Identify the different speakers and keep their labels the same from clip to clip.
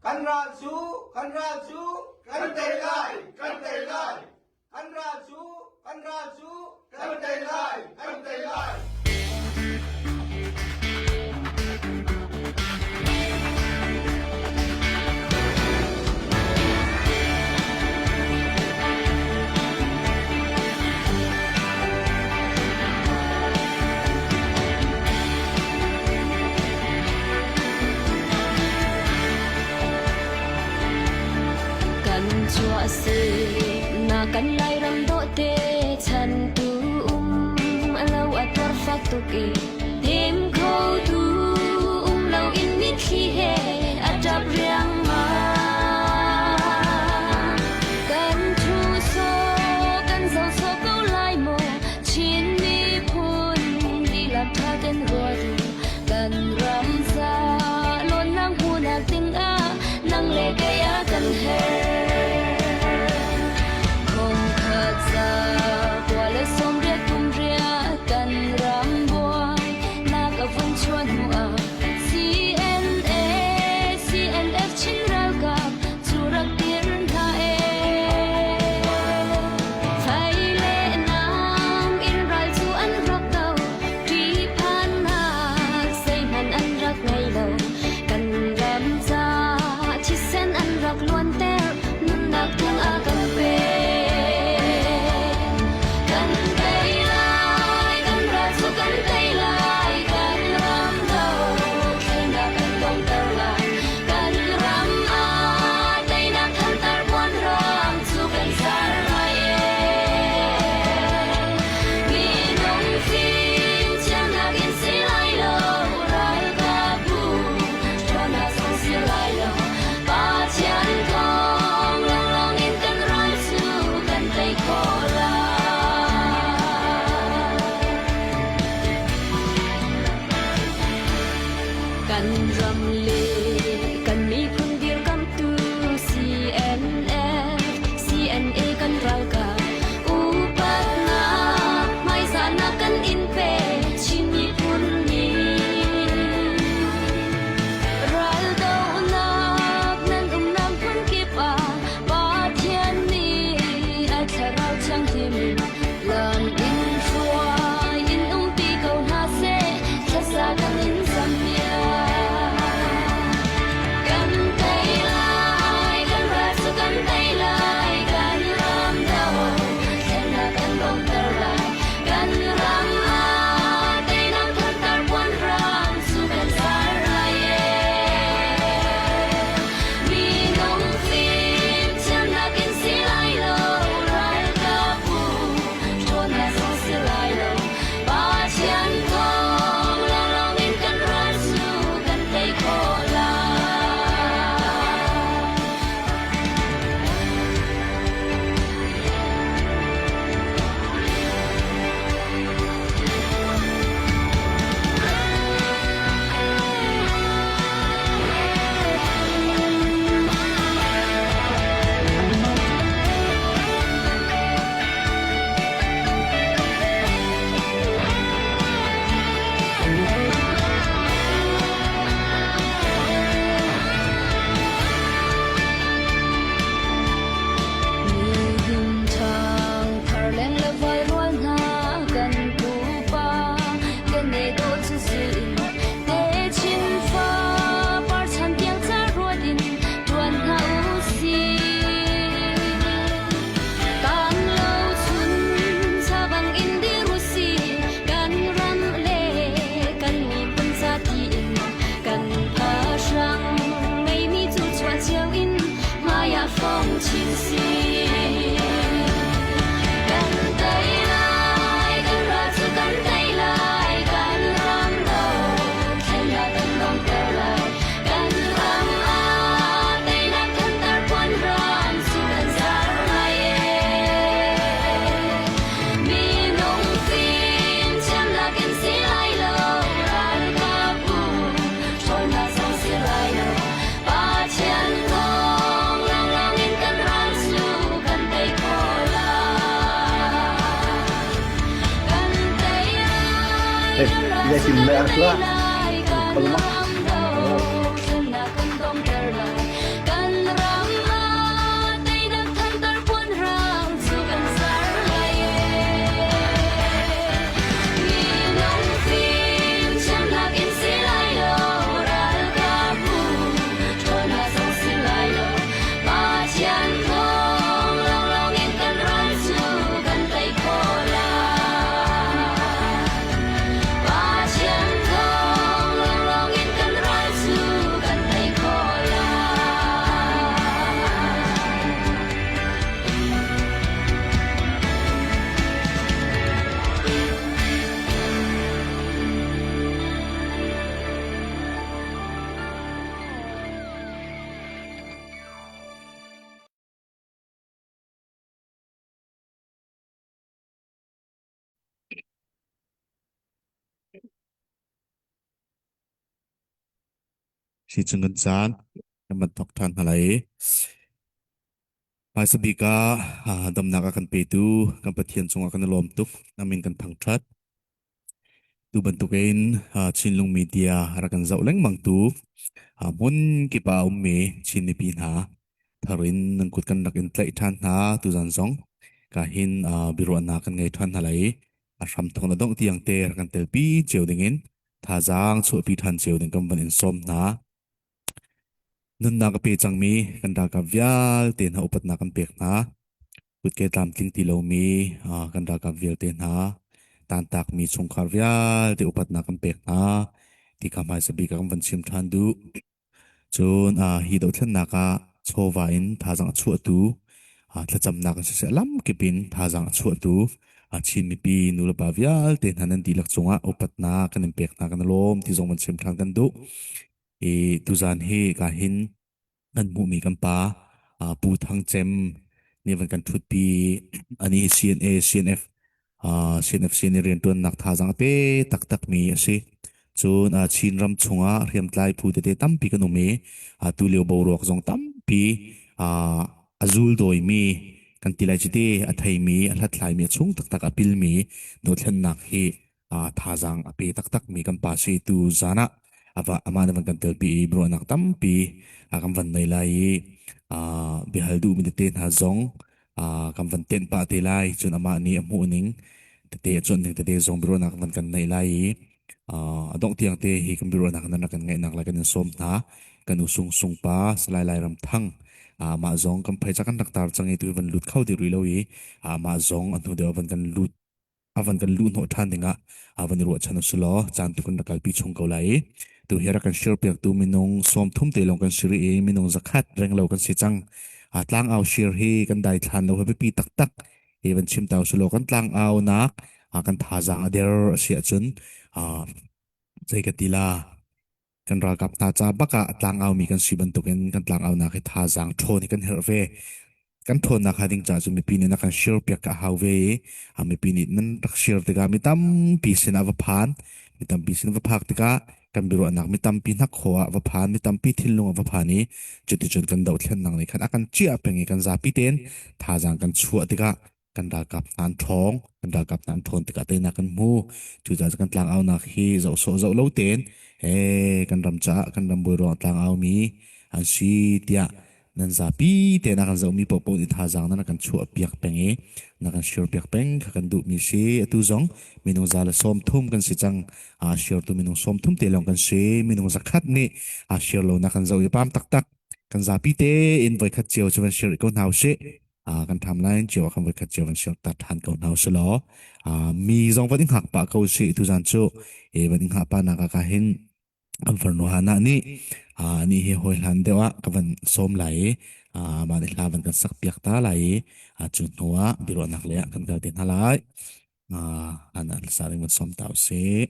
Speaker 1: Kan ral cu, kan ral cu,
Speaker 2: kan tei lai, kan tei lai.
Speaker 1: Kan ral cu, kan ral cu,
Speaker 2: kan tei lai, kan tei lai.
Speaker 3: Kan chuah si na kan Lairam dawhte chan tu um alo a tuar fak tuk i hnem kho tu um lo in mitthli he a ṭap riangmang. Kan thu so kan zo so ko lai maw Chin miphun dihlak ṭha ten ruat u kan ram ca lawnnak hmuhnak dingah nang le kei a kan herh. Khongkhat za kua le 80 kum riah kan ram buai nak a vun chuah hnu ah CNA CNF Chin ralkap cu rak dir hna ee. Fai le nang in ral cu an rak do ṭihphannak zeihmanh an rak ngei lo. Kan ram ca thisen an rak luanter nunnak thang a kan pek. Kan tei lai, kan ral cu kan tei lai, kan ram dothlennak kan donghter lai. Kan ram ah teinak thantar puanrang cu kan zar lai ee. Minung fimthiamnak in si lai lo, ralkapbu ṭhawnnak zong si lai lo. Pathian thawng lawnglawng in kan ral cu kan tei khawh lai. Kan ram le kan miphun dirkamhtu CNF, CNA kan ralkap upatnak hmaizahnak kan in pe Chin miphun nih. Raldohnak nan umnak hmun kip ah Pathian nih a thlarau thianghlim lam in hruai in umpi ko hna seh thlasa kan in zampiak. Kan tei lai, kan ral cu kan tei lai, kan ram do thlennak kan donghter lai. Kan ram ah teinak thantar puanrang cu kan zar lai ee. Minung fimthiamnak in si lai lo, ralkapbu ṭhawnnak zong si lai lo. Pathian thawng lawnglawng in kan ral cu kan tei khawh lai. Nihin ṭhang thar leng le vai rual hna kan pupa kan i dawh cu zil in techin fa par chan tiang ca ruat in ṭuan hna u sih. Kan lo chun ca bang in dir u sih, kan ram le kan miphun ca tiin kan phahrang ngeimi cu chuah cio in hmai ah fong chin sih. Kan tei lai, kan ral cu kan tei lai, kan ram dothlennak kan donghter lai. Kan ram ah teinak thantar puanrang cu kan zar lai ee. Minung fimthiamnak in si lai lo, ralkapbu ṭhawnnak zong si lai lo. Pathian thawng lawnglawng in kan ral cu kan tei khawh lai. Kan tei lai,
Speaker 4: Hey,
Speaker 3: kan ral
Speaker 4: ile
Speaker 3: cu
Speaker 4: kim
Speaker 3: kan
Speaker 4: le ang
Speaker 3: tei
Speaker 4: tua.
Speaker 3: lai, kan
Speaker 4: Kalma.
Speaker 3: ram dothlennak kan donghter lai.
Speaker 4: Si chung kan caan kan van thawk ṭhan hna lai i hmaisa bik ah damnak a kan petu kan Pathian cungah kan i lawm tuk. A min kan thangṭhat. Tu bantukin Chinlung Media rak kan zoh lengmang tu hmun kip ah a ummi Chin mipi hna thar in nan kut kan rak in tlaih ṭhan hna tuzan zong ka hin biaruahnak kan ngei ṭhan hna lai i a hram thawk na dongh tiang te rak kan telpi cio dingin thazaang chuahpi ṭhan cio ding kan van in sawm hna. Nunnak a pe cangmi kan ralkap vialte hna upatnak kan pek hna. Kutke tlamtling ti lomi kan ralkap vialte hna, tantakmi chungkhar vialte upatnak kan pek hna. Ti kha hmaisa bik ah kan van chim ṭhan duh. Cun hi dohthlennak ah chawva in thazaang a chuahtu, thlacamnak in siseh lamkip in thazaang a chuahtu Chin mipi nulepa vialte hna nan dihlak cungah upatnak kan in pek hna kan i lawm ti zong van chim ṭhan kan duh. I tuzaan hi ka hin kan hmuhmi kan pa Pu Thang Cem nih van kan ṭhutpi ani CNA CNF CNF CNA rianṭuannak thazaang a pe taktakmi a si. Cun Chin ram chungah hriamtlai phu tete tampi kan um i tulio boruak zong tampi a zul dawimi kan ti lai cu a theimi a hlathlaimi a chung taktak a pilmi dothlennak hi thazaang a pe taktakmi kan pa si tu zan ah ava amah nih van kan telpi i ruahnak tampi kan van nei lai i biahal duhmi tete hna zong kan van tenh pah te lai. Cun amah nih a hmuh ning tete a cuanh ning tete zong biaruahnak van kan neih lai i a dongh tiang te hi kan biaruahnak nan rak kan ngaihnak lai kan in sawm hna. Kan u Sung Sung pa Salai Lairam Thang amah zong kan phaica kan rak tar cang i tu van lut kho ti rih lo i amah zong a hnu deuh van kan lut a van kan luh hnawh ṭhan dingah a van i ruahchan u silaw caan tu kan rak kalpi chung ko lai i tu hi rak kan share piaktu minung 30 te lawng kan si rih i minung 100 renglo kan si cang. A tlangau share hi kan daithlan lo hi biapi taktak hi van chim ta u silaw kan tlangau nak kan thazaang a der a si ahcun zei ka ti la kan ralkap hna ca bak ah tlangaumi kan si bantukin kan tlangaunak hi thazaang ṭhawn hi kan herh ve. Kan ṭhawnnak hnga ding caah cun mipi nih na kan share piak ka hau ve i mipi nih nan rak share tikah mi tampi sin ah va phan, mi tampi sin va phak tikah kan biaruahnak mi tampi hnakhaw ah va phan, mi tampi thinlung ah va phan i cuticun kan dohthlennak nih khan a kan ciah peng i kan zapi tein thazaang kan chuah tikah kan ralkap hna an ṭhawng, kan ralkap hna an ṭhawn tikah teinak kan hmu. Cucaah kan tlangaunak hi zoh sawh zoh lo tein he kan ram caah kan ram bawi ruang tlangaumi an si tiah nan zapi tein a kan zohmi paohpaoh nih thazaang nan kan chuah piak peng i na kan share piak peng kha kan duhmi si. Atu zong minung 130 kan si cang. Aa share tu minung 30 te lawng kan si. Minung 100 nih aa share lo na kan zoh i pam taktak. Kan zapi tein voikhat cio cu van share ko hna usih. Kan timeline cio ah kan voikhat cio van share ta ṭhan ko hna usih law mi zong van i hngak pah ko usih. Tuzan cu e van i hngah pah nak ah ka hin kan farnu Hannah nih ni hi hawi hlan deuh ah ka van sawm lai i mah nih hla van kan sak piak ta lai i cu hnu ah biaruahnak lei ah kan kal te hna lai. Hannah sa ding van sawm ta usih.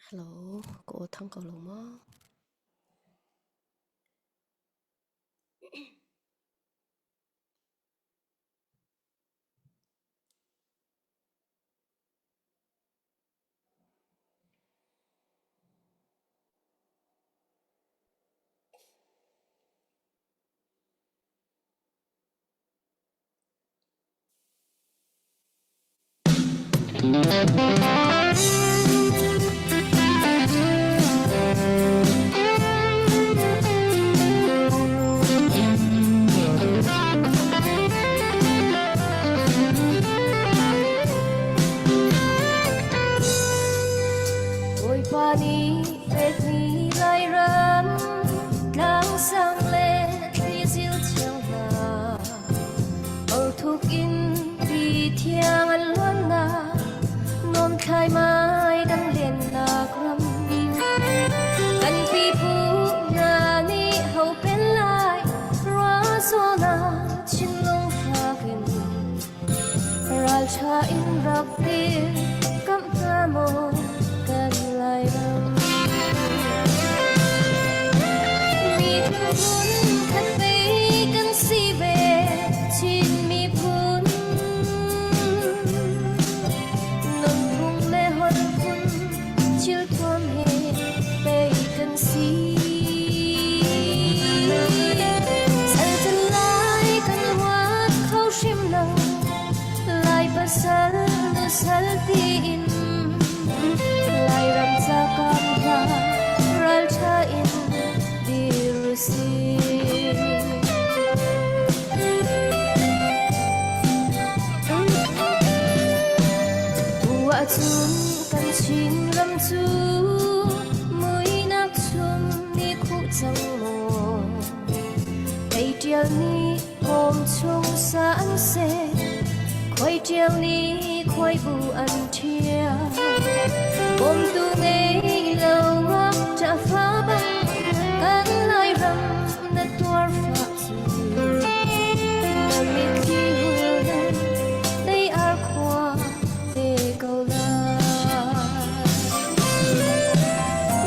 Speaker 3: Hello, ka aw thang ko lo maw? Bawipa nih pekmi Lairam tlangsang le thlizil thiang hna Orthuk in ti thiang an luannak nuam thlaimai kan lennak ram. Kan pipu hna nih ho pen lai ruahsawnak thinlung fak in ralṭha in rak dir kamh hna maw kan Lairam. Miphun khat pei kan si ve Chin miphun. Nunphung le holh si. Tu ahcun kan Chinram cu muihnak chung nih khuh cang maw? Kei ṭial nih kawm chung sa an seh, khuai ṭial nih khuai bu an ṭhial. Bawmtu ngei lo ngakṭah fa bang kan Lairam na tuar fah cu. Na mitthli hul nan lei ar khua te ko lai.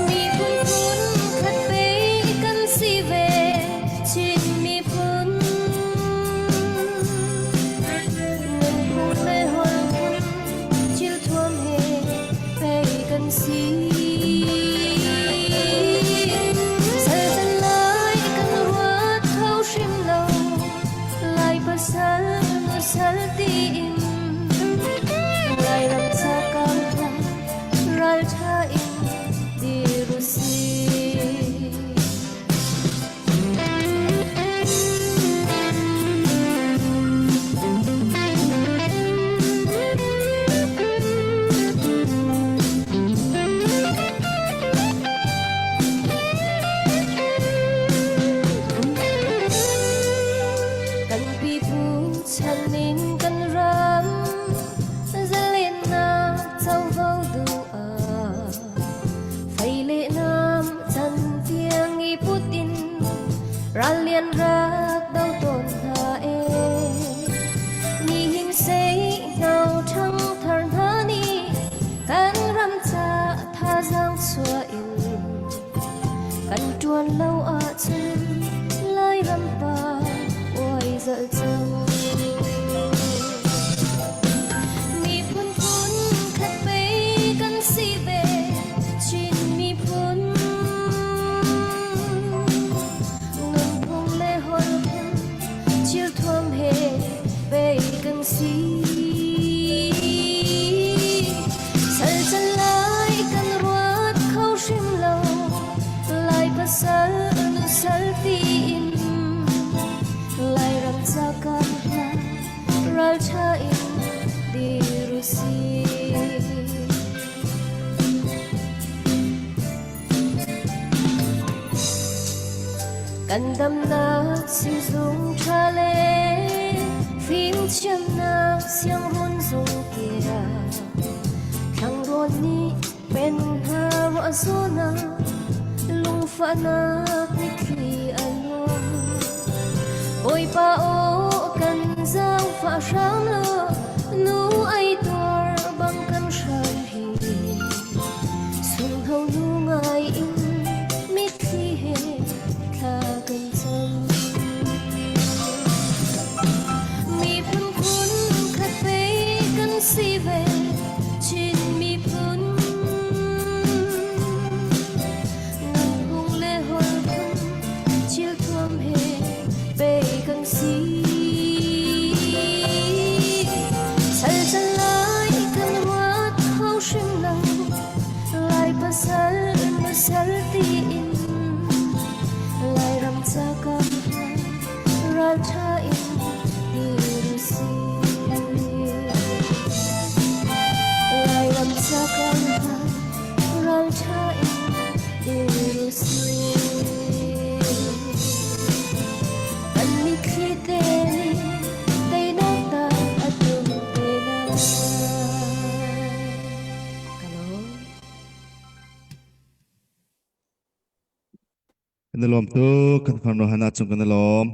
Speaker 3: Miphun phun khat pei kan si ve, Chin miphun. Nunphung le holh phun, thil thuam he pei kan si. Sal lai kan ruat kho hrim lo, Lai pasal nu sal tiin. Lairam ca kam ralṭha in dir u sih. Kan pipu chan in kan ram zalennak covo duh ah fei le nam chan tiang i put in ral lian rak do tawn hna e. Nihin sei ngau ṭhang thar hna nih kan ram ca thazaang chuah in kan ṭuan lo ahcun Lairam pa uai zalh cang. Miphun phun khat pei kan si ve, Chin miphun. Nunphung le holh phun, thil thuam he pei kan si. Sal can lai kan ruat kho hrim lo, Lai pasal nu sal tiin Lairam ca kan hla ralṭha in dir u sih. Kan damnak sizung ṭha le fimthiamnak siangrun zung tiah thlangrawn nih pen hna ruah zawn ah lungfahnak mitthli a luang. Bawipa aw kan zaangfah hram law nu ai tuar bang kan hram hi. Sungho nu ngai in mitthli he thla kan cam. Miphun phun khat pei kan si ve, Chin miphun. Nunphung le holh phun, thil thuam he pei kan si. Sal can lai kan ruat kho hrim lo, Lai pasal na sal tiin Lairam ca kam ralṭha in dir u sih. Lairam ca kam ralṭha in dir u sih. Kan mitthli te nih teinak dan a tum te lai. Ka lawm.
Speaker 4: Kan i lawm tuk. Kan farnu Hannah cung kan i lawm.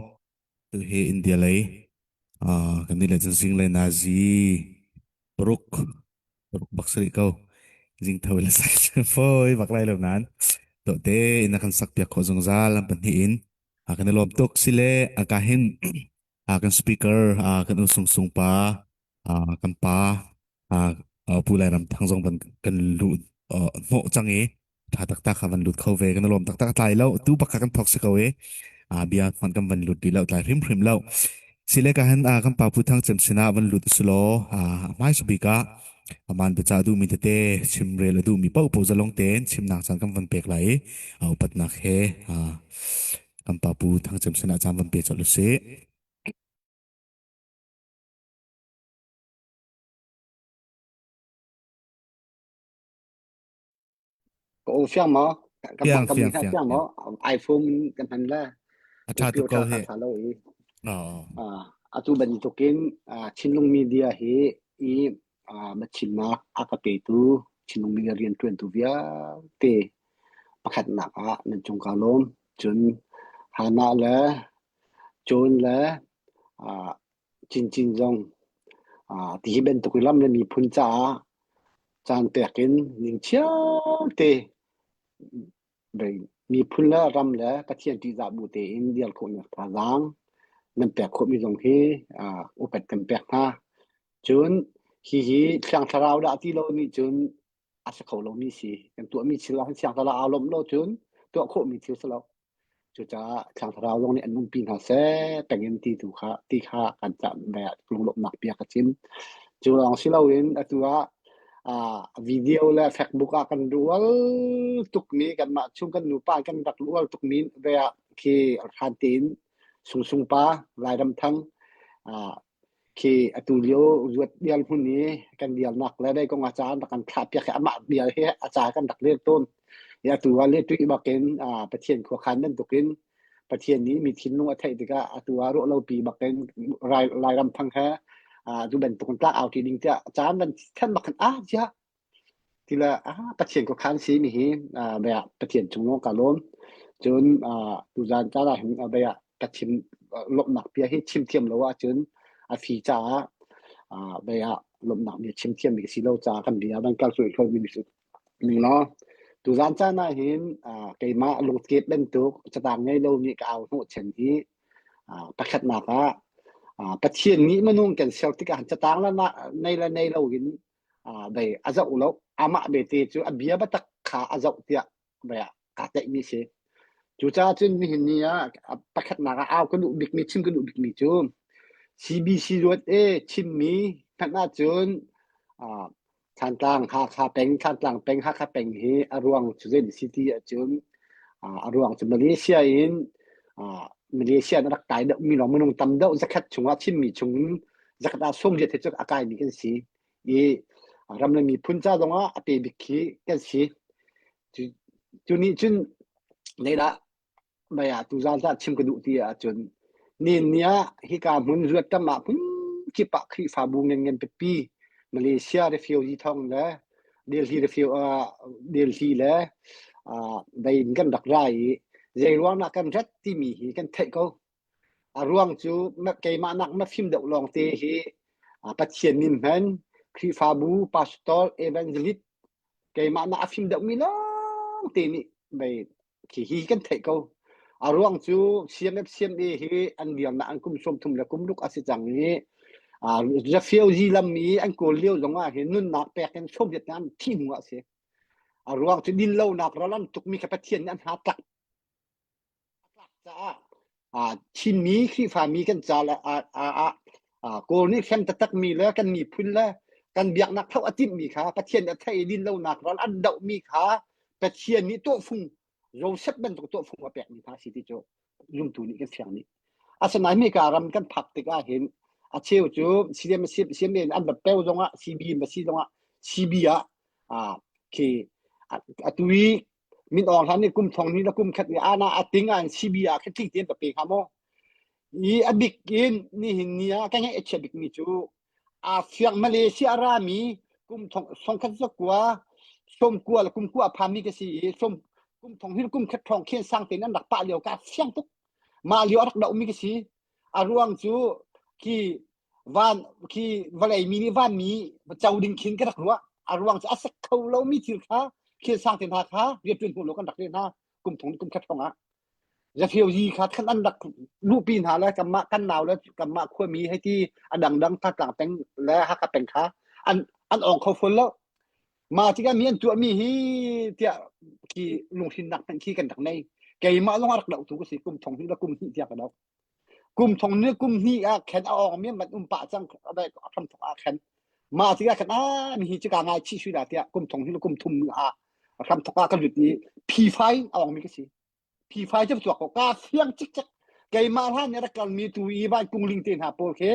Speaker 4: Tu hi India lei kan nih le cun zinglei nazi paruk paruk bak si rih ko. Zing tho le sai fawi bak lai lo nain dawhte in a kan sak piak khawh zungzal an pahnih in. Kan i lawm tuk. Sile ka hin kan speaker kan u Sung Sung pa kan pa Pu Lairam Thang zong van kan luh hnawh cang i ṭha taktak kha van lut kho ve kan i lawm taktak tlai lo tu bak kha kan thawk si ko i bia hmanh kan van lut rih lo tlai hrimhrim lo sile ka han kan pa Pu Thang Cem sinah van lut usulaw hmai bik ah aman biacah duhmi tete chimrel a duhmi paohpaoh zalong tein chimnak caan kan van pek lai i upatnak he. Kan pa Pu Thang Cem sinah caan van pe colh usih.
Speaker 5: Ka aw fiang maw? Ka
Speaker 4: Fiang,
Speaker 5: ka
Speaker 4: fiang,
Speaker 5: hna
Speaker 4: fiang,
Speaker 5: fiang maw? iPhone kan hman le.
Speaker 4: A ṭha tuk ko
Speaker 5: Computer
Speaker 4: hi.
Speaker 5: kha tha lo i.
Speaker 4: Oh.
Speaker 5: Ah, atu bantukin ah, Chinlung Media hi i ah, biachimnak a ka petu Chinlung Media rianṭuantu vialte pakhatnak ah nan cung kaa lawm. Cun Hannah le John le ah, Cincin zong ah, ti hi bantuk i ram le miphun caah caan pek in ningchiar te miphun le ram le Pathian ṭihzah bu tein dir khawhnak thazaang nan pek khawhmi zong hi upat kan pek hna. Cun hihi Thiang Thlarau dah ti lo nih cun a si kho lomi si. Kan tuahmi thil ah Thiang Thlarau aa lawmh lo cun tuah khawhmi thil si lo. Cucaah Thiang Thlarau zong nih an umpi hna seh pengin ti tu kha ti kha kan cah lunglawmhnak bia ka chim. Cu lawng si loin atu ah uh, video le Facebook ah kan rual tukmi kanmah chung kan nupa kan rak rual tukmi ve ah khi hran tein Sungsung pa Lairam Thang uh, Khi atu lio zuat bial hmun i kan bialnak le dei kong ah ca an rak kan thlah piak hi amah bial hi a ca kan rak rel tawn. I atu ah le tuih bakin Pathian khuakhan bantukin Pathian nih mi thinlung a theih tikah atu ah ruah lopi bakin Lairam thang he cu bantuk in tlak au ti ding tiah caan van then bak khan ah ziah Tila ah Pathian khuakhan si mi hi bia Pathian cung lawng ka lawm. Cun tuzaan caan ah hin bia ka chim lawmhnak bia hi chim thiam lo ahcun a fi caah bia lawmhnak bia chim thiam mi ka si lo caah kan bia van kal hluai hluai mi ning law tuzaan caan ah hin keimah lungkep bantuk catang ngei lo nih ka au hnawh chen hi pakhatnak ah Pathian nih minung kan ser tikah catang la nei le nei lo in bei a zoh lo amah bete cu a bia biatak kha a zoh tiah bei ah kaa tlaihmi si cucaah cun nihin ni ah pakhatnak ah au ka duh bikmi chim ka duh bikmi cu CBC ruat e chimmi hmanh ahcun Thantlang Hakha peng Thantlang peng Hakha peng hi a ruang cu zei si ti ahcun a ruang cu Malaysia in Malaysia in a rak kai deuhmi lawng minung tam deuh zakhat chungah chimmi chung zakhat ah sawmriat he cu a kaimi kan si i ram le miphun ca zongah a pe bik khi kan si. Cu nih cun leilah mei ah tuzaan zah chim ka duh ti ahcun nin ni ah hika hmun zuat tam ah hmun kip ah Khrihfabu ngan pipi Malaysia refugee thong le Delhi refugee Delhi le dei in kan rak ra i zei ruang dah kan rat timi hi kan theih ko. A ruang cu keimah nak na fim deuh lawngte hi Pathian min hman Khrihfabu pastor evangelist keimah nak a fim deuhmi lawngte nih mei khi hi kan theih ko. A ruang cu CMF CMA hi an dirnak an kum 30 le kum ruk a si cang i refugee lam i an kawl lio zong ah hin nunnak pek in Soviet an thih hnu ah a si. A ruang cu din lonak ral an tukmi kha Pathian nih an hna tlak caah Chinmi Khrihfami kan ca le Kawl nih hrem taktakmi le kan miphun le kan biaknak tho a timhmi kha Pathian nih a theih i dinlonak ral an dohmi kha Pathian nih tawhfung Joseph bantuk tawhfung a pekmi hna si ti cu zumtu nih kan fiang nih. Asinain hika ram kan phak tikah hin a cheu cu CM CM an va peu zongah CB ma si zongah CB ah khi atu i Min Aung Hlaing nih kum thong hnih le kum khat i ana a ting ah CB ah khin tling tein ka pe hnga maw? I a bik in nihin ni ah ka ngaih a chia bikmi cu a fiang Malaysia a rami kum thong songkhat zakua som kua le kum kua a phami ka si i som kum thong hnih kum khat thong khen sang tein an rak pah lio ka fiang tuk mah lio a rak dohmi ka si a ruang cu khi van khi vawlei mi nih van mi co ding khin ka rak ruah a ruang cu a sak kho lomi thil kha thil sang te hna kha rianṭuan hmu lo kan rak rian hna kum thong kum khat hrawng ah zafio yi kha khan an rak luhpi hna le kanmah kan nau le kanmah khuami hei ti a dangdang Thantlang peng le Hakha peng kha an an ong kho fawn lo mah tikah mi an tuahmi hi tiah khi lunghrinnak hmanh khi kan rak nei keimah lawng a rak doh tu ka si kum thong hnih le kum hnih tiah ka doh Kum thong ni kum hnih ah khen a awng mi man um pah cang a hram thok ah khen mah tikah khan ah mi hi cu ka ngai chih sui la tiah kum thong hi kum thum ah hram thok ah ka lut i phi fai a awng mi ka si. P5 cu tuak ko ka fiang cikcek keimah hlan nih rak kalmi tu i van kungling te hna pawl khi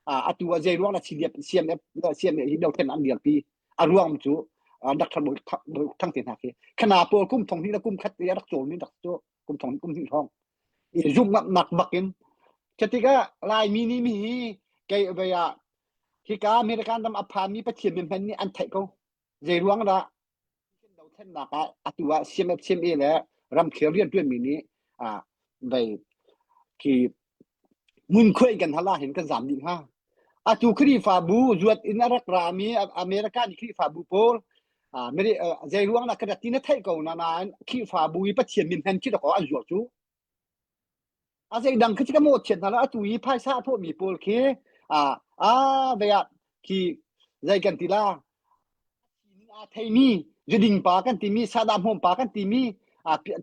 Speaker 5: atu ah zei ruang dah CDF CMF CMA hi dothlen an dirpi a ruang cu Dr. Thang te hna khi khana pawl kum thong hnih le kum khat te rak cawl mi rak cu kum thong kum hnih hrawng i zumh nak bak in Cutikah Laimi nih mi hi kei vei ah hika American ram a phanmi Pathian min hmanh nih an theih ko zei ruang dah dothlennak ah atu ah CMF CMA le ramkhel rianṭuanmi nih ah vei khi ngunkhuai kan hal ahhin kan zam dih hnga. Atu Khrihfabu zuat in a rak rami America nih Khrihfabu pawl zei ruang dah ka rak ti na theih ko na nain Khrihfabu i Pathian min hman khi dakaw an zuar cu. A zei dang khi ka mawhchiat hna lo atu i phaisa a thawhmi pawl khi a a vei ah khi zei kan ti la aa theimi zuding pa kan timi sadah hmawm pa kan timi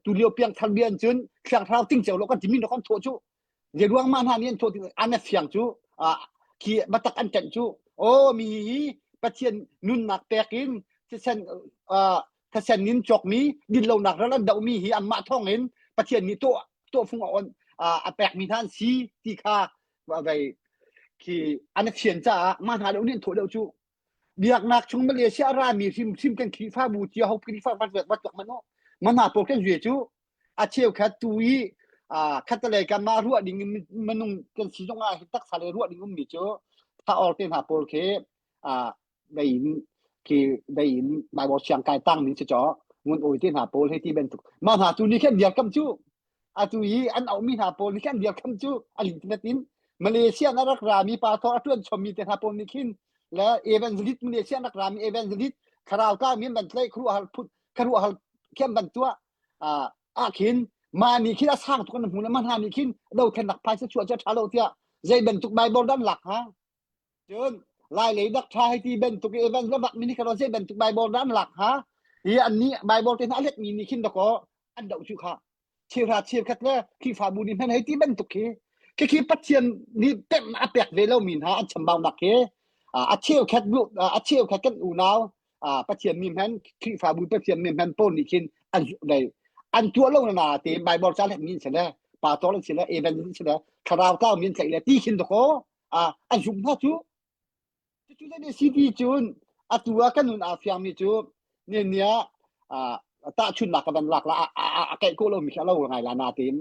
Speaker 5: tulio piangthar bia in cun thliangthlarau tingceo lo kan timi kan thawh cu zei ruang mah hna nih an thawh ti an a fiang cu khi batak an ṭanh cu aw mi hi Pathian nunnak pek in thisen thisen in cawkmi dinlonak ral an dohmi hi anmah thawng in Pathian nih tuah tuahfung a on a pekmi hna an si ti kha vei khi an fian caah mah hna deuh nih an thawh deuh cu biaknak chung Malaysia a rami hrimhrim kan Khrihfabu cia ho Khrihfa vat vat vat man man hna pawl kan zue cu a cheukhat tu i khatalei kan mah ruah ding minung kan si zong ah hi taksa le ruah ding ummi cu tha or te hna pawl khi dei in khi dei in Bible siang kai tang ning si cho ngun oi te hna pawl hei ti bantuk mah hna tu ni khan dirkam cu atu i an auhmi hna pawl nih khan dirkam cu an internet in Malaysia na rak rami pa thor a tuan chommi te hna pawl nih khin le evangelist Malaysia rak rami evangelist thlarau ka min ban tlai khru hal phut khru hal khem ban tua ah khin ma nih khin a sang tuk an hmu le ma hna nih khin do khen nak phai se chua cha tha lo tia zei bantuk Bible dan lak ha Cun Lailei dak ṭha hei ti bantuk i event le bak mi nih kha zei bantuk Bible dah an lak hnga? Hi an nih Bible te hna a letmi nih khin dakaw an doh cu kha. Cheuhra cheukhat le Khrihfabu nih hman hei ti bantuk khi khi Pathian nih pemh a pek ve lomi hna an chambaunak khi a cheukhat a cheukhat kan unau Pathian mi hman Khrihfabu Pathian mi hman pawl nih khin an an tuah lo na te Bible ca letmi an si le pastor an si le evangelist an si le thlarau tlau mi an tlaih le ti khin dakaw a zumh hna cu cucu le si ti cun atu ah kan nun aa fiangmi cu nian ni ah tahchunnak ka van lak la a keih ko lomi khi a lo ngai la natein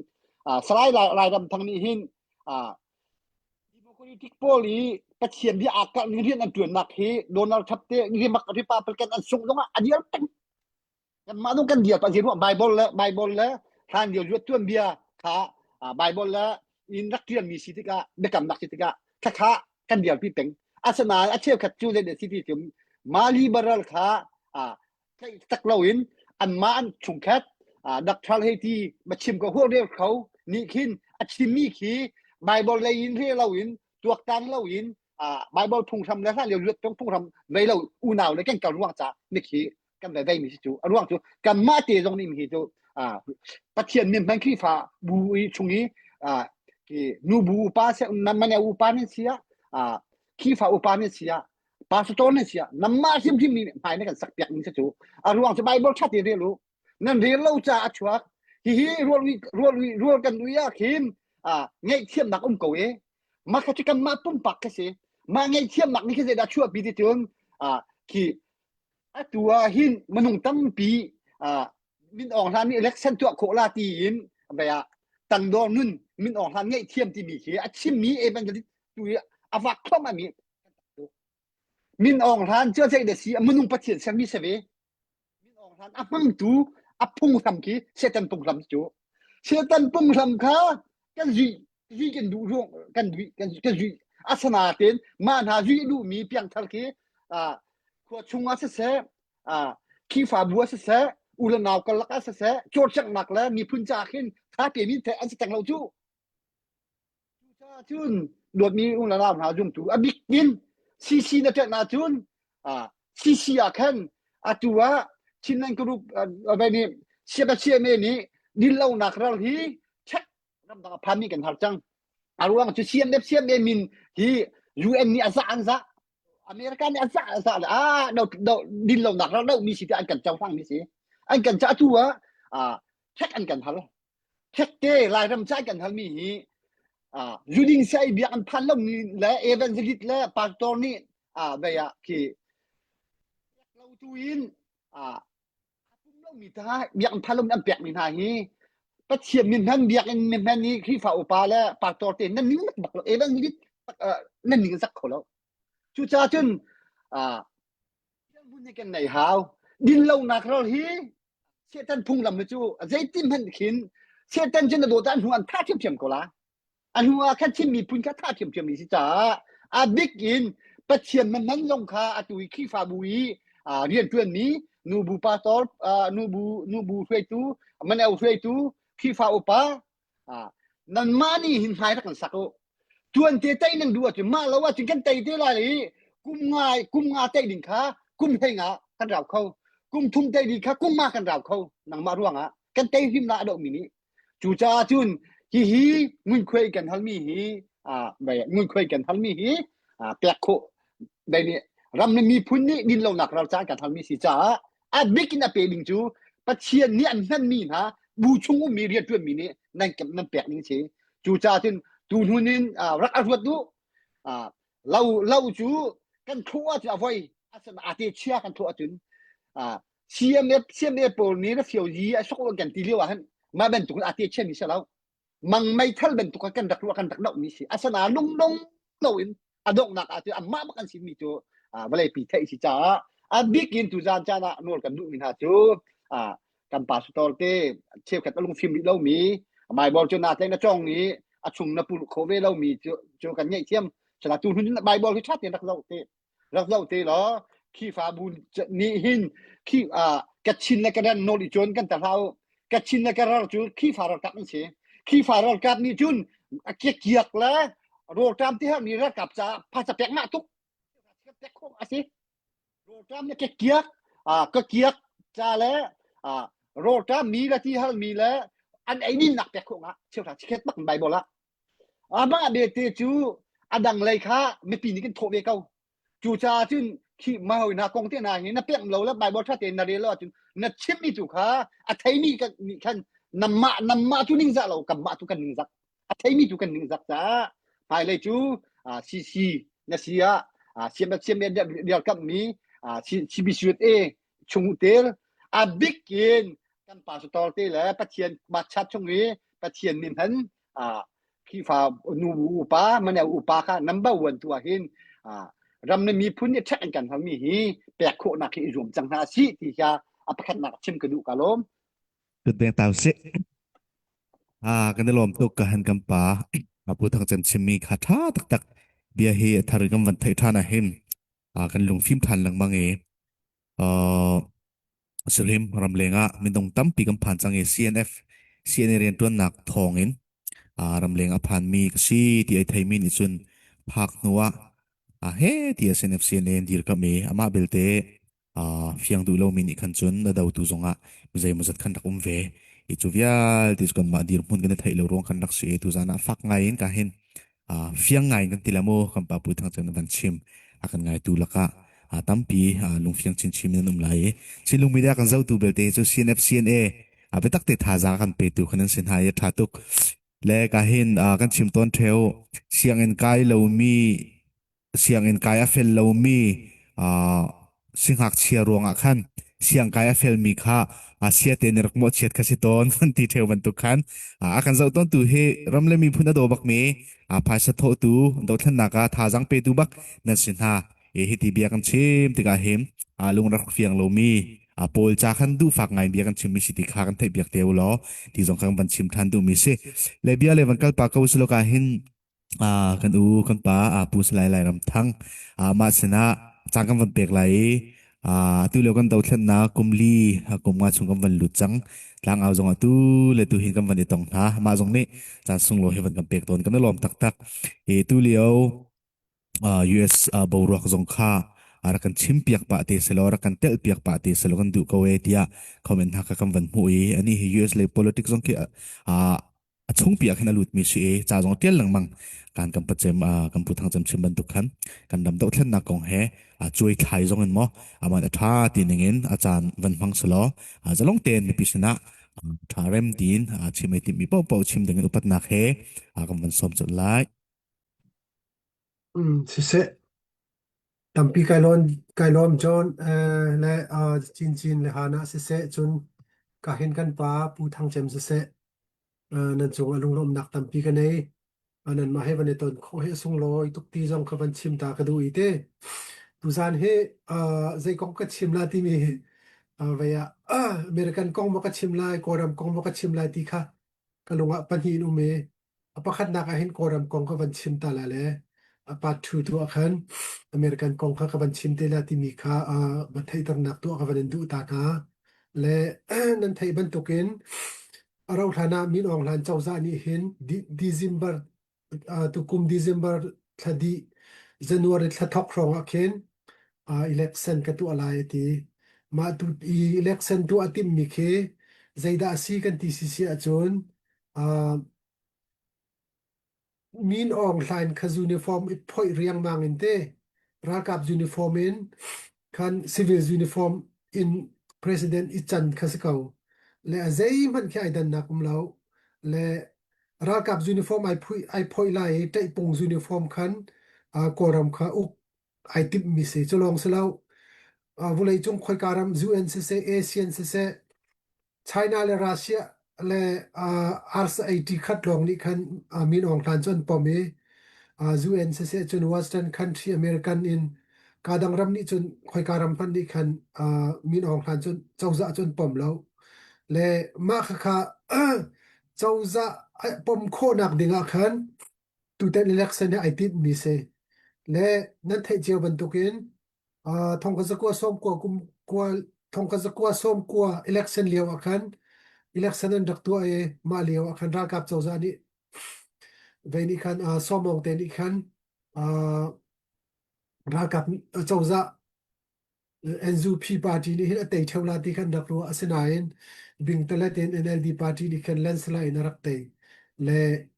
Speaker 5: Salai Lairam Thang nih hin Democratic pawl i Pathian bia aa kalh ning rian an ṭuannak hi Donald Trump te Republican an sungh zongah a dial peng Kanmah zong kan dir pah ruah Bible le Bible le hlan lio luat tuanbia kha Bible le in rak ṭialmi si tikah biakamnak si tikah khakha kan dirpi peng. Asinain a cheukhat cu zei si ti cu mah liberal kha tlaih tak loin anmah an chungkhat Dr. Hei ti ma chim ko huah rel kho nih khin a chimmi khi Bible lei in rel loin tuaktan loin Bible phunghram le hlan lio luat phunghram vei lo unau le kan kal ruang ca mikhi kan ve veimi si cu a ruang cu kanmah te zong nih hi cu Pathian min hman Khrihfa bu i chung i nu bu upa se mane upa nan si ah Khrihfa upa nan si ah pastor nan si ah namah hrimhrim nih hmai na kan sak piak ning si cu a ruang cu Bible ṭha te rel u nan rel lo ca a chuak hihi rual rual rual kan ui ah khin ngaihthiamnak um ko e mah kha cu kanmah pumpak kha si mah ngaihthiamnak nih khi zeidah chuahpi ti cun khi Atu ah hin minung tampi Min Aung Hlaing nih election tuah khawh la tiin vei ah tangdor nun Min Aung Hlaing ngaihthiam timi khi a chimmi evangelist tu hi a vak thluahmah mi Min Aung Hlaing cu zei da si minung Pathian sermi si ve Min Aung Hlaing a hmangtu a phunghram khi Satan phunghram cu Satan phunghram kha kan zui zui kan duh ruang kan zui kan kan zui asanain mah hna zui duhmi piangthar khi khua chung ah siseh Khrihfabu ah siseh u le nau karlak ah siseh cawlcanghnak le miphun ca khin tha pe mi the an si teng lo cu cun dawtmi u le nau hna zumtu a bik in CC na ṭanh ahcun CC ah khan atu ah Chinland Group nih CMA nih dinlonak ral hi check ramdang a phanmi kan har cang. A ruang cu CNF CNA min hi UN nih a zah an zah America nih a zah a zah le ah do do din lo nak rak do mi si ti an kan cohlang mi si an kan ca tu ah ah check an kan hal. Khekte Lairam ca kan halmi hi zuding sai biak an phan lomi le evangelist le pastor nih vei ah khi lo tu in pum lomi ta biak an phan lomi an pekmi hna hi Pathian min hman biakinn min hman i Khrihfa upa le pastor te nan ning bak lo evangelist nan ning zak kho lo. Cucaah cun hmun hi kan nei hau. Dinlonak ral hi Satan phunglam hi cu zeitin hmanh khin Satan cu na dawt ah hnu an tha ṭhiamṭhiam ko la. A hnu ah khan Chin miphun kha tha ṭhiamṭhiam mi si caah a bik in Pathian man zong kha atu i Khrihfabu i rianṭuanmi nubu pastor, nubu nubu hruaitu, maneo hruaitu, Khrihfa upa nanmah nih hin hmai rak kan sak u. Tuan te tei nan duh ahcun mah lo ahcun kan tei te lai i kum nga kum nga tei ding kha kum hlei nga kan rau kho. Kum thum tei ding kha kum ma kan rau kho. Nangmah ruangah kan tei hrim la a dohmi nih. Cucaah cun hihi ngunkhuai kan halmi hi ngunkhuai kan halmi hi pek khawh dei nih ram le miphun nih dinlonak ral caan kan halmi si caah a bik in a pe ding cu Pathian nih an hmanmi hna bu chung ummi rianṭuanmi nih nan nan pek ding si. Cucaah cun tu hnun in rak a ruat u. Lo lo cu kan thluh ahcun a voi a te chia kan thluh ahcun CMF CMA pawl nih na fio yi a sok lo kan ti lio ah hin mah bantuk in a te chia mi si lo. Mang meithal bantuk kan rak ruah kan rak doh mi si. Asana lungdong loin a donghnak ah cun amah bak an si mi cu vawleipi theih si caah a bik in tuzan caan ah nawl kan duhmi hna cu kan pastor te cheukhat a lungfim rih lomi Bible cu na tleng na cong i a chung na pul kho ve lomi cu cu kan ngaihthiam sala tu hnun Bible hi ṭha tein rak zoh te rak zoh te law Khrihfabu nih hin khi Kachin le Karen nawl i cawn kan ta hlah u Kachin le Karar cu Khrihfa ralkap an si Khrihfa ralkap nih cun a kiak le rawlṭam ti herhmi ralkap caah phaisa pek ngah tuk pek khawh a si rawlṭam le kiak ka kiak ca le rawlṭam mi le ti halmi le an eidinnak pek khawh ngah cheuhra chikhet bak Bible ah amah belte cu a dang lei kha mipi nih kan thawh ve ko Cucaah cun khi mah hna kong te hna hi na pek lo le Bible ṭha tein na rel lo ahcun na chimmi tu kha a theimi kan nih khan namah namah cu ningzah lo kanmah tu kan ningzak a theimi tu kan ningzak caah hmailei cu CC na si ah siam siam dirkamhmi CBCUSA chungtel a bik in kan pastor te le Pathian bachat chung i Pathian nih hman Khrihfa nu upa mane upa kha number one tu ah hin ram le miphun nih ṭhek an kan halmi hi pek khawhnak hi i zuam cang hna si ti kha a pakhatnak chim ka duh ka lawm.
Speaker 4: Kut tau si. Ah kan i lawm tuk ka han kan pa. Apu thang cem chimmi kha ṭha taktak bia hi a thar kan van theih ṭhan ah hin kan lungfim ṭhan lengmang i Salim ramleng ah minung tampi kan phan cang i CNF CNA rianṭuannak thawngin ramleng a phanmi ka si ti ai theimi nih cun phak hnu ah he ti CNF CNA an dirkamh i amah belte fiang duh lomi nih khan cun a dotu zongah zeimawzat khan rak um ve i cu vialte cu kanmah dirhmun kan i theih lo ruang khan rak si i tuzan ah fak ngai in ka hin fiang ngai in kan ti la mu kan pa Pu Thang Cem na van chim a kan ngaitu lakah tampi lungfiang chinchin in an um lai i Chinlung media kan zohtu belte cu CNF CNA a biatak te thazaang kan petu khan an si hna i a tha tuk le ka hin kan chim tawn theo sianginn kai lomi sianginn kai a fel lomi singakchia ruangah khan siangkai a felmi kha sia te nih rak mawhchiat kha si tawn an ti theo bantuk khan a kan zoh tawntu hi ram le miphun a daw bakmi phaisa thawhtu dothlennak ah thazaang petu bak nan si hna e hiti bia kan chim tikah hin lung rak fiang lomi pawl ca khan duhfak ngai bia kan chimmi si ti kha kan theih piak te u law ti zong khan van chim than duhmi si le bia le van kal pa ko silo ka hin kan u kan pa Pu Salai Lai Ram Thang mah sinah caan kan van pek lai i atu lio kan dothlennak kum li kum nga chung kan van lut cang tlangau zong atu le tu hin kan van i tong hna mah zong nih caan sunglawi hi van kan pek tawn kan i lawm taktak i tu lio US boruak zong kha rak kan chim piak pah te selaw rak kan telh piak pah te selaw kan duh ko e tiah comment hna kha kan van hmuh i ani hi US lei politics zong khi a chungpi ah khan a lutmi si i ca zong a ṭial lengmang. Kan kan pacem kan pu Thang Cem chim bantuk khan kan ram dohthlennak kong he cuai thlai zong in maw aman a ṭha ti ning in a caan van hmang selaw zalong tein mipi sinah Ṭha rem tiin chim ai timhmi paohpaoh chim dingin upatnak he kan van sawm colh lai.
Speaker 6: Siseh, tampi kai lawm, kai lawm John le Cincin le Hana siseh, cun kahin kan pa Pu Thang Cem siseh, nan cung ah lunglawmhnak tampi ka nei. Nanmah he van i ton khawh hi a sunglawi tuk ti zong kha van chim ta ka duh i te. Tuzaan hi zei kong ka chim la timi vei ah American kong maw ka chim lai, Kawlram kong maw ka chim lai ti kha ka lung ah pahnih in um i a pakhatnak ah hin Kawlram kong ka van chim ta la le a part 2 tu ah khan American kong kha ka van chim te la timi kha van theihternak tuah ka van in duh ta hna. Le nan theih bantukin A rauhhlan ah Min Aung Hlaing cozah nih hin December tukum December thla dih January thla thawk hrawng ah khin election ka tuah lai a ti. Mah tu i election tuah a timhmi khi zeidah a si kan ti sisi ahcun Min Aung Hlaing kha uniform i phoih riangmang in te ralkap uniform in khan civil uniform in president i can kha si ko. Le a zeihmanh khi ai dannak um lo. Le ralkap uniform ai phui ai phoih lai i ṭaihpung uniform khan Kawlram kha uk ai timhmi si. Cu lawng si lo. Vawleicung khoika ram UN siseh, ASEAN siseh, China le Russia le arsa ei ṭi khat lawng nih khan Min Aung Hlaing cu an pom i UN siseh cun Western country American in kaa dang ram nih cun khoika ram hmanh nih khan Min Aung Hlaing cu cozah cu an pom lo. Le mah khakha cozah pom khawhnak ding ah khan tutan election hi ai tinhmi si. Le nan theih cio bantukin Thongkhat zakua sawmkua kum kua thongkhat zakua sawmkua election lio ah khan election an rak tuah i mah lio ah khan ralkap cozah nih vei nih khan Sawmawng te nih khan ralkap cozah NUP party nih hin a tei ṭheo la ti khan rak ruah asinain bingtalet in NLD party nih khan landslide in a rak tei le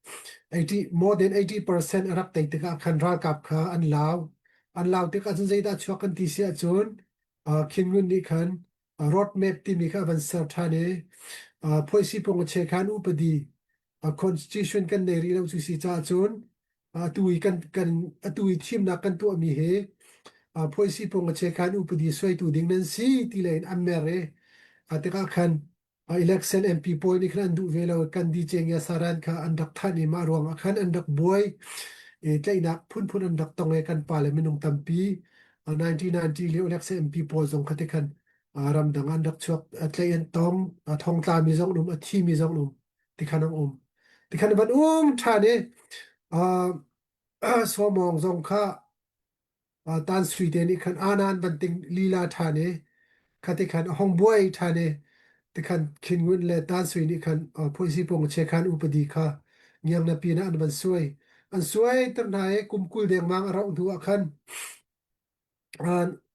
Speaker 6: 80 more than 80% a rak tei tikah khan ralkap kha an lau An lau tikah cun zeidah chuak kan ti si ahcun uh, Khin Ngunt nih khan uh, road map timi kha a van ser ṭhan i uh, phoisi pung a che khan upadi uh, constitution kan nei rih lo cu si caah cun atu i kan kan atu i thimnak kan tuahmi hi uh, phoisi pung a che khan upadi suaitu ding nan si ti le in an mer i uh, tikah khan Election MP pawl nih khan an duh ve lo. Kan DJ Ngia Saran kha an rak thanh i mah ruangah khan an rak buai. I tlaihnak phunphun an rak tong i kan pale minung tampi 1990 lio election MP pawl zong kha ti khan ramdang an rak chuak tlaih an tong thongtla mi zong um a thi mi zong um ti khan an um ti khan van um ṭhan i Sawmawng zong kha Tan Sui te nih khan anan van ting lila ṭhan i khati khan a hong buai ṭhan i tikhan Khin Ngunt le Tan Sui nih khan phuaisi pung che khan upadi kha ngiang na pin ah an van suai. An suai ter hna i kum 20 dengmang a rauh hnu ah khan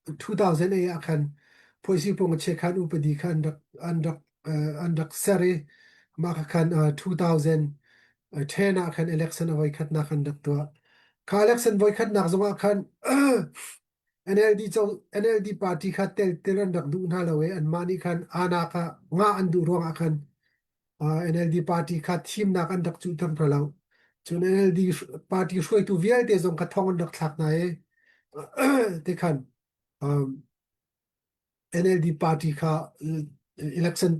Speaker 6: 2008 ah khan phuaisi pung che khan upadi kha an rak an rak an rak ser i mah kha khan 2010 ah khan election a voi khatnak an rak tuah. Kha election voikhatnak zongah khan NLD co NLD party kha tel tel an rak duh hna lo i anmah nih khan ana kha nga an duh ruangah khan NLD party kha thimnak an rak cuhter hna lo. Cun NLD party hruaitu vialte zong kha thong an rak thlak hna i ti khan NLD party kha election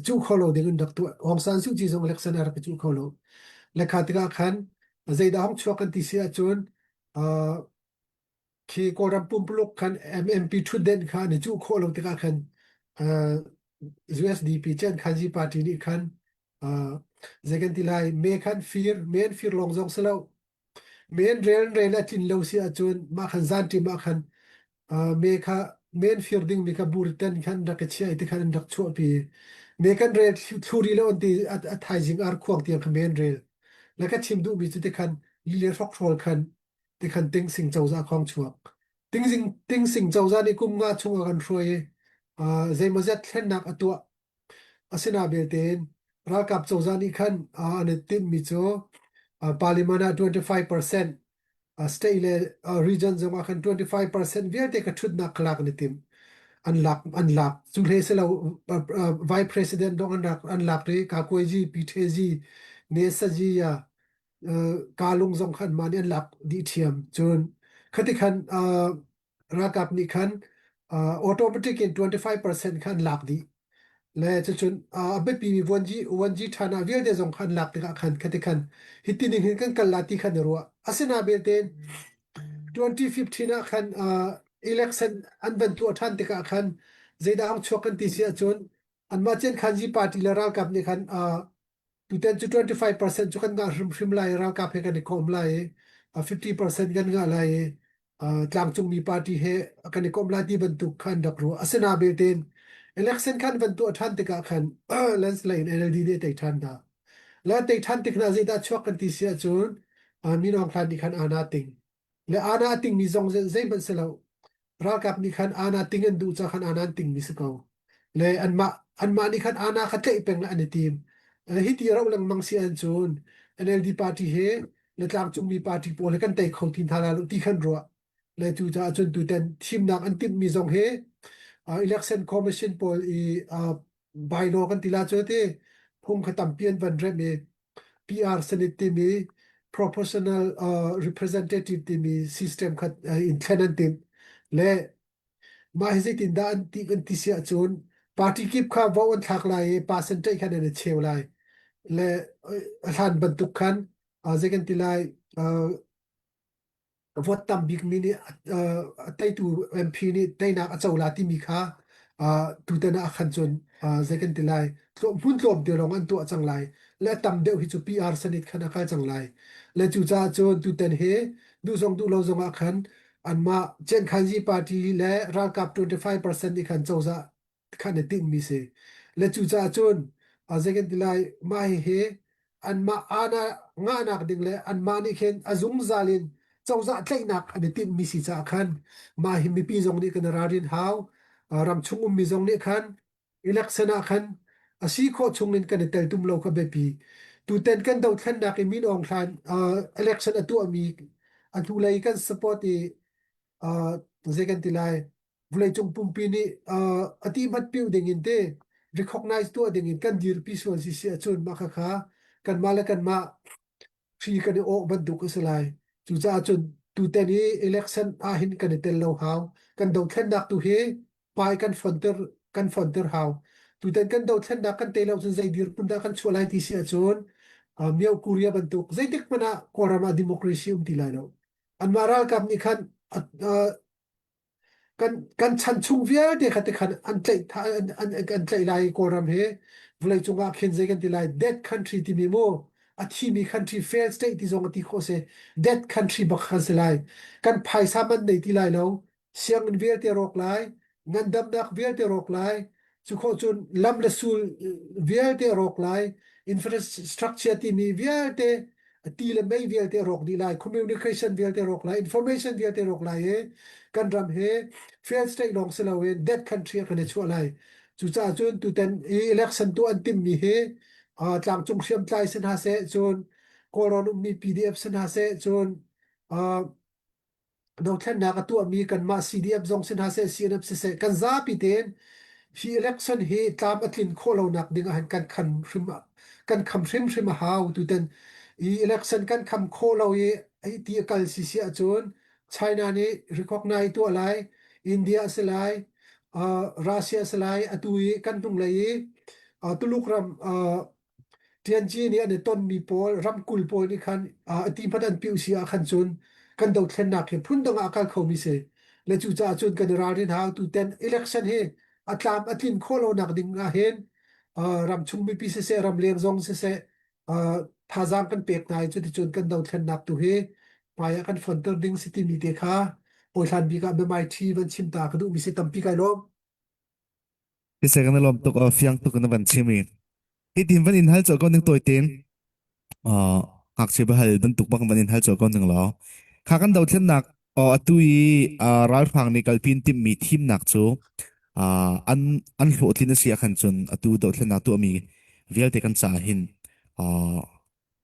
Speaker 6: cuh kho lo ding in rak tuah. Aung San Suu Kyi zong election a rak i cuh kho lo. Le kha tikah khan zeidah hong chuak kan ti si ahcun khi Kawlram pumpuluk khan MMP ṭhutdenh kha an i cuh khawh lo tikah khan USDP Chen Khanji party nih khan zei kan ti lai me khan fir me an fir lawng zong si lo Men rel rel a tlin lo si ahcun mah khan zanṭim ah khan me kha men fir dingmi kha buriten khan rak i chiah i tikhan an rak chuahpi. Me kan rel thluri lo an ti a thaizing arkhuang tiang kha men rel. Le ka chim duhmi cu tikhan li le hrokhrawl khan tikhan tingsing cozah khong chuak. Tingsing tingsing cozah nih kum nga chung a kan hruai i zeimawzat thlennak a tuah. Asinain belte ralkap cozah nih khan an i timhmi cu parliament ah 25% state le region zong ah khan 25% vialte ka ṭhutnak ka lak an i tim. an lak an lak cu hle si lo vice president dong an rak an lak ri kakuaiji ptg ne saji ya kalung zong khan ma nih an lak dih ṭhiam cun khati khan ralkap nih khan automatic in 25% khan lak dih le cucun a biapi mi vuanji vuanji ṭhan ah vialte zong khan lak tikah khan khati khan hiti ning hin kan kal la ti khan i ruah asina belte 2015 ah khan election an van tuah ṭhan tikah khan zeidah hong chuak kan ti si ahcun anmah Cian Khanji party le ralkap nih khan Tutan cu 25% cu kan ngah hrimhrim lai i ralkap he kan i kom lai i 50% kan ngah lai i tlangcungmi party he kan i kom lai ti bantuk khan rak ruah. Asina belte election khan van tuah ṭhan tikah khan landslide in NLD nih a tei ṭhan hna. Le tei ṭhan tik hna zeidah chuak kan ti si ahcun Min Aung Hlaing nih khan aana ting. Le aana a tingmi zong zeihmanh si lo. Ralkap nih khan aana ting an duh caah khan aana an tingmi si ko. Le anmah anmah nih khan aana kha tlaih peng le an i tim. Hi ti rauh lengmang si ahcun NLD party he le tlangcungmi party pawl he kan tei kho ti hna lai lo ti khan ruah. Le cucaah cun tutan thimnak an timhmi zong hi election commission pawl i bylaw kan ti la cu ti phung kha tampi an van remh i PR Senate timi proportional uh, representative timi system kha uh, in thlen an timh le mah hi zeitin dah an ti kan ti si ahcun party kip kha vote an thlak lai i percentage khan an i cheu lai le a hlan bantuk khan uh, zei kan ti lai uh, vote tam bikmi nih a teitu MP nih teinak a co la timi kha tutan ah khan cun zei kan ti lai hmun tlawm te lawng an tuah cang lai le tam deuh hi cu PR Senate khan a kal cang lai le cucaah cun tutan hi duh zong duh lo zong ah khan anmah Ciankhanzi party le ralkap 25% nih khan cozah khan i tinhmi si. Le cucaah cun zei kan ti lai mah hihi anmah aana ngahnak ding le anmah nih khin a zungzal in cozah tlaihnak an i tinhmi si caah khan mah hi mipi zong nih kan i ralrin hau. Ramchung ummi zong nih khan election ah khan a si khawh chung in kan i teltum lo kha biapi. Tutan kan dothlennak i Min Aung Hlaing election a tuahmi a hnulei kan support i zei kan ti lai vawleicung pumpi nih uh, a ti hmat piu ding in te recognize tuah ding in kan dirpi sual si si ahcun mah khakha kanmah le kanmah hri kan i awh bantuk a si lai. Cucaah cun tutan i election ah hin kan i tel lo hau. Kan dothlennak tu hi hmai kan fonter kan fonter hau. Tutan kan dothlennak kan te lo cun zei dirhmun dah kan chuah lai ti si ahcun uh, Myo Korea bantuk zeitik hmanh ah Kawlram ah democracy um ti lai lo. Anmah ralkap nih khan uh, kan kan chan chung vialte kha te khan an tlaih an, an, an tlaih lai Kawlram hi vawleicung ah khin zei kan ti lai dead country timi mu a thimi country failed state ti zong a ti khawh si dead country bak khan si lai kan phaisa man nei ti lai lo sianginn vialte rawk lai ngandamnak vialte rawk lai cu khawh cun lam le sul vialte rawk lai infrastructure timi vialte ti le mei vialte rawk dih lai communication vialte rawk lai information vialte rawk lai i kan ram hi failed state lawng si loin dead country ah kan i chuah lai cucaah cun tutan i election tuah an timmi hi tlangcung hriamtlai si hna seh cun Kawlrawn ummi PDF si hna seh cun dothlennak a tuahmi kanmah CDF zong si hna seh CNF siseh kan zapi tein hi election hi tlam a tlin khawh lonak ding ah hin kan khan hrim kan kham hrimhrim a hau tutan i election kan kham khawh lo i hi ti a kal si si ahcun China nih recognize tuah lai India si lai uh, Russia si lai atu i kan hnunglei i uh, Tuluk ram uh, Tianci nih an i tonmi pawl ramkulh pawl nih khan a ti hmanh an piu si ah khan cun kan dothlennak hi phundang ah a kal khomi si. Le cucaah cun kan i ralrin hau tuten election hi a tlam a tlin khawh lonak ding ah hin ramchung mipi siseh ramleng zong siseh thazaang kan pek hna i cuticun kan dothlennak tu hi hmai ah kan fonter ding si timi te kha hawihlan bik ah biamai ṭhi van chim ta ka duhmi si tampi kai lawm.
Speaker 4: Siseh kan i lawm tuk aw fiang tuk in na van chim i hitin van in hal colh ko ning tawi tein uh, ngakchia biahal bantuk bang van in hal colh ko ning law kha kan dothlennak aw atu i uh, ralhrang nih kalpin timhmi thimnak cu uh, an an hlawhtlin a si ahkhan cun atu dothlennak tuahmi vialte kan caah hin uh,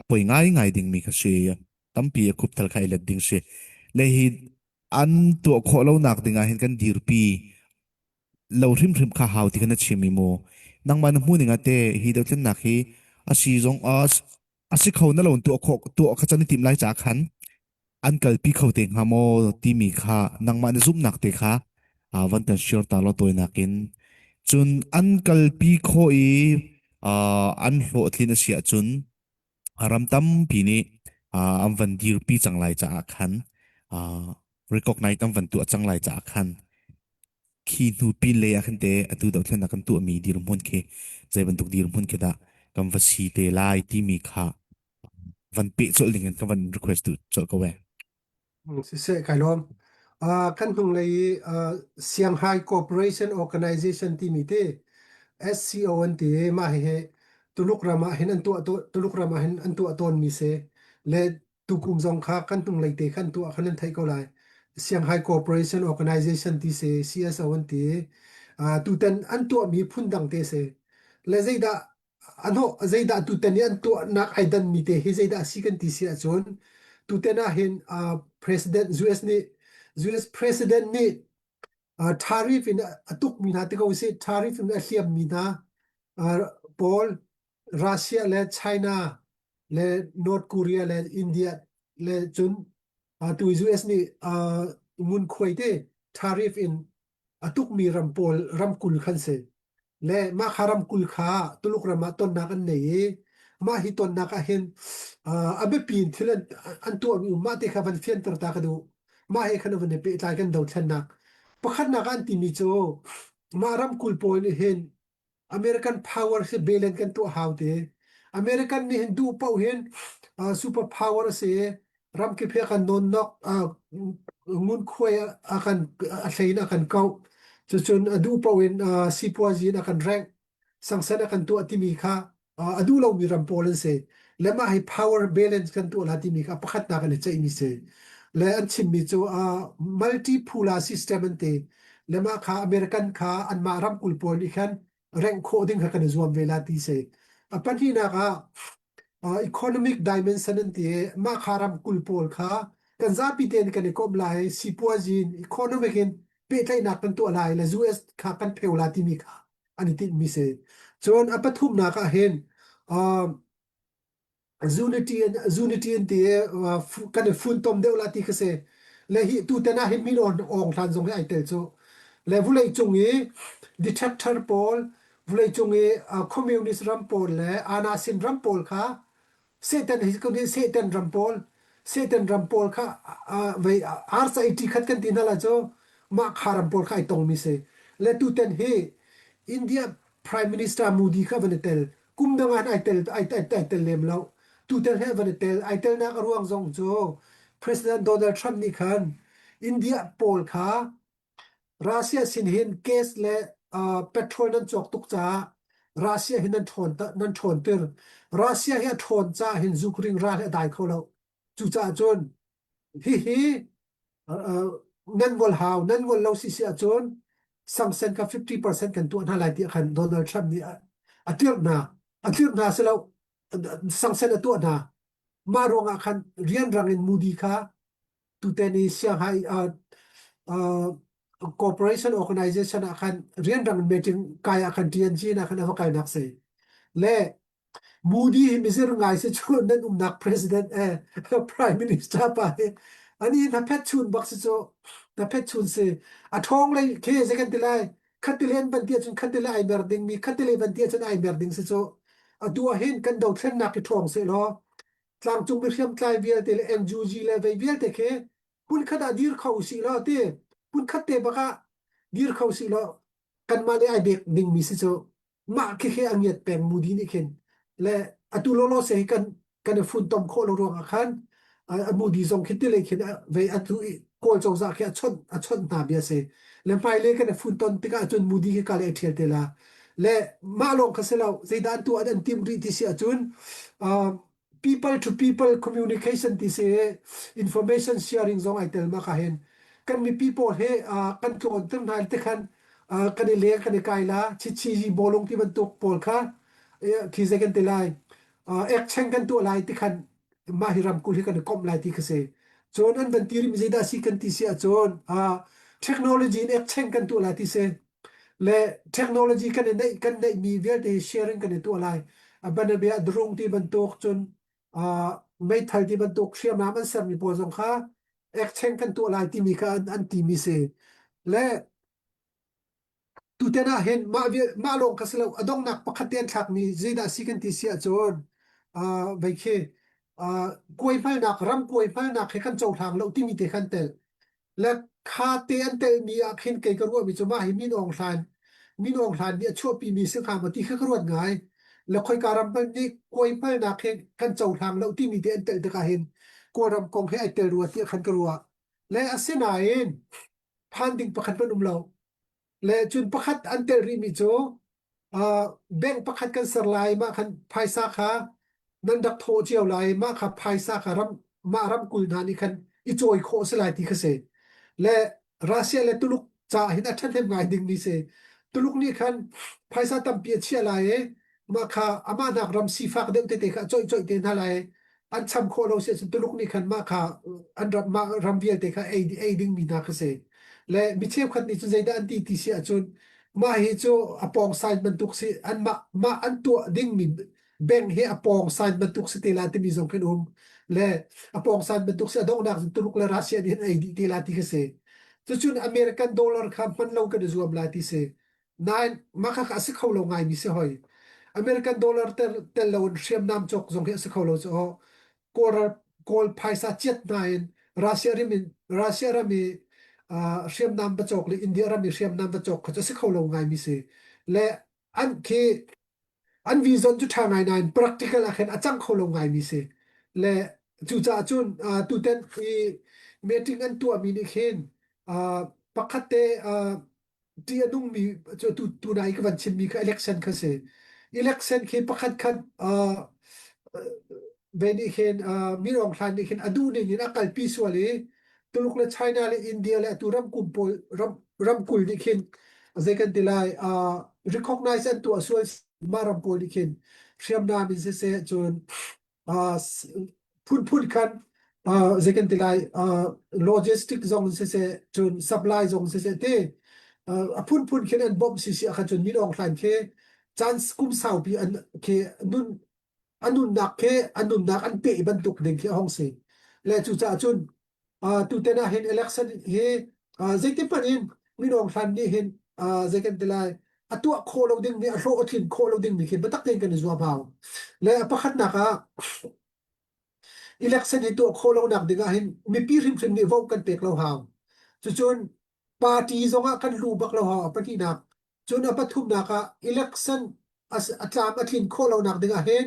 Speaker 4: a poi ngai ngai dingmi kha si tampi a khupthal kha i let ding si le hi an tuah khawh lonak ding ah hin kan dirpi. Lo hrimhrim kha hau ti kha na chim i mu. Nangmah na hmuh ning ah teh hi dothlennak hi a si zong a si kho na lo tuah khawh tuah kha can i tim lai ca khan an kalpi kho te hnga maw timi kha nangmah na zumhnak te kha van kan share ta law tawinak in. Cun an kalpi khawh i an hlawhtlin a si ahcun ram tampi nih an van dirpi cang lai caah khan recognize an van tuah cang lai caah khan khi hnu pin lei ah khan te atu dothlennak kan tuahmi dirhmun khi zei bantuk dirhmun khi dah kan va si te lai timi kha van peh colh ding in ka van request duh colh ko eh.
Speaker 6: Siseh, kai lawm. Uh, kan hnunglei i uh, Shanghai Cooperation Organization timi te SCO an ti i mah hihi Tuluk ram ah hin an tuah Tuluk ram ah hin an tuah tawnmi si. Le tukum zong kha kan hnunglei te khan tuah khan an theih ko lai. Shanghai Cooperation Organization ti si, CSO an ti. Uh, tutan an tuahmi phundang te si. Le zeidah Anawh zeidah tutan i an tuahnak ai danmi te hi zeidah a si kan ti si ahcun tutan ah hin uh, President US nih US President nih uh, tariff in a tukmi hna ti ko sih tariff in a hliammi hna uh, pawl Russia le China le North Korea le India le cun uh, tu US nih uh, ngunkhuai te tariff in a tukmi ram pawl ramkul khan si. Le mah kha ramkul kha Tuluk ram ah tonnak an nei i mah hi tonnak ah hin uh, a biapi in thil an, an tuahmi um mah te kha van fianter ta ka duh. Mah he khan van i pehtlai kan dothlennak. Pakhatnak an timi cu mah ramkul pawl nih hin American power hi belen kan tuah hau te. American nih hin duh paoh hin uh, super power a si i ramkip he kan nawnnok uh, ngunkhuai a kan a hlein a kan kauh. Cucun a duh paoh in uh, sipuazi in a kan rengh sangsan a kan tuah timi kha uh, a duh lomi ram pawl an si. Le mah hi power balance kan tuah la timi kha pakhatnak an i ceihmi si. Le an chimmi cu uh, multipolar system an ti. Le mah kha American kha anmah ramkulh pawl nih khan rengh khawh ding kha kan i zuam ve la ti si. A pahnihnak ah uh, economic dimension an ti i mah kha ramkulh pawl kha kan zapi tein kan i komh lai sipuazi in economic in pehtlaihnak kan tuah lai le US kha kan pheu la timi kha an i tinhmi si. Cun a pathumnak ah hin uh, unity in unity in ti i kan i funtom deuh la ti kha si le hi tutan ah hin min awng hlan zong hi ai tel cu le vulei cung i detector pawl vulei cung i communist ram pawl le anasin ram pawl kha Satan hi ko nih Satan ram pawl Satan ram pawl kha vei arsa 80 khat kan ti hna la cu mah kha ram pawl kha ai tongmi si le tutan hi India Prime Minister Modi kha van i tel kum dang ah ai tel ai ai tel lem lo tutan he van i tel ai telnak a ruang zong cu President Donald Trump nih khan India pawl kha Russia sin hin gas le uh, petrol nan cawk tuk caah Russia hi nan ṭhawn nan ṭhawnter Russia hi a ṭhawn caah hin Ukraine ral hi a dai kho lo cucaah cun hihi nan ngol hau nan ngol lo si si ahcun sangsen kha 50% kan tuah hna lai tiah khan Donald Trump nih a tirh hna a tirh hna si lo sangsen a tuah hna mah ruangah khan rianrang in Modi kha tuten i Shanghai uh, uh, Corporation Organization ah khan rianrang meeting kai ah khan TNG na khan a va kalnak si le Moody hi mizir ngai si cu nan umnak president eh prime minister pa hi ani na phet chun bak si cu na phet chun si a ṭhawng lei khi zei kan ti lai khatile van ti ahcun khatile ai mer ding mi khatile van ti ahcun ai mer ding si cu atu ah hin kan dothlennak hi ṭhawng seh law tlangcung mi hriamtlai vialte le NUG le vei vialte khi hmunkhat ah dir kho usih law ti hmunkhat te bak ah dir kho usih law kanmah le ai bek ding mi si cu mah khi khi a ngiat peng Moody nih khin le atu lawlaw se hi kan kan i funtom khawh lo ruangah khan a Moody zong khi tile khin vei atu i Kawl cozah khi a chawnh a chawnh hna bia si le hmailei kan i funton tikah cun Moody khi ka le a ṭhial te la le mah lawng kha si lo zeidah an tuah an timh rih ti si ahcun people to people communication ti si information sharing zong ai tel ma ka hen kan mipi pawl he kan tlawn ter hna te khan kan i leng kan i kai la chichi yi bolung ti bantuk pawl kha khi zei kan ti lai ek cheng kan tuah lai ti khan mah hi ramkulh hi kan i komh lai ti kha si cun an van ti rim zeidah si kan ti si ahcun technology in ek cheng kan tuah lai ti si. Le technology kan i neih kan neihmi vialte hi sharing kan i tuah lai. A banabia drone ti bantuk cun uh, meithal ti bantuk hriamnam an sermi pawl zong kha exchange kan tuah lai timi kha an, an timi si. Le Tutan ah hin mah vial mah lawng kha si lo a donghnak pakhat te an thlakmi zeidah a si kan ti si ahcun uh, vei khi uh, kuaihmalnak ram kuaihmalnak he kan cohlang lo timi te khan tel le kha te an telmi ah khin kei ka ruahmi cu mah hi Min Aung Hlaing Min Aung Hlaing nih a chuahpimi si hnga maw ti kha ka ruat ngai le khoika ram hmanh nih kuaihmalnak he kan cohlang lo timi te an tel tikah hin Kawlram kong he ai tel rua tiah khan ka ruah le asinain phan ding pakhat hmanh um lo Le cun pakhat an telh rihmi cu uh, bank pakhat kan ser lai mah khan phaisa kha nan rak thawh cio lai mah kha phaisa kha ram mah ramkulh hna nih khan i cawi khawh si lai ti kha si. Le Russia le Tuluk ca hin a ṭhahnem ngai dingmi si. Tuluk nih khan phaisa tampi a chiah lai i mah kha amah nak ram sifak deuh tete kha a coih coih te hna lai an cham khawh lo si ahcun Tuluk nih khan mah kha an ram mah ram vialte kha ei ei dingmi hna kha si. Le mi cheukhat nih cun zeidah an ti ti si ahcun mah hi cu a pawng sign bantuk si an mah mah an tuah dingmi bank hi a pawng sign bantuk si te la timi zong khin um le a pawng sign bantuk si a donghnak cun Tuluk le Russia nih an ei dih te la ti kha si. Cucun American dollar kha hman lo kan i zuam lai ti si. Nain mah kha a si kho lo ngaimi si hoi. American dollar tel, tel lo in hriamnam cawk zong hi a si kho lo cu aw. Kawl Kawl phaisa chiat hna in Russia ram in Russia ram i uh, hriamnam va cawk le India ram i hriamnam va cawk kha cu a si kho lo ngaimi si. Le an khi an vision cu ṭha ngai nain practical ah khin a cang kho lo ngaimi si. Le cucaah cun uh, tuten i meeting an tuahmi nih khin uh, pakhat te uh, ṭih a nungmi cu tu tunai ka van chimmi kha election kha si. Election khi pakhat khat uh, ve nih khin uh, Min Aung Hlaing nih khin a duh ning in a kalpi sual i Tuluk le China le India le atu ramkum pawl ram ramkulh nih khin zei kan ti lai uh, recognize an tuah sual mah ram pawl nih khin hriamnam in siseh cun uh, phunphun khan uh, zei kan ti lai uh, logistic zong siseh cun supply zong siseh te uh, a phunphun khin an bawmh si si khan cun Min Aung Hlaing khi caan kum saupi an khi nun a nunnak khi a nunnak an peh bantuk ding khi a hong si le cucaah cun uh, tuten ah hin election hi uh, zeitin hmanh in Min Aung Hlaing nih hin uh, zei kan ti lai a tuah khawh lo ding mi a hlawh a tlin khawh lo ding mi khi biatak tein kan i zuam hau le a pakhatnak ah election hi tuah khawh lo nak ding ah hin mipi hrimhrim nih vote kan pek lo hau cucun party zong ah kan lu bak lo hau a pahnihnak cun a pathumnak ah election a tlam a tlin khawh lo nak ding ah hin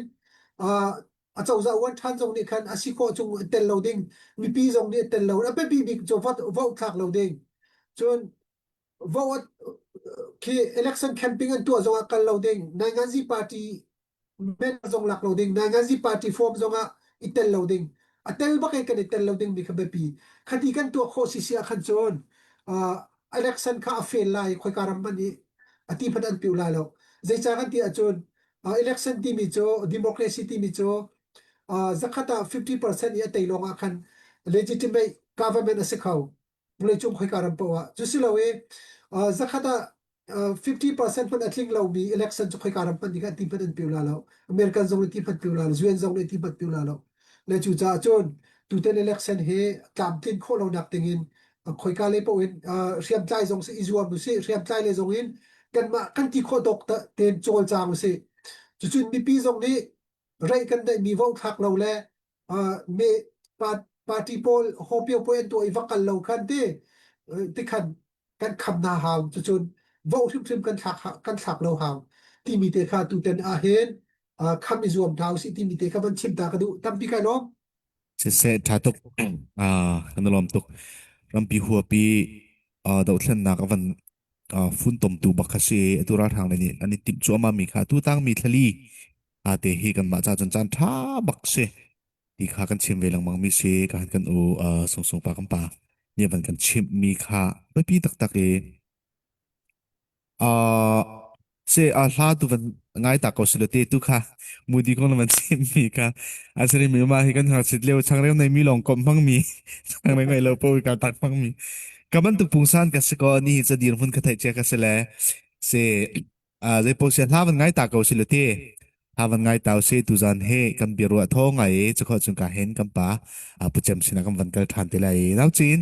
Speaker 6: uh, a cozah uan ṭhan zong nih khan a si khawh chung tel lo ding mipi zong nih tel lo a biapi bik cu vote vote thlak lo ding cun vote khi election camping an tuah zong ah kal lo ding Nainganzi party men zong lak lo ding Nainganzi party form zong ah i tel lo ding a tel bak in kan i tel lo ding mi kha biapi khati kan tuah khawh si si ah khan cun uh, election kha a fail lai khoika ram man i a ti phat an piu lai lo zeicah kan ti ahcun uh, election timi cu democracy timi cu uh, zakhat ah 50% i a tei lawng ah khan legitimate government a si kho vawleicung khoika ram paoh ah cu si lo i uh, zakhat ah uh, 50% hmanh a tling lomi election cu khoika ram hmanh nih khan ti hmanh an piu la lo American zong nih ti hmanh piu la lo UN zong nih ti hmanh piu la lo le cucaah cun tutan election hi tlamtlin khawh lonak dingin khoika lei paoh in hriamtlai zong si i zuam usih hriamtlai le zong in kanmah kan ti khawh tawk tein cawlcang usih cucun mipi zong nih reih kan neihmi vote thlak lo le me party pawl hopio puai an tuah i va kal lo khan ti tikhan kan kham hna hau cucun vote hrimhrim kan thlak kan thlak lo hau timi te kha tuten ah hin kham i zuam hna usih timi te kha van chim ta ka duh tampi kai lawm
Speaker 4: Siseh ṭha tuk. Ah, kan i lawm tuk. Rampi huapi ah dohthlennak a van ah, funtomtu bak kha si. Atu ralhrang lei nih an i timh cuahmah mi kha tutang mi thlali aa te hi kanmah ca cun caan ṭha bak si. Ti kha kan chim ve lengmang mi si. Ka han kan u ah, Sungsung pa kan pa nih a van kan chimh mi kha biapi taktak i Uh, se a hla tu van ngai ta ko silo te tu kha mudi kong na van chim mi kha asari mi ma hi kan har chit leo changreu nei mi long kom hmang mi changreu ngai lo po ka tak hmang mi ka ban tuk pungsan ka se ko ni cha dir mun ka thai che ka se le. Se zeipaoh sia hla van ngai ta ko si le ti. Hla van ngai ta si tuzan he kan biaruah thaw ngai i cukho chung ka hen kan pa pu cem sinah kan van kal ṭhan te lai i nau cin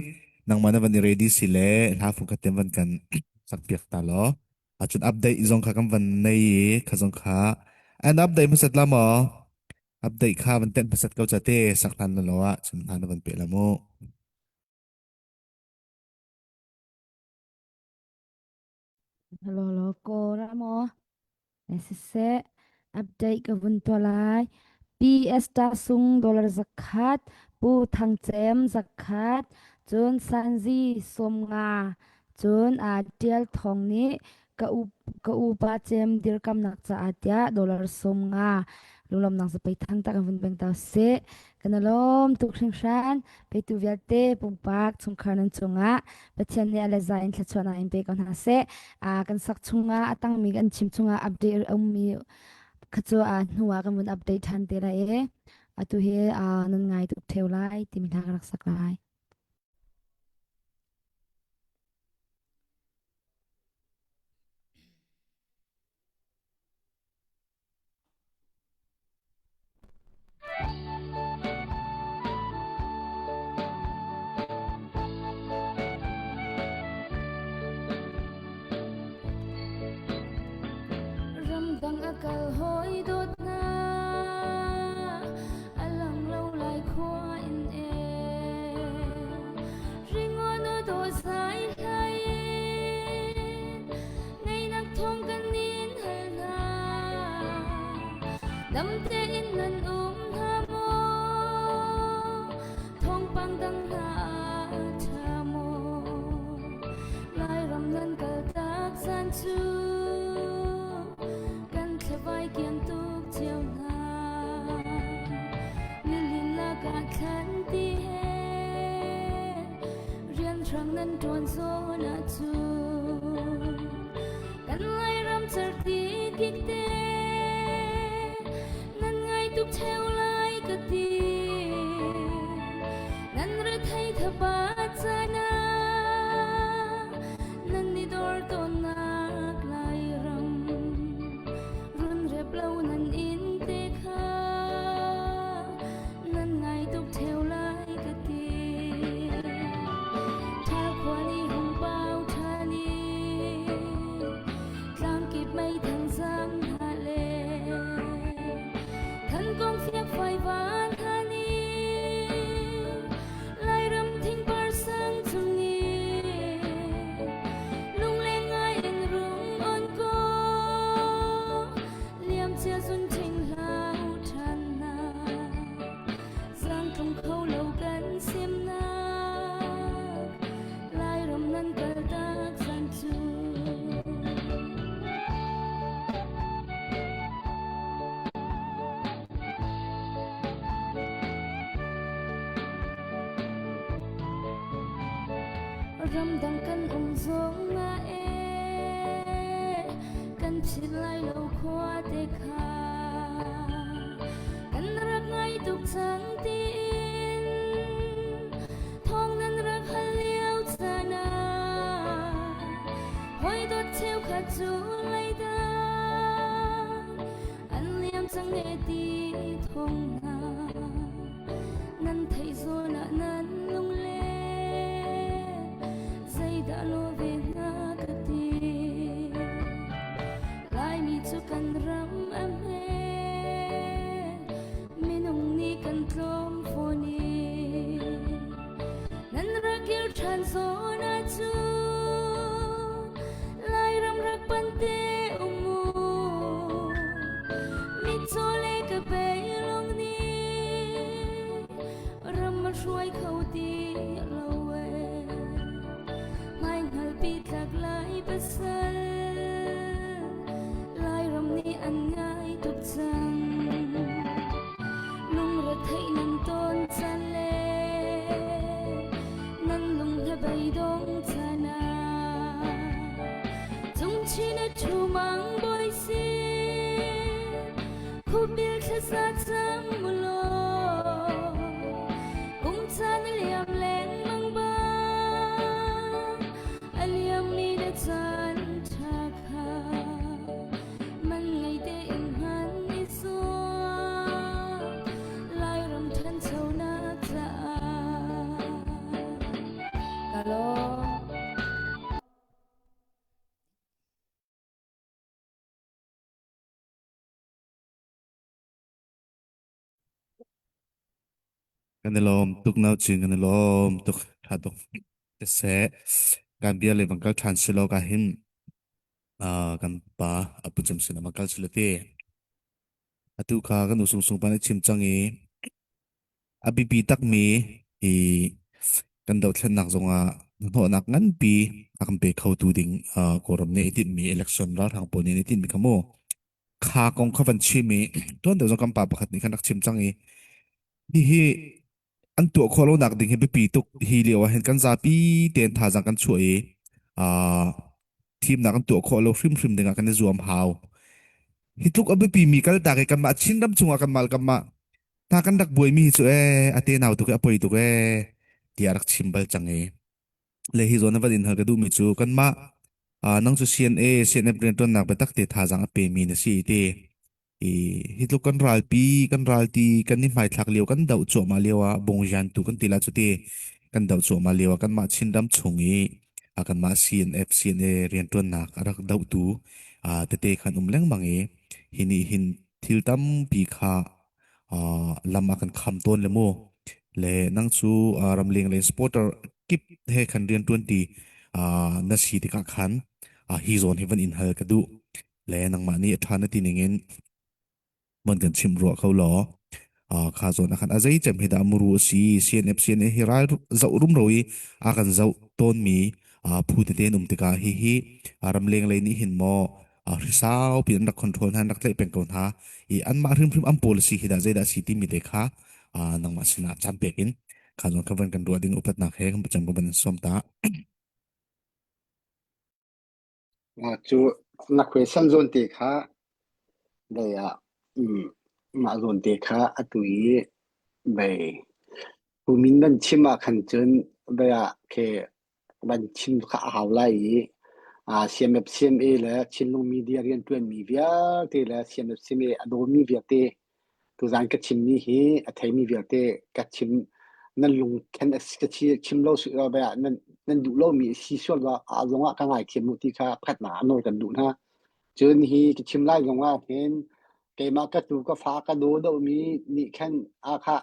Speaker 4: nangmah na van i ready si le hla fung khat te van kan sak piak ta law. Acun update zong kha kan van nei i kha zong kha an update hmasat la maw? Update kha van tenh hmasat ko ca te sak hlan na lo ah cun hla na van pe la mu.
Speaker 7: Hello, hello, ko ra maw? Siseh, update ka vun tuah lai. PS Ta Sung dollar zakhat, Pu Thang Cem zakhat, cun Sanzi 50, cun Tial Thawng nih ka u ka upa cem dirkamnak caah tiah dollar 50 lunglawmnak zapei thang tak in vun beng ta sih. Kan i lawm tuk hringhran. Petu vialte pumpak chungkhar nan cungah Pathian nih a le za in thluachuahnak in pe ko hna seh. Kan sak chungah a tangmi kan chim chungah update a ummi kha cu a hnu ah kan vun update ṭhan te lai i atu hi nan ngai tuk ṭheo lai timi hla ka rak sak lai. Ramdang a kal hawi dawt hna a lang lo lai khua in e ringon a dawh zai hlai Neinak thawng kan in hal hna. Dam tein nan um hna maw? Thawngpang dang hna a ṭha maw? Lairam nan kaltak zan cu kan thlavai kian tuk cio hna. Lilin lakah thlan ti he Rianhrang nan ṭuan zawn ahcun kan Lairam cerhti kikte nan ngai tuk ṭheo lai ka ti. Nan rethei thabat caan ah nan i dor tawnnak Lairam runrep lo nan inn te kha nan ngai tuk ṭheo lai ka ti. Ṭhal khua nih hung pau ṭhan i tlangkip meithang zam hna le thankong fiakfai van han i Lairam thingpar sang chung i lungleng ngai in rung on ko liamcia zun ṭhing hlau ṭhan hna Zaangtlung kho lo kan semnak Lairam nan kaltak zan cu. Ramdang kan um zong na e kan philh lai lo khua te kha Kan rak ngai tuk cang tiin thawng nan rak hal lio caan ah hawi dawt cheukhat cu leidang an liam cang e ti thawng hna nan theih zawn ah nan lungle zeidah lawh ve hnga ka ti. Laimi cu kan ram a hme, minung nih kan tlawm fawn i nan rak kir ṭhan zawn ahcun Lairam rak panh te um u. Mitcaw le ka bei lawng nih ram a hruai kho ti lo ee. Hmaihngalpi tlak lai pasal Lairam nih an ngai tuk cang. Lungretheih nan tawn caan le nan lung hnabei dong caan ah cungchin a ṭhu mang bawi sin khubil thlasa cang mu law kum caan a liam lengmang bang a liammi na caan.
Speaker 4: Kan i lawm tuk nau cin kan i lawm tuk tha tuk. Seh kan bia le bang kal than si lo ka hin uh, kan pa apu cem sin ama kal sila te. Atu kha kan usung sung pa nih chim cang i a biapi takmi hi kan dothlennak zongah hnahnawhnak nganpi a kan pe khotu ding uh, Kawlram nih i tinhmi election ralhrang pawl nih an i tinhmi kha mu kha kong kha van chim i tuan deuh zong kan pa pakhat nih khan rak chim cang i hihi an tuah khawh lonak ding hi biapi tuk hi lio ah hin kan zapi tein thazaang kan chuah i uh, thimnak an tuah khawh lo hrimhrim dingah kan i zuam hau hi tluk a biapi mi kaltak i kanmah Chinram chungah kanmah kanmah ta kan rak buaimi hi cu ee a te nau tuk e a poi tuk ee tiah rak chim bal cang i le hi zawn van in hal ka duhmi cu kanmah uh, nang cu CNA CNF rianṭuannak biatak te thazaang a pemi na si ti i hi tluk kan ralpi kan ralti kan i hmaithlak lio kan doh cuahmah lio ah bongjan tu kan ti la cu ti kan doh cuahmah lio ah kanmah Chinram chung i a kanmah CNF CNA rianṭuannak a rak dohtu uh, tete khan um lengmang i hi nih hin thil tampi kha uh, lam a kan kham tawn le mu le nang cu uh, ramleng le supporter kip he khan rian tuan ti uh, na si tikah khan uh, hi zawn hi van in hal ka duh le nangmah nih a ṭha na ti ningin van kan chimh ruah kho law uh, kha zawn ah khan a zei cem hi dah muru a si CNF CNA hi ral zoh rumro i a kan zoh tawnmi uh, phu tete an um tikah hi hi uh, ramleng lei nih hin maw uh, hrisau pi an rak control hna an rak tlaih peng ko hna i anmah hrimhrim an policy hi dah zeidah si timi te kha uh, nangmah sinah caan pek in kha zawn kha van kan ruah ding upatnak he kan pacam ka van in sawm ta
Speaker 5: Cu na question zawn te kha dei ah mah zawn te kha atu i bei pumin nan chim ah khan cun bei ah khi van chim kha a hau lai i CMF CMA le Chinlung Media rianṭuanmi vialte le CMF CMA a dawmi vialte Tuzaan ka chimmi hi a theimi vialte ka chim nan lungkhen a si ka chim lo nan nan duh lomi a si sual ah zongah ka ngaithiam u ti kha pakhatnak ah nawl kan duh hna. Cun hi ka chim lai zongah hin keimah ka tu ka fa ka daw deuhmi nih khan a kha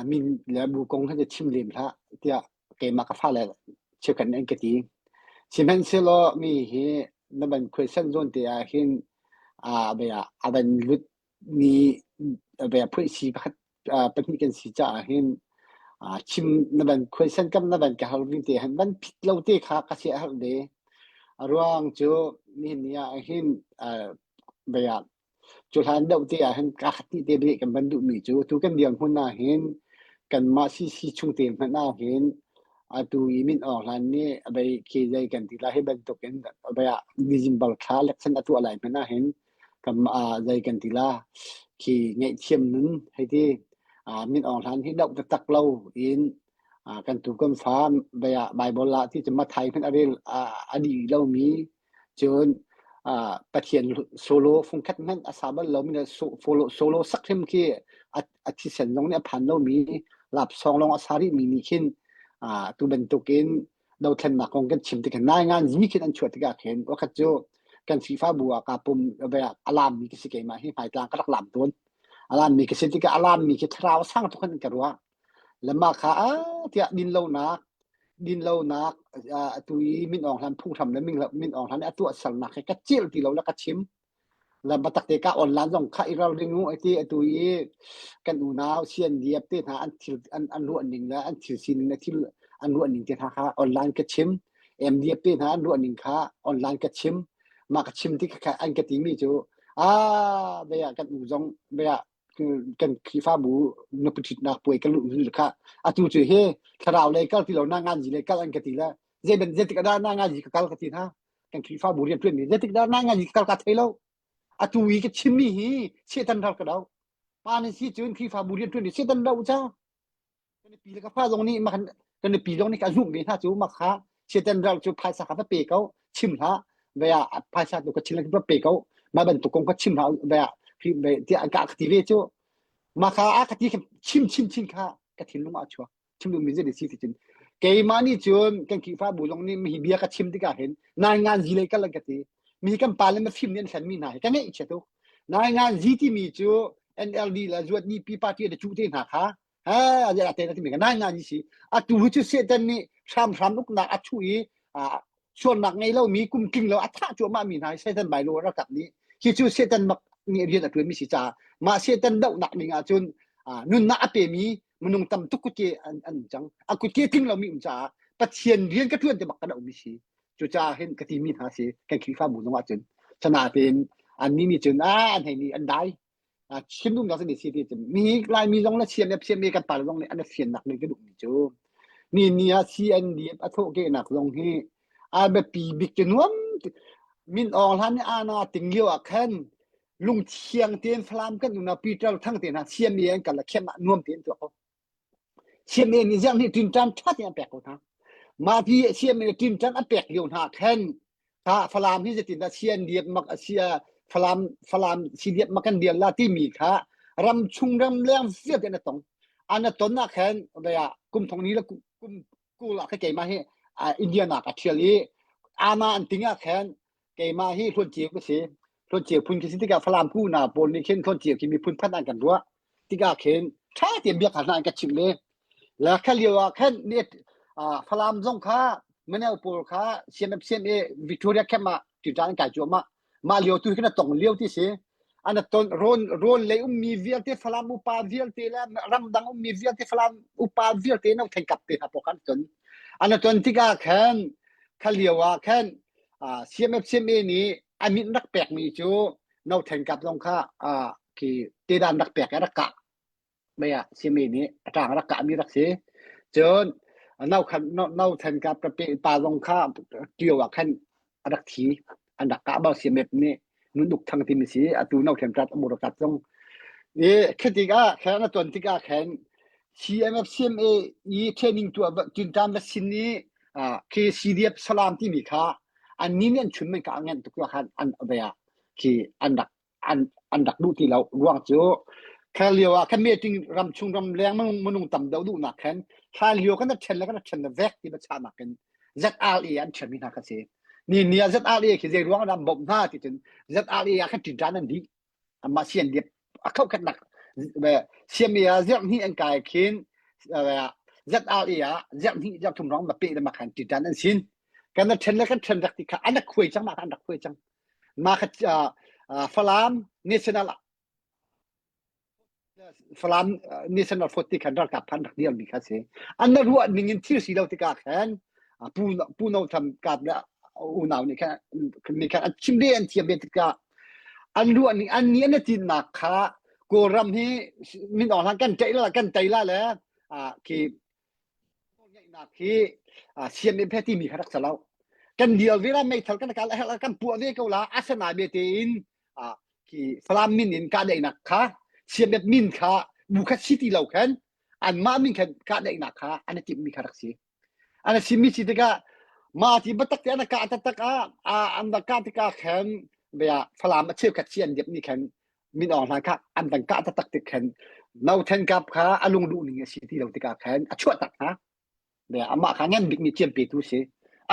Speaker 5: min le bu kong hi chim lem hlah tiah keimah ka fale cheukhat nih an ka ti. Sihmanhsehlaw mi hi na van khuaisan zawn te ah hin a a van lut mi phuaisi pakhat pahnih kan si caah hin chim na van khuaisan kam na van ka hal ring te han van phit lo te kha ka sia har de. A ruang cu nihin ni ah hin bia Cu hlan deuh te ah hin kaa khat hnih te beh kan van duhmi cu tu kan dirhmun ah hin kanmah CC chungte hmanh ah hin atu i Min Aung Hlaing nih a bei khi zei kan ti lai hi bantuk in a bei ah December thla election a tuah lai hmanh ah hin kanmah ah zei kan ti la khi ngaihthiam nun hei ti Min Aung Hlaing hi doh taktak lo in kan tu kan fa bei ah Bible ah ti cu Mathai hmanh a rel a dih lomi Cun uh, Pathian solo fungkhat hmanh a sa bal lomi le solo, solo sak hrim khi a, a thisen zong nih a phan lomi lapsawng lawng a sa rihmi nih khin uh, tu bantukin dothlennak kong kan chim tikhin nai ngan zi khin an chuah tikah khin wakhat cu kan Khrihfabu ah kaa pum a lammi ka si keimah hi hmaitlang ka rak lam tawn a lammi ka si tikah a lammi khi thlarau sang tuk in ka ruah Lamah kha a tiah dinlonak dinlonak atu i Min Aung Hlaing phunghram le Min Aung Hlaing nih a tuahsernak hi ka celh ti lo le ka chim. Le biatak te ka online zong kha i ralring u ati atu i kan unau CNDF te hna an thil an an ruah ning le an thil sining le thil an ruah ning te hna kha online ka chim. MDF te hna an ruah ning kha online ka chim. Mah ka chim tik kha an ka timi cu ah bia kan u zong bia kan Khrihfabu nupi ṭhitnak puai kan luh kha atu cu he thlarau lei kal ti lo na ngan zi lei kal an ka ti le zei ban zeitik dah na ngan zi ka kal ka ti hna kan Khrihfabu rian ṭuan mi zeitik dah na ngan zi ka kal ka thei lo atu i ka chimmi hi Satan ral ka do pa nan si cun Khrihfabu rian ṭuan ni Satan do cha Kan pi le ka fa zong nih makan kan pi zong nih ka zumh ve hna cu makha Satan ral cu phaisa kha va pe ko chim hlah vea phaisa tu ka chim va pe ko mah bantuk kong ka chim hlah vea tiah ka ka ti ve cu makha a ka ti chim chin chin kha ka thinlung ah chuak chim duh mi zei si ti cun keimah nih cun kan Khrihfabu zong nih mi bia ka chim tikah hin nai ngan zi lei kal an ka ti mi kan pa le mafim nih an hlen mi hna hi ka ngeih chia tuk nai ngan zi timi cu NLD le zuat ni pi party le cu te hna kha. Ha a te na timi ka nai ngai ni si. Atu hi cu Satan nih hramhram uknak a chuh i sualnak ngei lomi kum tling lo a thah cuahmah mi hna hi Satan bailo ralkap nih hi cu Satan mak nih rian a ṭuanmi si caah mah Satan dohnak ding ahcun nunnak a pemi minung tam tuk kutke an an um cang a kutke tling lomi um caah Pathian rian ka ṭuan te bak ka dohmi si cucaah hin ka timi hna si kan Khrihfabu zong ahcun sanatein annih nih cun ah an hei nih an dai chim duhnak cu si ti mi Laimi zong le CNF CNA kan pa zong nih an fiannak ning ka duhmi cu ni ni ah CNDF a thawhkehnak zong hi a biapi bik cu nuam min awng hlan ni ana ting lio ah khan lungthiang tein Falam kan una Peter Thang te hna CNA an kal la khem ah nuam tein tuah ko CNA nih ziang nih ṭinṭan ṭha tein an pek ko hna. Mah ti CNA nih ṭinṭan an pek lio hna khan kha Falam hi zeitindah CNDF mak a si ah Falam Falam CDF mak kan dial la timi kha ram chung ram leng vialte an tong. An ton ah khan ah kum thong ni le kum kul ah kha keimah hi India nak a ṭhial i ama an ting ah khan keimah hi Hlawncheu ka si. Hlawncheu phun khi si tikah Falam pu na pawl nih khin Hlawncheu khi miphun phan an kan ruah. Tikah khin ṭha tein biak hna an ka chimh le la kha lio ah khan ni Falam zong kha Manel pawl kha CMF CMA Victoria camp ah ṭiṭa an kai cuahmah. Mah lio tu hi na tong lio ti si. An ton rawn rawn lei ummi vialte Falam upa vialte le ramdang ummi vialte Falam upa vialte no thengkap te hna pawl khan ton. An ton tikah khan kha lio ah khan CMF CMA nih a min rak pekmi cu no thengkap zong kha khi tedan rak pek i rak kah mei ah CMA nih a ṭang rak kahmi rak si. Cun no khan no thengkap ka pe pa zong kha tio ah khan a rak thi an rak kah bal CMF nih nun uk thang timi si atu no thengkap a murakat zong i khi tikah khan a tuan tikah khan CMF CMA i training tuah tintan va sin i khi CDF salam timi kha an ni nih an chun men ka ngen tuk khan an ve ah khi an rak an an rak duh ti lo ruang cu kha lio ah kan meeting ram chung ram leng minung tam deuh duhnak khan hlan lio kan ṭhen le kan ṭhen le vek ti ba chahnak in ZRA an ṭhen mi hna kha si ni ni ah ZRA khi zei ruang ram bawmh hna ti cun ZRA ah khan ṭin an dih amah sian diep a khokhatnak siami ah zerh hnih an kai khin ZRA ah zerh hnih zerh thum rong ma pe le ma khan ṭiṭan an sin kan na ṭhen le kan ṭhen rak ti kha an khuai cang ma kha an rak khuai cang ma kha Falam National Falam National Force ti khan ralkap phan rak dirmi kha si. An na ruah ning in thil si lo tikah khan pu pu no tham kap le unau nih khan nih khan an chim ve an thiam ve tikah an ruah ning an nih an tinnak kha Kawlram hi min aung hlan kan tei la kan tei la le khi ngeihnak hi siam in phe timi kha rak si lo. Kan dial ve la meithal kan kal kan puah ve ko la asana be tein khi Falam min in kahdaihnak kha CMF min kha bu kha si ti lo khan anmah min khan kahdaihnak kha an i timhmi kha rak si. An i simmi si tikah mah ti biatak te an kah taktak ah an rak kah tikah khan bia Falam a cheukhat si an diap ni khan min Aung Hlaing kha an van kah taktak tik khan No Than Kap kha a lung duh ning a si ti lo tikah khan a chuah tak hna. Bia amah kha ngan bikmi ciam petu si.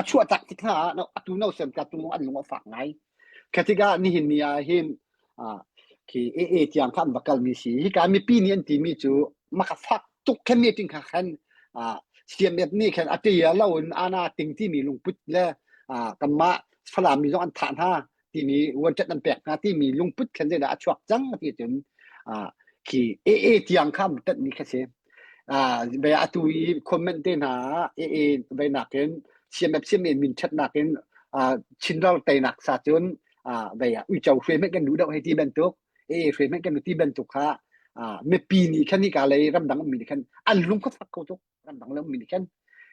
Speaker 5: A chuah tak tik hna ah atu no sem ka tu an lung a fak ngai. Kha tikah nihin ni ah hin khi AA tiang kha an va kalmi si. Hika mipi nih an timi cu maka fak tuk khan meeting kha khan CMF nih khan a tia lo in ana ting timi lungput le kanmah Falam mi zong an thah hna timi wanṭet an pek hna timi lungput khan zeidah a chuak cang ti cun khi AA tiang kha tat mi kha si. Be atu i comment te hna AA ve nakin CMF CMA min ṭhat nakin Chin ral teinak sa cun ve uico hruai hmanh kan duh deuh hei ti bantuk AA hruai hmanh kan duh ti bantuk kha mipi nih khan hika lei ramdang ummi nih khan an lung kha fak kho tuk ramdang le ummi nih khan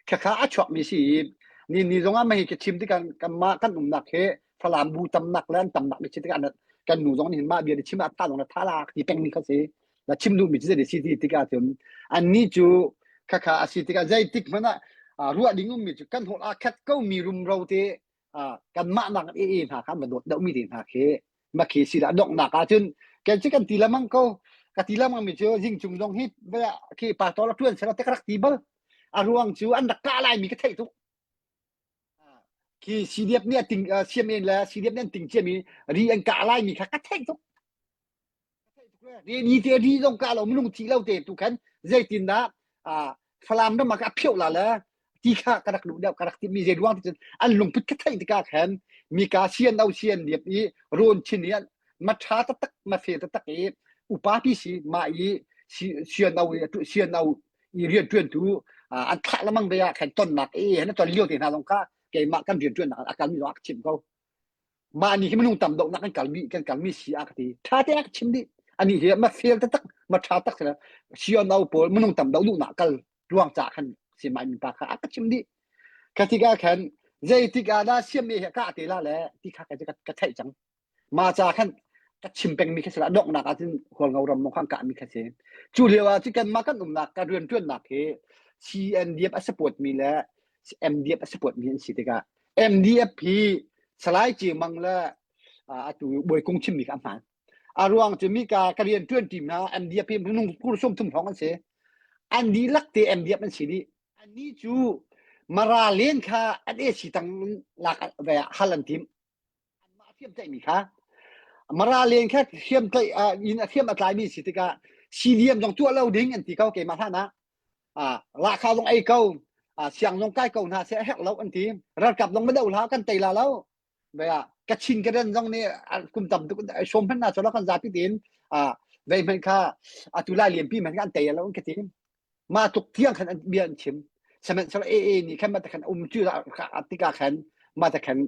Speaker 5: khakha a chuakmi si i ni ni zong ah mei ka chim tikah kanmah kan umnak hi Falam bu tamnak le an tamnak ni tikah kan nu zong nih mah bia ni chim ah tha zong na tha la ti peng ni kha si na chim duhmi cu zei si ti tikah cun annih cu khakha a si tikah zeitik hmanh ah ruah ding ummi cu kan holh ah khat ko mi rumro te kanmah nak e e hna kha ma dawt deuh mi te hna khi ma khi si la donghnak ah cun kan ci kan ti lamang ko ka ti lamang mi cu zing cung zong hi khi pa to la tuan sela te ka rak ti bal a ruang cu an rak kah lai mi ka theih tuk khi CDF nih a ting CMA le CDF nih an ting cia mi ri an kah lai mi kha ka theih tuk Ni te ri zong ka lo minung thi lo te tu khan. Zeitindah Falam ram ah a phioh la le ti kha ka rak duh deuh ka rak timi zei ruang ti cun an lungput ka theih tikah khan mika sian no sian liap i rawn chin i ma tha taktak ma fe taktak i upa pi si ma i sian no i sian no i rian tuan tu an thlah lamang ve ah khan tonnak i han ton lio te hna long kha keimah kan rian tuan nak a kalmi zong a ka chim ko mah ni hi minung tam deuhnak kan kalmi kan kalmi si a ka ti tha te a ka chim dih ani hi ma fel taktak ma tha tak sian no pawl minung tam deuh duhnak kal ruang ca khan si mai mi pa kha a ka chim dih ka tikah khan zeitik ah dah siam me he ka te la le ti kha ka ka theih cang ma ca khan ka chim peng mi kha sila donghnak ah cun hualngo ram mong khan ka mi kha si cu lio ah cu kan ma kan umnak ka rian tuannak hi CNDF a support mi le MDF a support mi an si tikah MDF hi Salai Ci Mang le atu Bawi Kung chim mi kha a hmaan A ruang cu mika ka rian ṭuan ṭi hna MDF hi minung kur sum thum hrawng an si. An dihlak te MDF an si dih. Annih cu Mara len kha an AC tang lak ve ah hal an tim. Anmah hriam tlaihmi kha. Mara len kha hriam tlaih in a hriam a tlaimi si tikah CDM zong tuah lo ding an ti ko keimah hlan ah. Ah lahkhah zong ei ko, ah siang zong kai ko hna seh a herh lo an ti. Ralkap zong ma do hlah kan tei la lo. Baya Kachin Karen zong nih kum tam tuk sawm hmanh na chola kan zapi tin a vei hmanh kha atu lai lianpi hmanh kha an tei lo an ka ti ma tuk tiang khan an bia an chim sihmanhsehlaw AA nih khan ma ta khan um cu tikah khan ma ta khan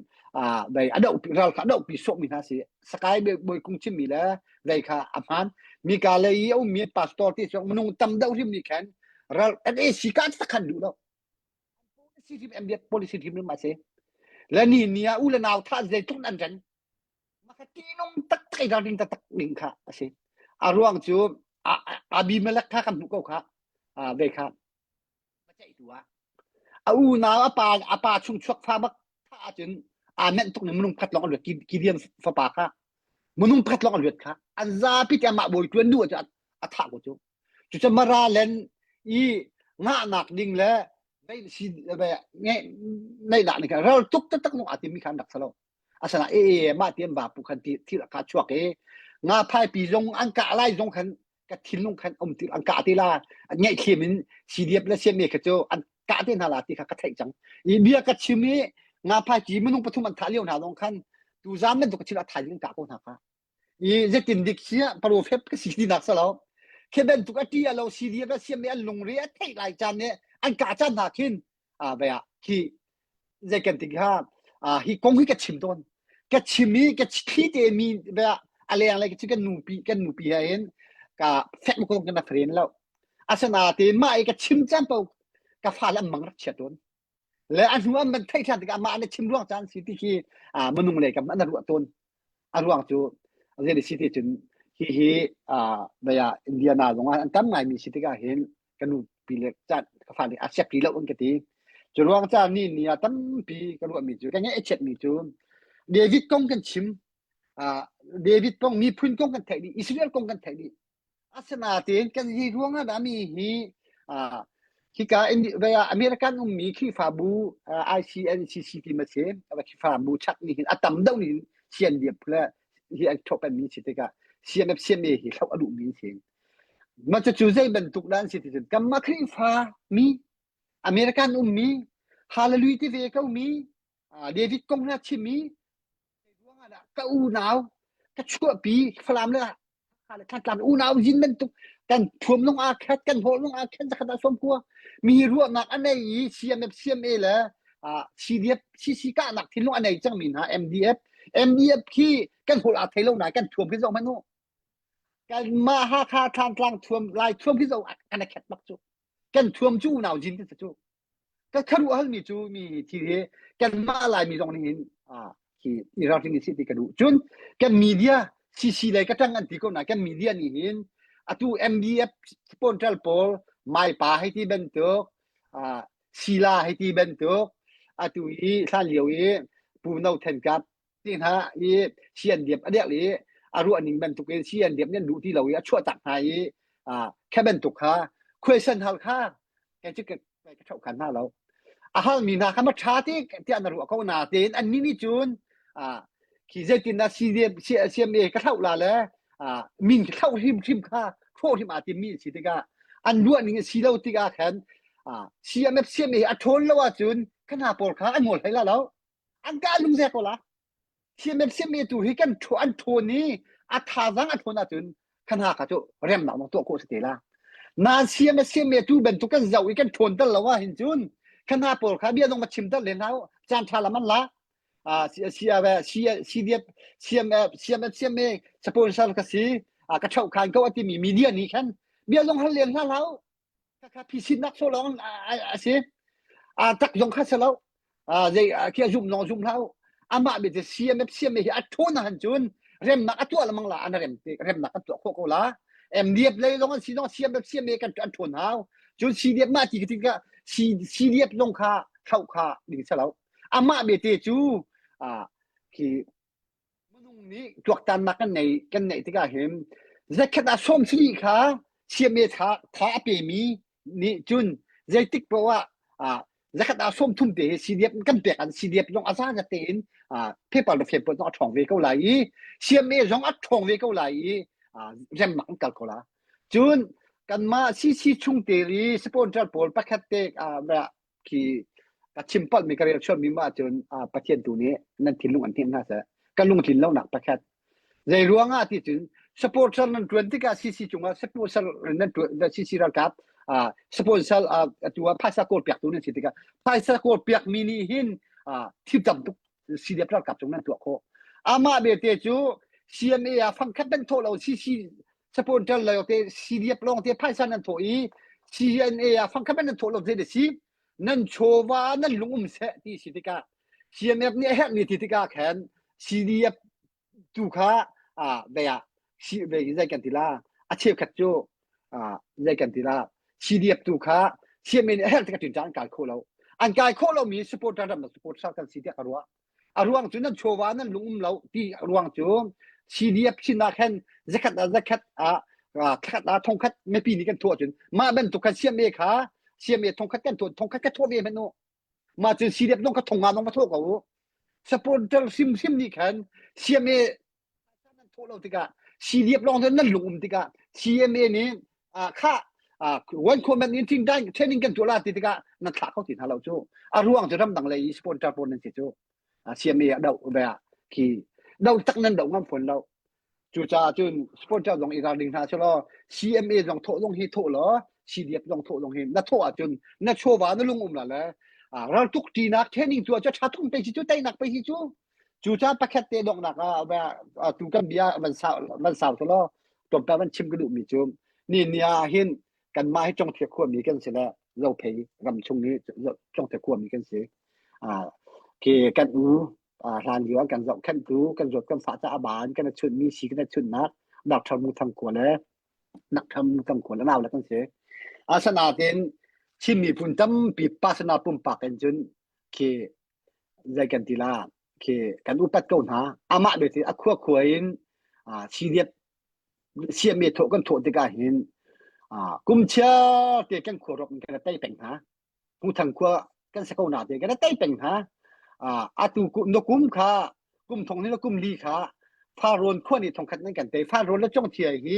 Speaker 5: vei a doh ral kha a doh pi sawh mi hna si sakai bawi kung chim mi le vei kha a hmaan mi ka lei i a um mi pastor ti cu minung tam deuh hrim nih khan ral NAC ka khan duh lo Policy hrim MDF policy hrim rim a si. Le ni ni ah u le nau tha zeitluk an ren. Maka tinung taktak i ralring taktak ding kha a si. A ruang cu Abimelech kha kan hmuh ko kha. Ve kha. Ceihtu ah. A unau a pa a pa chung chuak fa bak tha ahcun aa menh tuk ni minung pakhat lawng a luat Gideon fapa kha. Minung pakhat lawng a luat kha. An zapi te amah bawi tuan duh ahcun a thah ko cu. Cucu Mara len i ngahnak ding le si neihnak ning kha ral tuk taktak nung aa timmi kha an rak si lo. Asana e e mah ti an vapu khan ti thil kha chuak i nga phaipi zong an kah lai zong khan ka thinlung khan um ti an kah ti la an ngaihthiam in CDF le CMA kha cu an kah te hna la ti kha ka theih cang. I bia ka chim i nga phaipi minung pathum an thah lio hna zong khan tu zan bantuk ka chim a thaizing an kah ko hna kha. I zeitin dik si ah parofet ka si tinak si lo. Khi bantuk a ṭi a lo si dir a siam i an lungre a theih lai caan nih an kah caan hna khin ah ve ah khi zei kan ti kha ah hi kong hi ka chim tawn. Ka chim i ka thli te mi ve ah a leng le ka nupi kan nupi he hin ka fek ko kan friend lo. Asinain mah i ka chim caan paoh ka fale an mang rak chia tawn. Le a hnu an van theih ṭhan tikah mah na chim ruang caan si ti khi minung lei kam an ruah tawn. A ruang cu zei si ti cun hi hi baya Indiana zong ah an tam ngaimi si tikah hin ka nu pi le caan ka fa nih a siak ti lo an ka ti. Cu ruang caan ni ni ah tampi ka ruahmi cu ka ngeih a chiatmi cu David kong kan chim David kong miphun kong kan theih dih Israel kong kan theih dih Asinain kan hi ruangah dah mi hi uh, hika American ummi Khrihfabu uh, ICNCC ti ma si Khrihfabu chak ni hin a tam deuh ni CNDF le hi an thok mi si tikah CNF CMA hi hloh a duh mi si. Ma cu cu zei bantuk dah an si ti cun kanmah Khrihfa mi American ummi Hallelujah ti ve ko mi David kong hna chim i ruangah dah ka unau ka chuahpi Falam le le Thantlang unau zin bantuk kan thuam lung aa khat kan hawl lung aa khat zakhat ah sawm kua mi ruahnak a nei i CMF CMA le CDF CC kahnak thinlung a nei cangmi hna MDF MDF khi kan hawl aa thei lo na kan thuam khi zoh hmanh u kanmah Hakha Thantlang thuam Lai thuam khi zoh kan a khat bak cu kan thuam cu unau zin kan si cu ka kharuah halmi cu mi thil hi kanmah Laimi zong nih hin hi i ralring in si ti ka duh. Cun kan media CC lei ka ṭang an ti ko na kan media nih hin atu MDF sponsor pawl Mai Pa hei ti bantuk Sila hei ti bantuk atu i hlan lio i Pu No Than Kap ti hna i CNDF a dek i a ruah ning bantuk in CNDF nih an duh ti lo i a chuah tak hna i kha bantuk kha khuaisan hal kha kei cu ka ka ṭhoh khan hna lo a halmi hna kha ma ṭha ti tiah na ruah ko na tein annih nih cun khi zeitin dah CMA ka hloh la le min ka hloh hrimhrim kha hrawh hrim aa timmi si tikah An ruah ning a si lo tikah khan CMF CMA a ṭhawn lo ahcun kha hna pawl kha an ngol hlei la lo. An ka lungzek ko la. CMF CMA tu hi kan an ṭhawn i a thazaang a ṭhawn ahcun kha hna kha cu remnak zong tuah khawh si te la. Nain CMF CMA tu bantuk kan zoh i kan ṭhawn tel lo ah hin cun kha hna pawl kha bia zong va chim ter len hna u. Caan ṭha lam an la. CDF CMF CMF CMA sponsor ka si ka ṭhoh khan ko a timi media nih khan bia zong hal len hna hlah u. Kha phisinnak sawh lawng a si. A tak zong kha si lo. Zei khi a zum zong zum hlah u. Amah bia cu CMF CMA hi a ṭhawn han cun remnak a tuah lemang la an rem remnak an tuah khawh ko la. MDF lei zong an si zong CMF CMA kan an ṭhawn hau. Cun CDF mah ti ka CDF zong kha hloh kha ding si lo. Amah bete cu khi minung nih tuaktannak kan nei kan neih tikah hin zakhat ah sawm sarih kha siame tha tha a pemi nih cun zeitik poah ah zakhat ah sawm thum te hi CDF kan pek an CDF zong a za za tein paper le paper zong a ṭhawng ve ko lai i CMA zong a ṭhawng ve ko lai i remnak an kal ko la cun kanmah CC chung te i sponsor pawl pakhat te khi ka chim palhmi ka rel chuahmi mah cun Pathian tu nih nan thinlung an hnemh hna seh ka lungtlin lonak pakhat zei ruangah ti cun sponsor nan tuan tikah CC cungah sponsor nan tuan CC ralkap sponsor atu ah phaisa kawl piaktu nan si tikah phaisa kawl piakmi nih hin thil tam tuk CDF ralkap cung nan tuah khawh amah belte cu CNA ah fangkhat nan thawh lo CC sponsor lo te CDF lawng te phaisa nan thawh i CNA ah fangkhat nan thawh lo te si nan chawva nan lung um seh ti si tikah CNF nih a herhmi ti tikah khan CDF tu kha ah ve ah si ve zei kan ti la a cheukhat cu ah zei kan ti la CDF tu kha CMA nih a herh tikah ṭin an kai kho lo an kai khawh lomi supporter ram supporter kan si tiah ka ruah a ruang cu nan chawva nan lung um lo ti a ruang cu CDF sinah khan zakhat ah zakhat ah thakhat ah thongkhat mipi nih kan thuah cun mah bantuk khan CMA kha CMA thongkhat kan thuah thongkhat ka thuah ve hmanh u mah cun CDF zong ka thong nga zong va thuah ko u supporter hrimhrim nih khan CMA nan thawh lo tikah CDF lawng cu nan lung um tikah CMA nih kha one comment in training kan tuah la ti tikah nan thlah kho ti hna lo cu a ruang cu ramdang lei i sponsor pawl nan si cu CMA a doh ve ah khi do tak nan do ngam fawn lo cucaah cun sponsor zong i ralring hna selaw CMA zong thawh zong hi thawh law CDF zong thawh zong hi na thawh ahcun na chawva na lung um la le raltuk ṭinak training tu ah cu ṭha tung pe si cu teinak pe si cu Cucaah pakhat te donghnak ah tu kan bia van sau van sau law tlawmpal van chim ka duhmi cu ni ni ah hin kanmah hi Congthia khuami kan si le Zophei ram chung i Congthia khuami kan si. Ah khi kan u hlan lio ah kan zohkhenhtu kan zawt kan fah caah ban kan i chunhmi si kan i chunhnak Doctor Mu Thang Kua le Doctor Mu Thang Kua le nau le kan si. Asinain Chin miphun tampi pasana pumpak in cun khi zei kan ti la khi kan upat ko hna amah belte a khua khua in CDF siami thawh kan thawh tikah hin kum chia te kan khua rok kan tei peng hna Huthang khua kan sa ko na te kan tei peng hna atu no kum kha kum thong ni kum li kha Farrawn khua nih thongkhat nan kan tei Farrawn le Congthia hi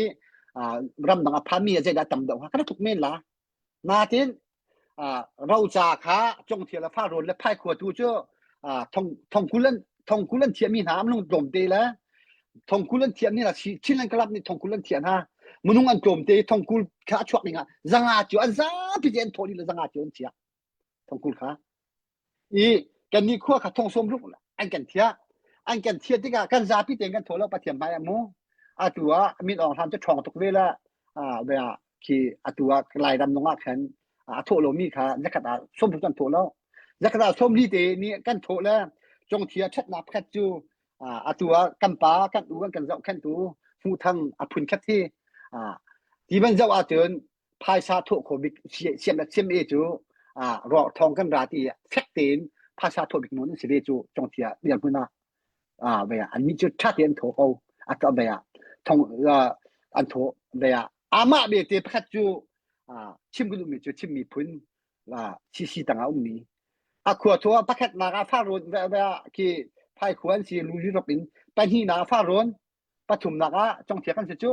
Speaker 5: ramdang a phami a zeidah tam deuh ha kan tuk men la Natin roca kha Congthia le Farrawn le Phaikhua tu cu thongkul an thongkul an thiahmi hna an lung tlawmte le thongkul an thiahmi hna Chinland Club nih thongkul an thiah hna minung an tlawmte i thongkul kha a chuak ning ah zanga cu an zapi te an thawh dih le zanga cu an thiah thongkul kha i kannih khua kha thong sawm ruk an kan thiah an kan thiah tikah kan zapi tein kan thaw lo pathian hmai ah mu atu ah min awng hlan cu ṭhawng tuk ve la ah khi atu ah Lairam nung ah khan a thawh lomi kha zakhat ah sawm ruk kan thawh lo zakhat ah sawm li te nih kan thawh le congthia ṭhatnak pakhat cu atu ah kan pa kan u kan kan zohkhenhtu hmuhthang a phun khat hi ti ban zoh ahcun phaisa thawh kho bik siam le siam e cu rawk thong kan ra ti fek tein phaisa thawh bik nawn an si ve cu congthia dirhmun ah ah ve an mi cu ṭha tein an thaw ko a ka ve ah thong an thaw ve ah amah be te pakhat cu chim ka duhmi cu chim miphun CC tangah ummi a khua thua pakhat nak ah farrawn ve ve khi phai khua an si lu rop in pahnihnak ah farrawn pathumnak ah congthia kan si cu.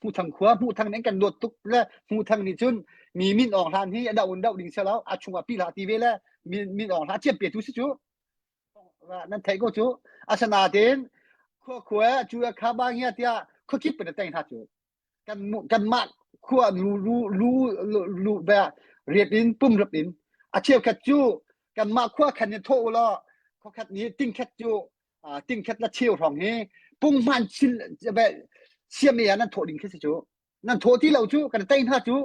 Speaker 5: Hmuthang khua Hmuthang nih kan dawt tuk le Hmuthang nih cun mi Min Aung Hlan hi a doh in doh ding si lo a chungah pi hlah ti ve le Min Min Aung Hlan ciam pe tu si cu nan theih ko cu asinain khua khua cu kha ba ngia tiah khuakip in a teng hna cu kan kanmah khua lu lu lu lu ba riat in pum rap in a cheukhat cu kanmah khua khan in thawh u law khuakhat nih tingkhat cu tingkhat la cheu hrawng hi punghman chin siam e nan thawh ding khi si cu nan thawh ti lo cu kan tei hna cu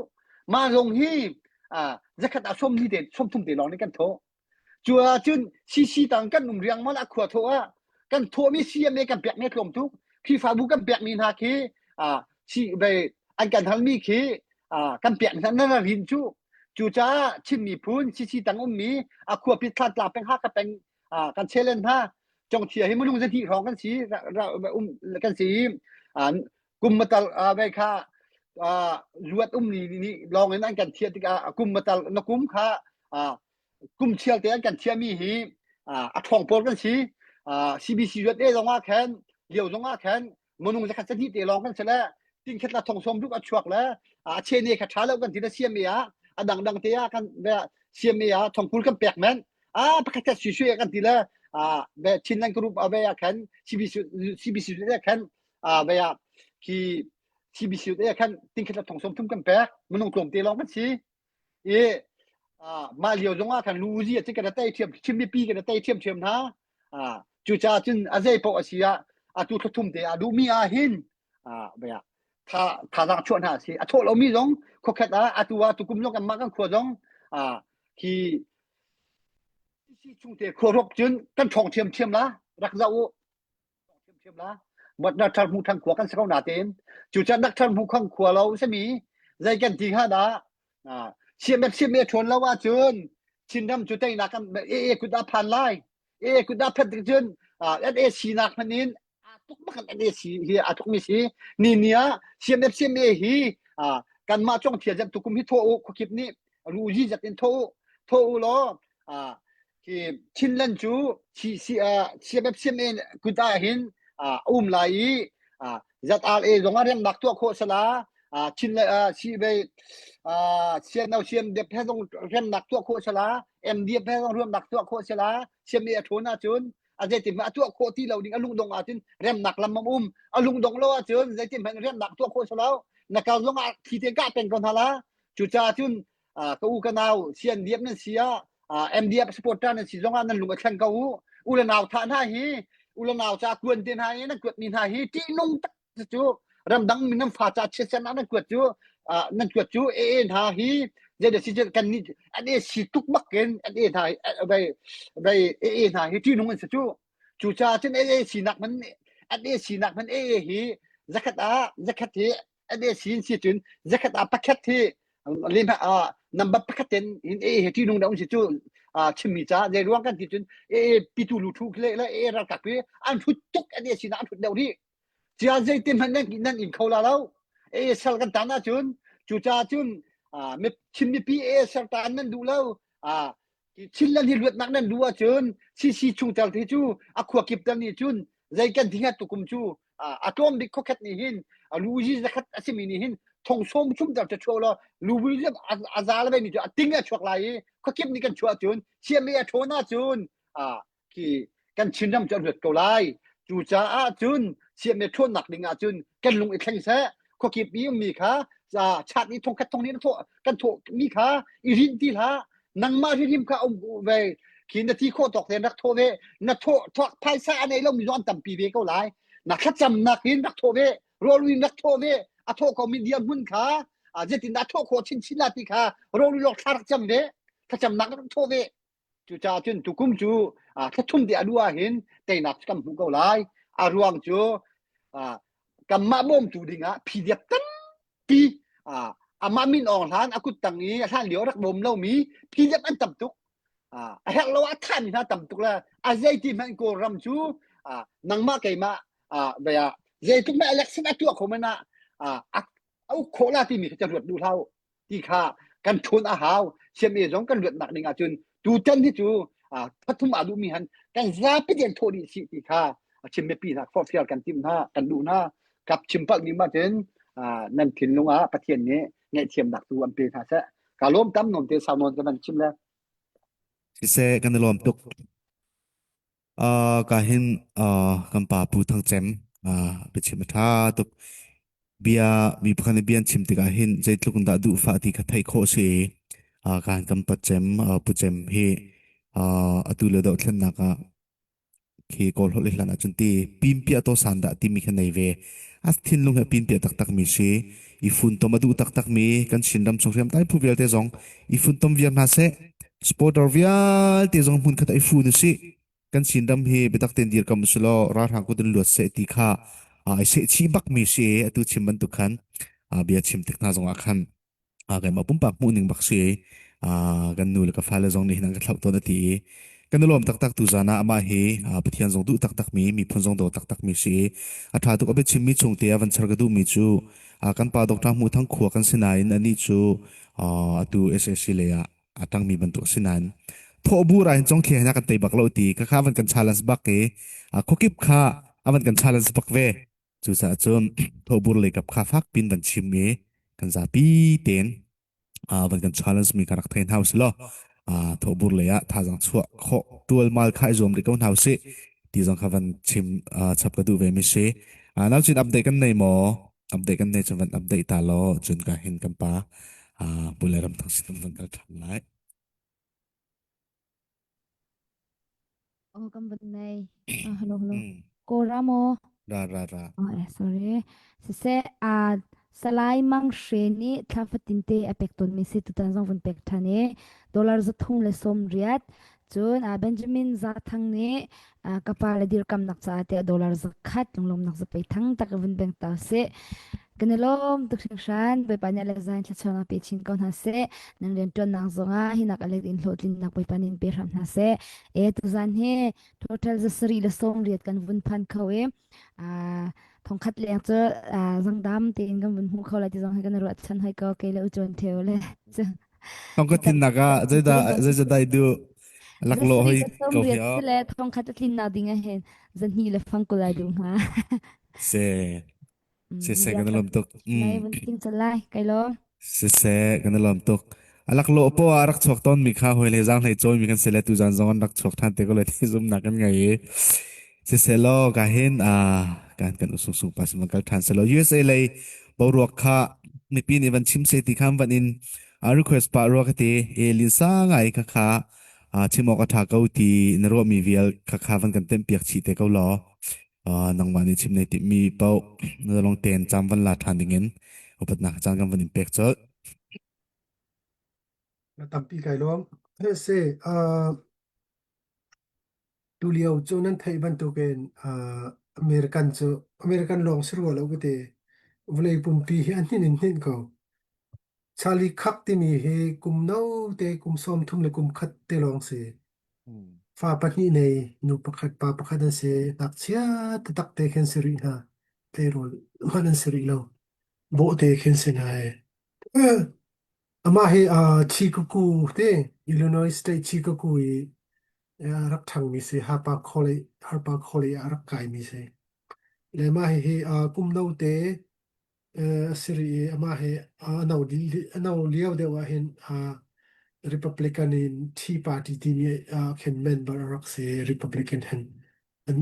Speaker 5: ma zong hi zakhat ah som li te som thum te lawng nih kan thawh cu ahcun CC tang kan um riang mal a khua thawh ah kan thawhmi CMA kan pek mi tlawm tuk Khrihfabu kan pek mi hna khi si an kan halmi khi kan pek hna na rin cu cucaah Chin miphun CC tang ummi a khua pit thlan tlang peng Hakha peng kan chelen hna Congthia hi minung zahnih hrawng kan si um kan si kum matal ve kha luat um ni ni lawng in an kan thiah tikah kum matal na kum kha kum chial te an kan thiah mi hi a ṭhawng pawl kan si CBC luat e zong ah khan lio zong ah khan minung zakhat zahnih te lawng kan si le tingkhat la thong som ruk a chuak le a chene kha ṭha lo kan ti na siam ah a dangdang te ah kan siam ah thongkul kan pek men a pakhat khat sui sui kan ti le a ve Chinland group a ve ah khan CBC CBC le khan a ve ah khi CBC le khan tingkhat la thong som thum kan pek minung tlawm te lawng kan si i mah lio zong ah khan lu zi a kan tei thiam chim mipi kan tei thiam thiam hna cucaah cun a zei paoh a si ah atu thluthum te a duhmi ah hin bia tha thazaang chuah hna a si a thawh lomi zong khuakhat ah atu ah tukum zong kanmah kan khua zong khi chungte khua rok cun kan ṭhawng thiam thiam la rak zoh u thiamthiam la mot na thar hmu thang khua kan si ko natein cu chan nak thar hmu khang khua lo sami zei kan ti hnga dah siam siam e ṭhawn lo ahcun Chinram cu teinak kan e e kut ah phan lai e e kut ah phan tik cun NAC nak hman in aa tuk bak kan NAC hi aa tuk mi si ni ni ah CMF CMA hi kanmah cong thia zat tukum hi tho u khuakip nih ruzi zat in tho u tho u law Hi Chinland cu CMFCMA kut ah hin a um lai i ZRA zong ah remnak tuah khawh sala Chinland si ve CNO CMDF he zong remnak tuah khawh sala MDF he zong remnak tuah khawh sala CMA a ṭhawn ahcun a zeitin hmanh a tuah khawh ti lo ding a lungdong ahcun remnak lam a um a lungdong lo ahcun zeitin hmanh remnak tuah khawh salo na kal zong ah thi te kah peng ko hna la cucaah cun ka u ka nau CNDF nan si ah MDF supporter nan si zong ah nan lung a thleng ko u u le nau tha hna hi u le nau ca kuan te hna hi nan kuat mi hna hi ṭihnung tak cu ramdang mi nan fa ca chiatsen ah nan kuat cu nan kuat cu AA hna hi zei si kan nih an e si tuk bak in an e hna vai vai AA hna hi ṭihnung an si cu cucaah cun AA sinak man an e sinak man AA hi zakhat ah zakhat hi an e sin si cun zakhat ah pakhat hi lem ah number pakhat ten in e he ti nung da um si cu chimmi ca zei ruang kan ti cun e pitu lu thu le le e ral kak pi an thut tuk an e sin an thut deuh ri cia zei te hmanh nan nan in kho la lo e sal kan tan ahcun cu ca cun chimmi pi e sal tan nan duh lo Chinland hi luatnak nan duh ahcun CC chungtel hi cu a khua kip tel nih cun zei kan ti hnga tukum cu a tlawm bik khuakhat nih hin luzi zakhat a simi nih hin thong sawm thum tel chuah law lubi a za le mi cu a ting a chuak lai i khuakip nih kan chuah cun CMA a ṭhawn ahcun khi kan Chinram cu a luat ko lai. Cucaah cun siamne ṭhawnnak ding ah cun kan lung i thleng seh. Khuakip i ummi kha chat i thongkhat thong nih thawh kan thawh mi kha i rin ti hlah. Nangmah hrimhrim kha um ve khi na ti khawh tawk tein rak thawh ve. Na thawh thawk phaisa a nei lomi zong an tampi ve ko lai. Na thlacamnak in rak thawh ve. Rawl in rak thawh ve. A thawh ko mi dirhmun kha zeitindah thawh khawh chinchin la ti kha rawl lawk thla rak cam ve. Thlacamnak rak thawh ve. Cucaah cun tukum cu thla thum te a duh ahhin teinak cu kan hmuh ko lai. A ruang cu kanmah bawmtu dingah PDF tampi amah min awng hlan a kut tang i a hlan lio rak bawm lomi PDF an tam tuk. A herh lo ah thahmi hna tam tuk le a zeiti hmanh Kawlram cu nangmah keimah zeitluk mah election a tuah kho man ah a uk khawh la timi kha ca ruat duh hlah u. ti kha kan ṭhawn a hau CMA zong kan luatnak ding ahcun tutan hi cu pathum aa duhmi han kan zapi tein thawh dih sih ti kha a chim mipi hna forhfial kan timh hna kan duh hna kap chim palh mi ma cun. Nan thinlung ah Pathian nih ngaihthiamnak tu an pe hna seh. Ka lawm tam nawn te sau nawn ka van chim le.
Speaker 4: Siseh kan i lawm tuk. Uh, ka hin uh, kan pa Pu Thang Cem uh, biachim a ṭha tuk. Bia mi pakhat nih bia an chim tikah hin zeitluk in dah duhfah ti kha theih khawh a si i uh, ka hin kan pa Cem uh, Pu Cem hi uh, atu le dohthlennak ah khi Kawl holh i hlan ahcun ti pimpiah to san dah timi kha nei ve. A thinlung he pimpiah taktak mi si. I funtom a duh taktak mi kan Chinram chung hriamtlai phu vialte zong i funtom viar hna seh. Supporter vialte zong hmun khat ah i fun usih. Kan Chinram hi biatak tein dirkam usih law ralhrang kut in luat seh ti kha ai sehchih bak mi si i atu chim bantuk khan bia chim tik hna zong ah khan keimah pumpak hmuhning bak si kan nu le ka fale zong nih hin an ka thlauh tawn a ti i kan i lawm taktak tu zan ah amah hi Pathian zong duh taktak mi miphun zong daw taktak mi si i a ṭha tuk a biachim mi chung te a van char ka duh mi cu kan pa Dr. Hmuh Thang khua kan si nain anih cu atu SAC lei ah a ṭangmi bantuk a si nain thawhbur ah hin congthli hin a kan tei bak lo ti kha kha van kan challenge bak i khuakip kha a van kan challenge bak ve cucaah cun thawhbur lei kap kha fak pin van chim i kan zapi tein van kan challenge mi ka rak thei hna usih law thawhbur lei ah thazaang chuah khawh tualmal kha i zuam rih ko hna usih ti zong kha van chim chap ka duh ve mi si nau cin update kan nei maw update kan nei cun van update ta law cun ka hin kan pa pule ram thang sin van kal ṭhan lai
Speaker 7: Oh, kan van nei. Ah, hello, hello. Kora mo.
Speaker 4: Ra ra ra.
Speaker 7: Oh, eh, sorry. Siseh, ah, Salai Mang Hre nih thla fatin te a pek tawnmi si tutan zong vun pek ṭhan i dollar 380 cun ah, Benjamin Za Thang nih ah, ka pa le dirkamnak caah tiah dollar 100 lunglawmnak zapei thang tak i vun beng ta sih. Kan i lawm tuk hringhran. Bawipa nih a le zain thluachuahnak pe chin ko hna seh. Nan rianṭuannak zongah hinak a let in hlawhtlinnak Bawipa nih in pe hram hna seh. E tuzan hi total 780 kan vun phan kho i Ah, thongkhat leng cu ah, zangdam tein kan vun hmu kho lai ti zong hi kan i ruahchan hoi ko kei le u John Theo le cu
Speaker 4: Thongkhat tlinnak ah zeidah zeidah dai du laklawh
Speaker 7: zasarih
Speaker 4: hoi
Speaker 7: le
Speaker 4: ko
Speaker 7: 80
Speaker 4: hi
Speaker 7: si le thongkhat a tlinnak ding ah hin zahnih le fangkul ai duh hnga.
Speaker 4: Se
Speaker 7: Mm,
Speaker 4: se se
Speaker 7: media
Speaker 4: kan
Speaker 7: kan
Speaker 4: lom tuk.
Speaker 7: mai
Speaker 4: Mm.
Speaker 7: vun tling cun lai kai lo.
Speaker 4: Siseh, kan i lawm tuk. A laklawh poah ah a rak chuak tawnmi kha hawi le zaanghlei cawimi kan si le tuzaan zong an rak chuak ṭhan te ko lai ti zumhnak kan ngei i siseh law ka hin ah kan kan usung sung pa sin van kal ṭhan selaw USA lei boruak kha mipi nih van chim se ti kha van in a request pah rua ka ti e linsa ngai kha kha chim awk a ṭha ko ti na ruahmi vial kha kha van kan temh piak chih te ko law nangmah nih chim nei timhmi paoh na lawng tein cam van la ṭhan dingin upatnak caan kan van in pek colh.
Speaker 6: Na tampi kai lawm. Se tulio cu nan theih bantukin American cu American lawng si rua lo ka ti. Vawlei pumpi hi a hnin in hnin ko. Charlie Kirk timi hi kum no te kum 30 le kum khat te lawng si. Fa pahnih nei, nu pakhat pa pakhat an si. Ngakchia taktak te khin si rih hna. Tleirawl hmanh an si rih lo. Bawhte khin si hna he. Amah hi uh, Chicago te, Illinois State Chicago i uh, rak ṭhangmi si. Harper College, Harper College ah a rak kaimi si. Le mah hihi uh, kum no te a si rih i amah hi a no a no lio deuh ah hin Republican in Tea Party timi ah khin member a rak si Republican hin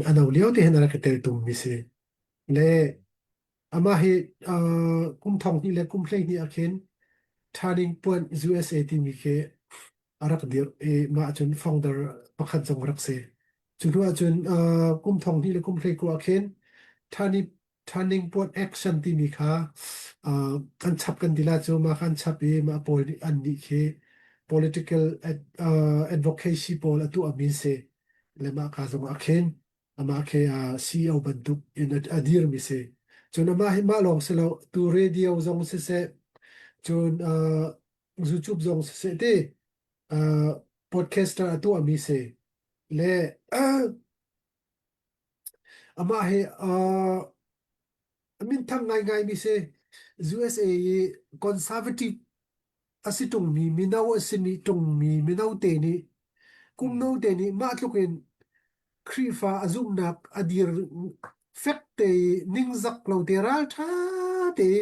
Speaker 6: a no lio te hin a rak i teltum mi si le amah hi kum thong hnih le kum 12 ah khin Turning Point USA timi khi a rak dirh i mah cun founder pakhat zong a rak si. Cu hnu ah cun kum thong hnih le kum 19 ah khin Turning Turning Point Action timi kha uh, kan chap kan ti la cu mah kan chap i mah pawl nih an nih khi political ad, uh, advocacy pawl a tuah mi si le mah ka zong ah khin amah khi uh, CEO bantuk in a, a dir mi si cun amah hi mah lawng si lo tu radio zong siseh cun uh, YouTube zong siseh ti uh, podcaster a tuah mi si le uh, Amah hi uh, a minthang ngaingaimi si. USA i conservative a si ṭungmi mino a simi ṭungmi mino te nih kum no te nih mah tluk in Khrihfa a zumhnak a dir fek te i ningzak lo te ralṭha te i.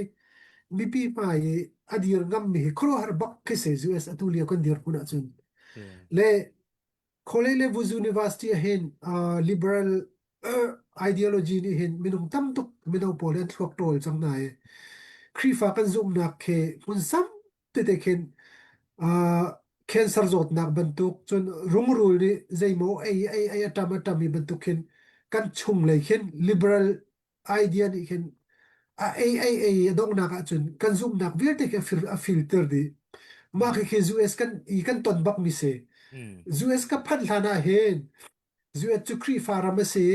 Speaker 6: mipi hmai i a dir ngammi hi khuaruahhar bak khi si US atu lio kan dirhmun ahcun. Le College le Vuzu University ah hin uh, liberal uh, ideology nih hin minung tam tuk mino pawl hi an thluak ṭawl cang hna i Khrihfa kan zumhnak khi hmun sam tete khin uh, cancer zawtnak bantuk cun rungrul nih zeimaw ei ei ei a ṭam a ṭam i bantuk khin kan chung lei khin liberal idea nih khin a ei ei ei a donghnak ahcun kan zumhnak vialte khi a fil a filter dih. Mah khi khi US kan i kan ton bak mi si. US ka phanh hlan ah hin US cu Khrihfa ram a si.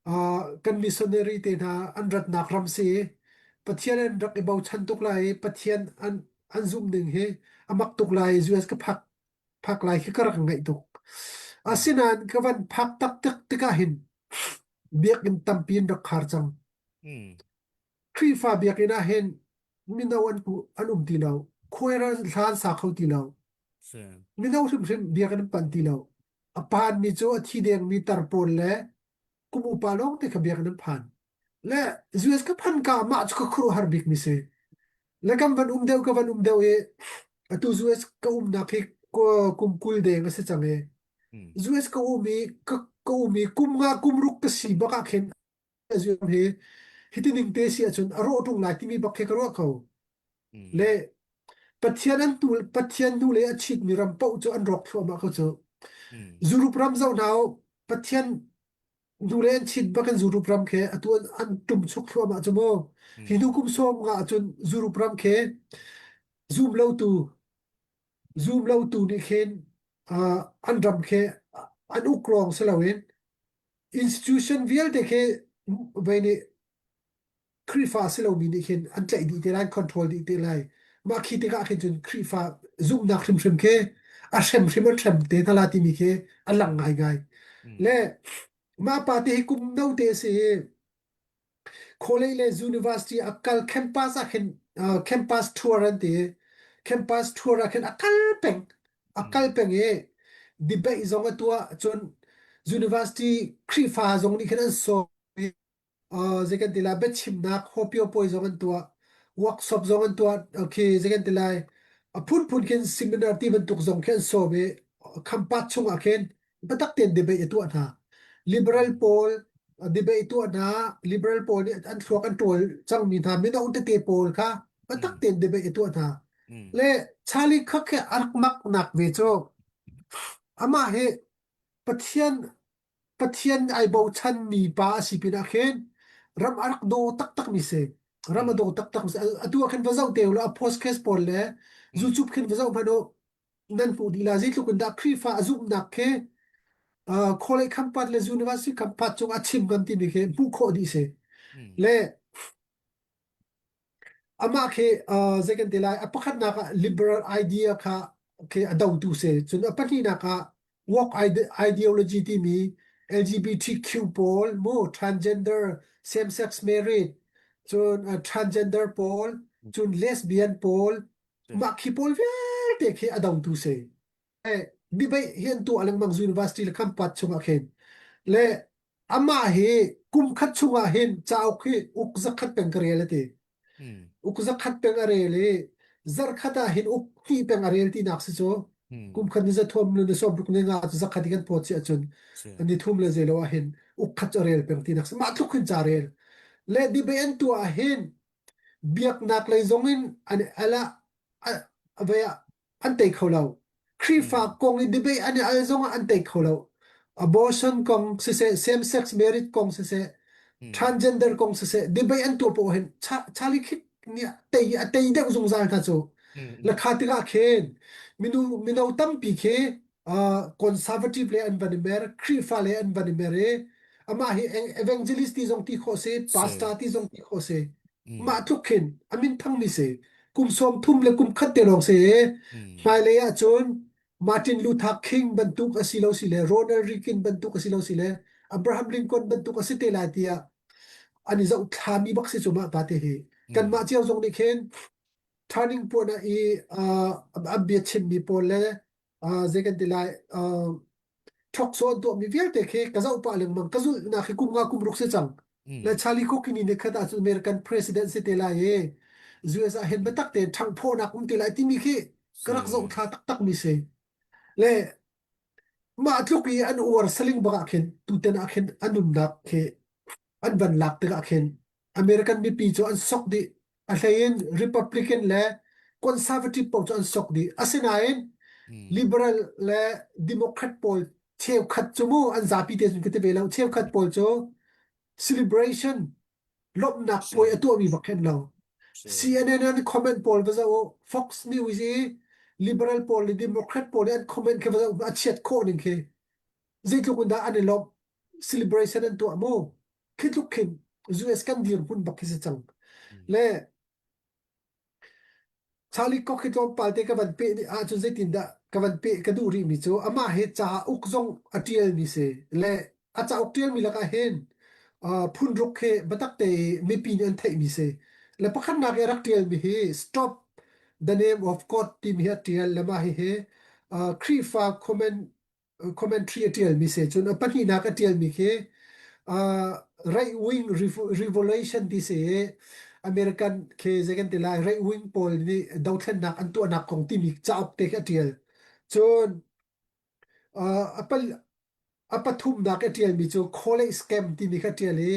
Speaker 6: Uh, kan missionary te hna an ratnak ram si. Pathian an rak i bochan tuk lai i Pathian an an zumh ning hi a mak tuk lai i US ka phak phak lai khi ka rak ngaih tuk. Asinain ka van phak taktak tikah hin biakinn tampi in rak khar cang. Khrihfa biakinn ah hin mino an an um ti lo. Khuai hla an sa kho ti lo. Mino hrimhrim biakinn an panh ti lo. A phan mi cu a thi dengmi tar pawl le kum upa lawng te kha biakinn an phan. Le US ka phan ka mah cu ka khuaruahhar bik mi si. Le kan van um deuh ka van um deuh i atu US ka umnak hi kum 20 deng a si cang i US ka um i ka, ka um i kum nga kum ruk ka si bak ah khin zuam hi hiti ning te si ahcun a rawh ṭung lai timi bak khi ka ruah ko. Le Pathian an tu Pathian nu le a chitmi ram paoh cu an rawk thluahmah ko cu. Zurup ram zoh hna u Pathian nu le an chit bak in zurup ram khi atu an, an ṭum chuk thluahmah cu mu. Hi hnu kum sawm nga ahcun zurup ram khi zum lotu zum lotu nih khin uh, an ram khi an uk lawng si loin institution vialte khi vei nih Khrihfa si lomi nih khin an tlaih dih te lai, an control dih te lai. Mah khi tikah khin cun Khrihfa zumhnak hrimhrim khi a hrem hrim an hrem te hna la timi khi a lang ngaingai. Le mah pa te hi kum no te a si i college le university a kal campus ah khin uh, campus tour an ti campus tour ah khin a kal peng a kal peng i debate zong a tuah cun university Khrihfa zong nih khin an sawm i uh, zei kan ti lai biachimnak hopio puai zong an tuah workshop zong an tuah okay zei kan ti lai a phunphun khin seminar ti bantuk zong khi an sawm i khampat chungah khin biatak tein debate a tuah hna liberal pawl debate tuah hna liberal pawl nih an thluak an ṭawl cangmi hna mino tete pawl kha biatak tein debate a tuah hna le Charlie Kirk hi a rak mak nak ve cu amah hi Pathian Pathian ai bochanmi pa a si pinah khin ram a rak daw taktakmi si. Ram a daw taktak mi si. Atu ah khin va zoh te ulaw a podcast pawl le YouTube khin va zoh hmanh u nan hmuh dih la zeitluk in dah Khrihfa a zumhnak khi uh, college khampat le university khampat cung a chim kan timi khi hmuh khawh dih si. Le Amah khi uh, zei kan ti lai a pakhatnak ah liberal idea kha khi a dotu si cun a pahnihnak ah woke ideology timi LGBTQ pawl mu transgender same sex marriage cun uh, transgender pawl cun lesbian pawl mah khi pawl vialte khi a dotu si debate hi an tuah lengmang university le khampat chungah khin le amah hi kum khat chungah hin cauk hi uk zakhat peng ka rel ati uk zakhat peng a rel i zarkhat ah hin uk hnih peng a rel tinak si cu kum khat ni zathum le ni sawm ruk ni nga cu zakhat i kan phawt si ahcun ni thum le zeilo ah hin uk khat cu a rel peng tinak si mah tluk hin ca rel le debate an tuah ah hin biaknak lei zong in an ala a vei ah an tei kho lo. Khrihfa kong i debate an i al zongah an tei kho lo. Abortion kong siseh, same sex marriage kong siseh, transgender kong siseh, debate an tuah poah hin Charlie Kirk nih tei a tei deuh zungzal hna cu. Lakha tikah khin minu mino tampi khi uh, conservative le an van i mer, Khrihfa le an van i mer i amah hi evangelist ti zong ti khawh si, pastor ti zong ti khawh si. Mah tluk khin a min thangmi si. Kum sawm thum le kum khat te lawng si. Hmailei ahcun Martin Luther King bantuk a si lo si le Ronald Reagan bantuk a si lo si le Abraham Lincoln bantuk a si te lai tiah an i zoh thlami bak si cu mah pa te hi. Kanmah cio zong nih khin turning point ah i uh, an bia chimmi pawl le uh, zei kan ti lai uh, ṭhawksaw an tuahmi vialte khi ka zoh pah lengmang ka zulhnak hi kum nga kum ruk si cang le Charlie Cook ni khat ahcun American president si te lai i. US ah hin biatak tein ṭhanghphawhnak um ti lai timi khi ka
Speaker 4: Si.
Speaker 6: rak zoh thla taktak mi si. Le mah tluk i an uar saling bak ah khin tuten ah khin a nunnak khi an van lak tikah khin American mipi cu an sok dih. A hlei in Republican le Conservative paoh cu an sok dih. Asinain
Speaker 4: Mm.
Speaker 6: Liberal le Democrat pawl cheukhat cu mu an zapi te cun ka ti ve lo. Cheukhat pawl cu celebration lawmhnak
Speaker 4: Si.
Speaker 6: puai a tuahmi bak khin lo.
Speaker 4: Si.
Speaker 6: CNN an comment pawl va zoh u. Fox News i Liberal pawl le Democrat pawl i an comment khi va zoh u. A chiat khawh ning khi. Zeitluk in dah an i lawmh. Celebration an tuah mu. Khi tluk khin US kan dirhmun bak khi si cang.
Speaker 4: Mm.
Speaker 6: Le Charlie Cox hi tlawmpal te ka van peh ni ahcun zeitindah ka van peh ka duh rihmi cu amah hi cauk zong a ṭialmi si le a cauk ṭialmi lakah hin uh, phunruk hi biatak te i mipi nih an theihmi si. Le pakhatnak i a rak ṭialmi hi Stop the Name of God timi hi a ṭial le mah hihi uh, Khrihfa comment commentary a ṭialmi si cun a pahnihnak a ṭialmi khi uh, right wing revolution ti si i American khi zei kan ti lai right wing pawl nih dothlennak an tuahnak kong timi cauk te khi a ṭial cun uh, a pal a pathumnak a ṭialmi cu college scam timi kha ṭial i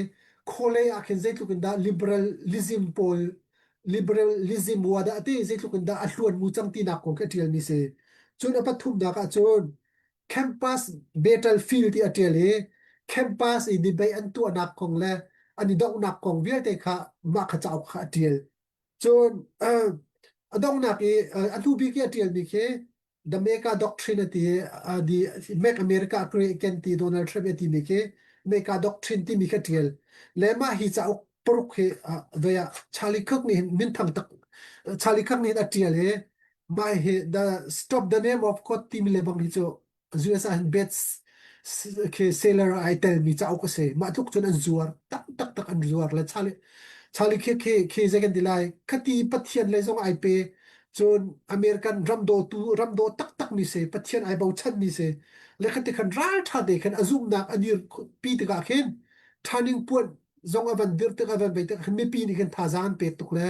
Speaker 6: college ah khin zeitluk in dah liberalism pawl liberalism wa dah ti zeitluk in dah a hluan mu cang tinak kong khi a ṭialmi si cun a pathumnak ah cun campus battlefield ti a ṭial i campus i debate an tuahnak kong le an i dohnak kong vialte kha mah kha cauk kha a ṭial cun a donghnak i a hnu bik i a ṭialmi khi The Mega Doctrine a ti i the Make America Great Again ti Donald Trump a timi khi Mega Doctrine timi kha ṭial. Le mah hi cauk paruk hi vei ah Charlie Kirk nih hin minthang tak Charlie Kirk nih hin a ṭial i mah hi the Stop the Name of God timi le bang hi cu US ah hin best khi seller ah ai telmi cauk a si. Mah tluk cun an zuar tak tak tak an zuar le Charlie Charlie khi khi khi zei kan ti lai khati Pathian lei zong ai pe cun American ram dawtu ram daw taktak mi si Pathian ai bochan mi si le khati khan ral tha te khan a zumhnak a dir pi tikah khin turning point zong a van dir tik a van bei tik khan mipi nih khan thazaang an pek tuk le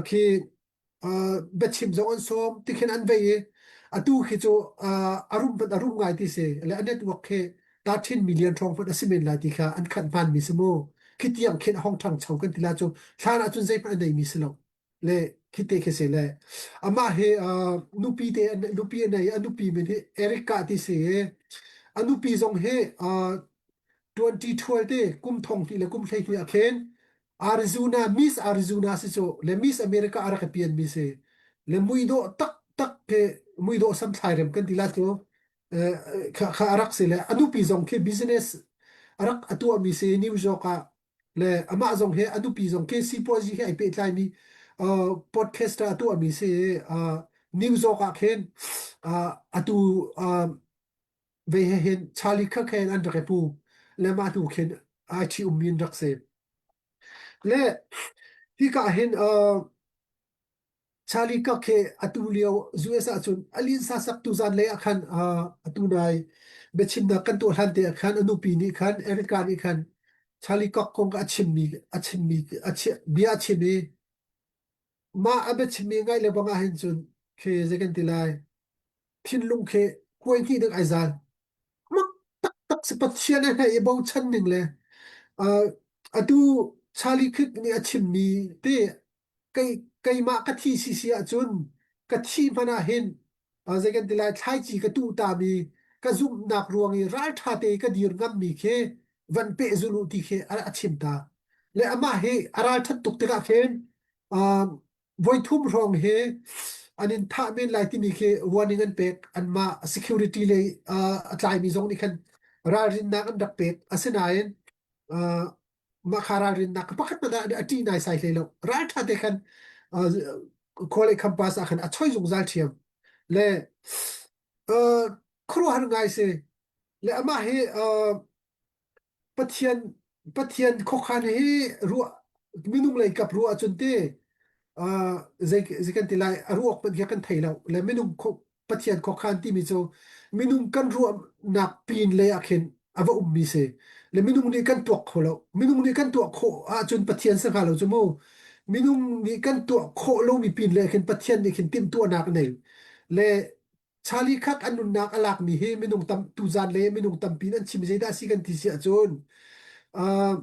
Speaker 6: khi biachim zong an sawm tikhin an vei i atu khi cu a rum a rum ngai ti si le a network khi 13 million hrawng hmanh a si men lai ti kha an khanh hman mi si mu khi tiang khin a hong ṭhangcho kan ti la cu hlan ah cun zeihmanh a nei mi si lo le khi te khi si le amah hi nupi te nupi a nei a nupi min hi Erica ti si i a nupi zong hi 2012 te kum thong hnih le kum 12 ah khin Arizona Miss Arizona si cu le Miss America a rak i pian mi si le muidawh tak tak ke muidawh samthlai rem kan ti la cu kha kha a rak si le a nupi zong khi business a rak a tuah mi si New York ah le amah zong he a nupi zong khi sipuazi he ai pehtlai mi podcaster a tuah mi si New York ah khin atu ve he hin Charlie Kirk he an rak i pu le mah hnu khin ai ṭhi ummi an rak si. Le hika hin uh, Charlie Kirk he atu lio US ahcun a linsa sak tu zan lei ah khan uh, atu nai biachimnak kan tuah hlan te ah khan a nupi nih khan Erica nih khan Charlie Kirk kong a chimmi a chimmi a bia a chim i mah a biachimmi ngai le bang ah hin cun khi zei kan ti lai thinlung khi kuai hnih ding ai zal mak taktak si Pathian a hei i bochan ning le uh, atu Charlie Kirk nih a chimmi te kei keimah ka thi si si ahcun ka thi hmanh ah hin uh, zei kan ti lai thlaici ka tuh ta mi ka zumhnak ruang i ralṭha te ka dir ngammi khi van peh zul u ti khi a, a chim ta le amah hi a ralṭhat tuk tikah khin uh, voithum hrawng hi an in thah men lai timi khi warning an pek anmah security lei uh, a tlaimi zong nih khan ralrinnak an rak pek asinain uh, mah kha ralrinnak pakhat hmanh ah a ṭih naisai hlei lo ralṭha te khan uh, khua campus ah khan a choi zungzal ṭhiam le uh, khuaruahhar ngai si le amah hi uh, Pathian Pathian khuakhan hi ruah minung lei kap ruah ahcun ti uh, zei zei kan ti lai a ruak hmanh hi kan thei lo le minung Pathian khuakhan timi cu minung kan ruahnak pin lei ah khin a va ummi si le minung nih kan tuak kho lo minung nih kan tuah khawh ahcun Pathian si hnga lo cu mu. Minung nih kan tuah khawh lomi pin le khin Pathian nih khin timhtuahnak a nei. Le Charlie Kirk an nunnak a lakmi hi minung tam tuzan le minung tampi in an chim zeidah a si kan ti si ahcun uh,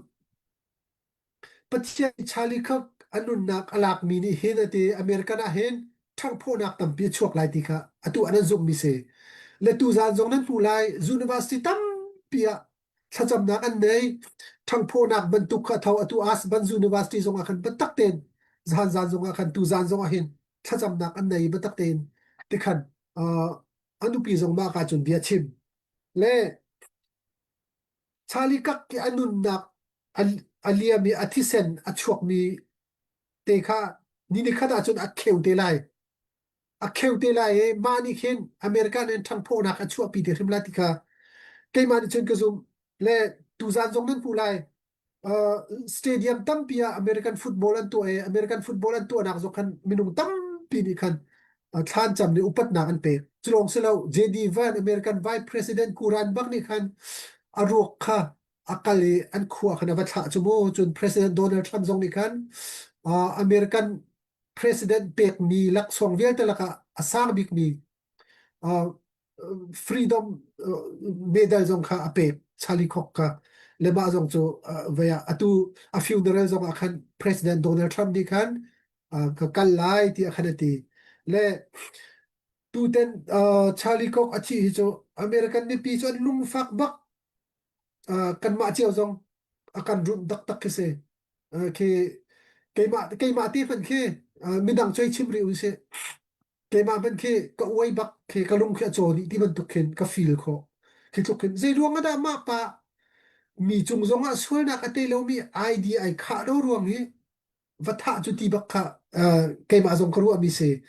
Speaker 6: Pathian nih Charlie Kirk a nunnak a lakmi nih hin a ti American ah hin ṭhanghphawhnak tampi a chuak lai ti kha atu ah nan zumhmi si. Le tuzan zong nan hmuh lai university tampi ah thlacamnak an nei. Ṭhanghphawhnak bantuk kha tho atu Asban University zong ah khan biatak tein zan zan zong ah khan tuzan zong ah hin thlacamnak an nei biatak tein tikhan uh, a nupi zong mah ka cun bia chim. Le Charlie Kirk i a nunnak a liam i a thisen a chuakmi te kha ni nikhat ahcun a kheu te lai. A kheu te lai i mah nih khin American in ṭhangphawhnak a chuahpi te hrim lai ti kha keimah nih cun ka zumh. Le tuzaan zong nan hmuh lai. Uh, stadium tampi ah American football an tuah i American football an tuahnak zong khan minung tampi nih khan uh, thlancam nih upatnak an pek. Cu lawng si lo JD Vance American Vice President Kuran bak nih khan a ruak kha a kal i an khua khan a va thlah cu mu. Cun President Donald Trump zong nih khan uh, American President pekmi laksawng vialte lakah a sang bikmi uh, freedom medal zong kha a pek Charlie Cox kha le mah zong cu vei ah atu a funeral zong ah khan President Donald Trump nih khan ka kal lai tiah khan a ti le tuten Charlie Cox a thih hi cu American mipi cu an lungfak bak kanmah cio zong a kan runh taktak khi si. Khi keimah keimah te hmanh khi midang cu chim rih usih. Keimah hmanh khi ka uai bak khi ka lung khi a caw dih ti bantuk khin ka feel khawh. Khi tluk khin zei ruang ah dah mah pa mi cung zong ah sualnak a te lomi ID ai khah lo ruang hi va thah cu ti bak kha keimah zong ka ruahmi si.